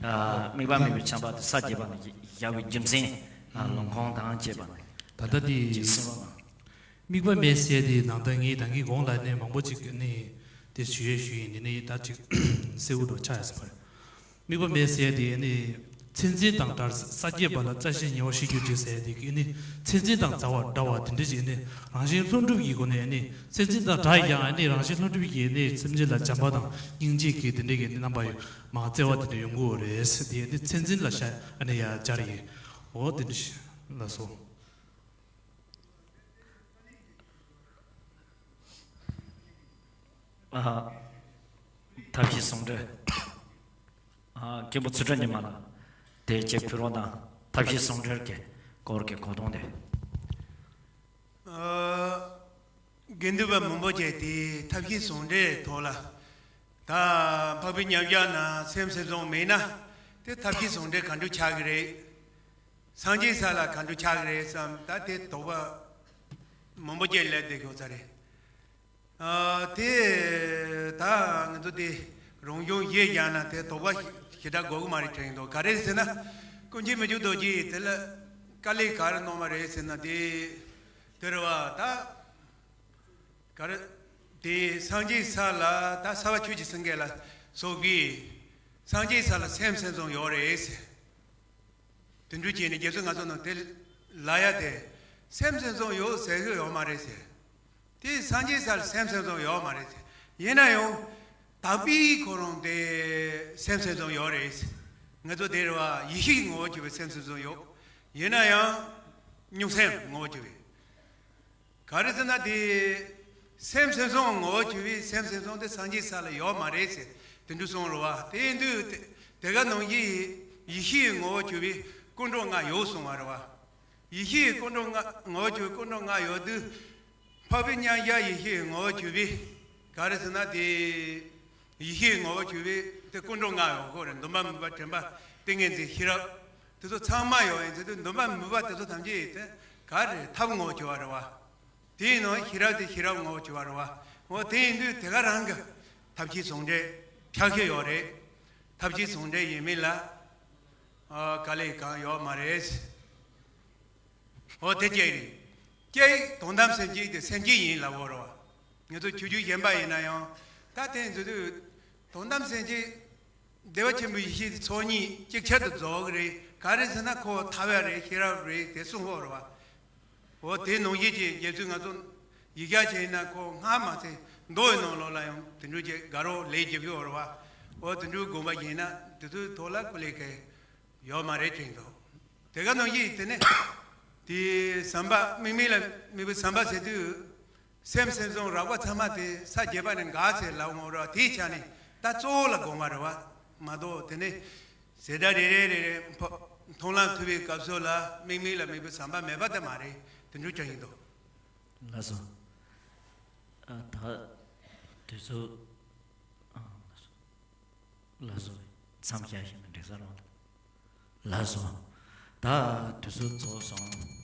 ཨ་དམིགས་པ་མེད་པའི་བྱམས་པ་དེ་ས་བརྒྱད་པ་ནས་བཞག་པའི་རྒྱུ་མཚན་ཨ་ལུང་ཁུངས་དང་བཅས་པ་ནས་ད་ལྟ་དེ་ཅིག་གསུངས་པ་ན། དམིགས་པ་མེད་ཟེར་དེ་ནང་ལྟར་ངས་ད་གིན་གོང་ལ་ནས་མང་པོ་ཅིག་ནས་དེ་ཞུ་ཡས་ཞུ་ཡིན། དེ་ནས་ད་ཅིག་གསལ་བོ་འགྲོ་ཆགས་ཡ་སོང་བ་རེད། དམིགས་པ་མེད་ཟེར་དེ་ནི་མཚན་འཛིན་དང་བྲལ། ས་བརྒྱད་པ་ལ་རྩ་ཤེས་ཉེ་བར་ཤེས་རྒྱུར་བྱེད་ཟེར་དེ་གི་ནི་མཚན་འཛིན་དང་བྲལ་བ་འདྲ་བ་དེ་འདྲ་ཞིག་ནི་རང་བཞིན་ལྷུན་གྲུབ་ཀྱི་སྒོ་ནས་ནི་མཚན་འཛིན་དང་བྲལ་ཡང་ནི་རང་བཞིན་ལྷུན་གྲུབ་ཀྱི་ནི་སེམས་ཅན་ལ་བྱམས་པ་དང་སྙིང་རྗེ་གི་དེ་འདྲ་གི་ནི་རྣམ་པ་ཡོད་མ་བརྩེ་བ་དེ་འདྲ་ཡོང་གི་ཡོད་རེད་ཟེར་དེ་ནི་མཚན་འཛིན་ལ་ཤ་ཨ་ནི་ཡ་སྦྱར་ཡིན། འོ་དེ་འདྲ་ཞིག་ལ་སོ། ཨ། ཐབས་ཤེས་ཟུང་འབྲེལ། ཨ། མཁན་པོ་ཚུལ་ཁྲིམས་ཉི་མ་ལགས། དེ་རྗེས་ཕུལ་རོགས་གནང་། ཐབས་ཤེས་ཟུང་འབྲེལ་གྱི་སྐོར་གྱི་གོ་སྟངས་དེ། ཨ། དགེ་འདུན་པ་མང་པོ་བྱས་ཏེ་ཐབས་ཤེས་ཟུང་འབྲེལ་ཐོག་ལ། ད་འཕགས་པའི་མཉམ་གཞག་ན་སེམས་སེམས་བཟུང་མེད་ན། དེ་ཐབས་ཤེས་ཟུང་འབྲེལ་ག་འདྲ་ཆགས་ཀྱི་རེད། སངས་རྒྱས་ས་ལ་ག་འདྲ་ཆགས་ཀྱི་རེད་བསམ། ད་དེ་དོགས་པ་མང་པོ་བྱས་སླེབས་བསྡད་ཡོད་ས་རེད། ཨ། དེ་ད་ང་ཚོ་དེ་རང་བྱུང་གཞི་བཞག་ན་དེ་དོགས་པ་ཞེ་དྲག་དགོས་ཀྱི་མ་རེད་དྲན་འདུག་ག་རེ་ཟེར་ན། ཀུན་མཁྱེན་མི་འགྱུར་རྡོ་རྗེས་དེ་ལ་དཀའ་ལས་ག་རེ་གནང་བ་རེད་ཟེར་ན། དེ་དེ་རེད་བ། ད་ག་རེ། དེ་སངས་རྒྱས་ས་ལ་ད་སརྦ་ཆོས་ཀྱི་སེང་གེ་ལ་སོགས་ཀྱིས་སངས་རྒྱས་ས་ལ་སེམས་སེམས་བཟུང་ཡོད་རེད་ཟེར། དེ་འདྲ་བྱས་ནས་རྗེ་བཙུན་ང་ཚོ་ནང་དེ་ལ་ཡ་དེ་སེམས་སེམས་བཟུང་ཡོད་ཟེར་གི་ཡོད་མ་རེད་ཟེར། དེ་སངས་རྒྱས་ས་ལ་སེམས་སེམས་བཟུང་ཡོད་མ་རེད་ཟེར། ཡིན་ན་ཡང་དག་པའི་ཁོ་རང་དེ་སེམས་སེམས་བཟུང་ཡོད་རེད་ཟེར། ང་ཚོ་དེ་རེད་བ། ཡེ་ཤེས་ཀྱི་ངོ་བོར་གྱུར་པའི་སེམས་སེམས་བཟུང་ཡོད། ཡིན་ན་ཡང་གཉུག་སེམས་ངོ་བོར་གྱུར་པའི། ག་རེ་ཟེར་ན་དེ། སེམས་སེམས་བཟུང་ངོ་བོར་གྱུར་པའི་སེམས་སེམས་བཟུང་དེ་སངས་རྒྱས་ས་ལ་ཡོད་མ་རེད་ཟེར། དེ་འདྲ་གསུངས་རེད་བ། དེ་ཡིན་དུས་དེ་དེ་ག་ནང་བཞིན་ཡེ་ཤེས་ངོ་བོར་གྱུར་པའི་སྐུ་མདོག་ལྔ་ཡོད་གསུངས་པ་རེད་བ། ཡེ་ཤེས་སྐུ་མདོག་ལྔ་ངོ་བོར་གྱུར་པའི་སྐུ་མདོག་ལྔ་ཡོད་དུས། འཕགས་པའི་མཉམ་གཞག་ཡེ་ཤེས་ངོ་བོར་གྱུར་པའི། ག་རེ་ཟེར་ན་དེ། ཡེ་ཤེས་ངོ་བོར་གྱུར་པའི་དེ་སྐུ་མདོག་ལྔ་ཡོད་ཁོ་རེད། འདུན་པ་མོས་པ་དྲན་པ་ཏིང་ངེ་འཛིན་ཤེས་རབ། དེ་ཚོ་ཚང་མ་ཡོད་ཡིན་ཟེར་དུས་འདུན་པ་མོས་པ་དེ་ཚོ་ཐམས་ཅད་དེ་ག་རེ་ཐབས་ངོ་བོར་གྱུར་པ་རེད་བ། དེའི་ནང་ཤེས་རབ་དེ་ཤེས་རབ་ངོ་བོར་གྱུར་པ་རེད་བ། འོ་དེ་ཡིན་དུས་དེ་ག་རང་གི་ཐབས་ཤེས་ཟུང་འབྲེལ་ཕྱག་ཤེས་ཡོད་རེད། ཐབས་ཤེས་ཟུང་འབྲེལ་ཡིན་མིན་ལ། ཨ། དཀའ་ལས་གང་ཡོད་མ་རེད། འོ་དེ་གཅིག་རེད། གཅིག་དོན་དམ་སེམས་བསྐྱེད་དེ་སེམས་བསྐྱེད་ཡིན་ལབ་ཡོད་རེད་བ། ང་ཚོ་ཆོས་བརྒྱུད་གཞན་པ་ཡིན་ན་ཡང་ད་དེ་ཚོ་དུས་དོན་དམ་སེམས་བསྐྱེད། བདེ་བ་ཆེན་པོའི་ཡེ་ཤེས་དེ་ཚོགས་གཉིས་ཅིག་ཆར་དུ་རྫོགས་ཀྱི་རེད། ག་རེ་ཟེར་ན་ཁོ་ཐར་པ་རེད། ཤེས་རབ་རེད། དེ་གསུངས་ཡོད་རེད་བ། འོ་དེ་ནང་བཞིན་གྱི་རྗེ་བཙུན་ང་ཚོ་ཡིག་ཆ་བྱས་ན་ཁོ་སྔ་མ་ཚེ་མདོ་ཡི་ནང་ལོགས་ལ་ཡང་དེ་འདྲ་ཅིག་དགའ་རབ་ལས་བརྒྱབ་ཡོད་རེད་བ། འོ་དེ་འདྲ་དགོངས་པ་བཞེས་ན་དེ་ཚོའི་ཐོག་ལ་སྐུ་ལས་ཀའི་ཡོད་མ་རེད་དྲན་འདུག་དེ་ག་ནང་བཞིན་དེ་ནས་དེ་ཟམ་པ་དམིགས་མེད་ལ་དམིགས་པའི་ཟམ་པ་ཟེར་དུས། སེམས་སེམས་བཟུང་རགས་པ་ཚང་མ་དེ་ས་བརྒྱད་པ་ནས་འགག་ཚེ་ལ་ངོ་ར་དེའི་ཆ་ནས་ད་གཙོ་བོ་ལ་དགོངས་པ་རེད་བ། མ་གཏོགས་དེ་ནས་ཟེར་སྒྲ་རེ་རེ་རེ་རེ་ཕ་མཐོང་ལམ་ཐུབ་པའི་སྐབས་སུ་ལ་དམིགས་མེད་ལ་དམིགས་པའི་ཟམ་པ་མེད་པ་དེ་མ་རེད། དེ་འདྲ་ཅང་ཡིན་འདུག་ལགས་སོ། ཨ། ད་དུས་ཚོད། ཨ། ལགས་སོ། ལགས་སོ། མཚམས་བཞག་ཤིག་ན་འགྲིག་ས་རེད། ལགས་སོ། ད་དུས་ཚོད་རྫོགས་སོང་།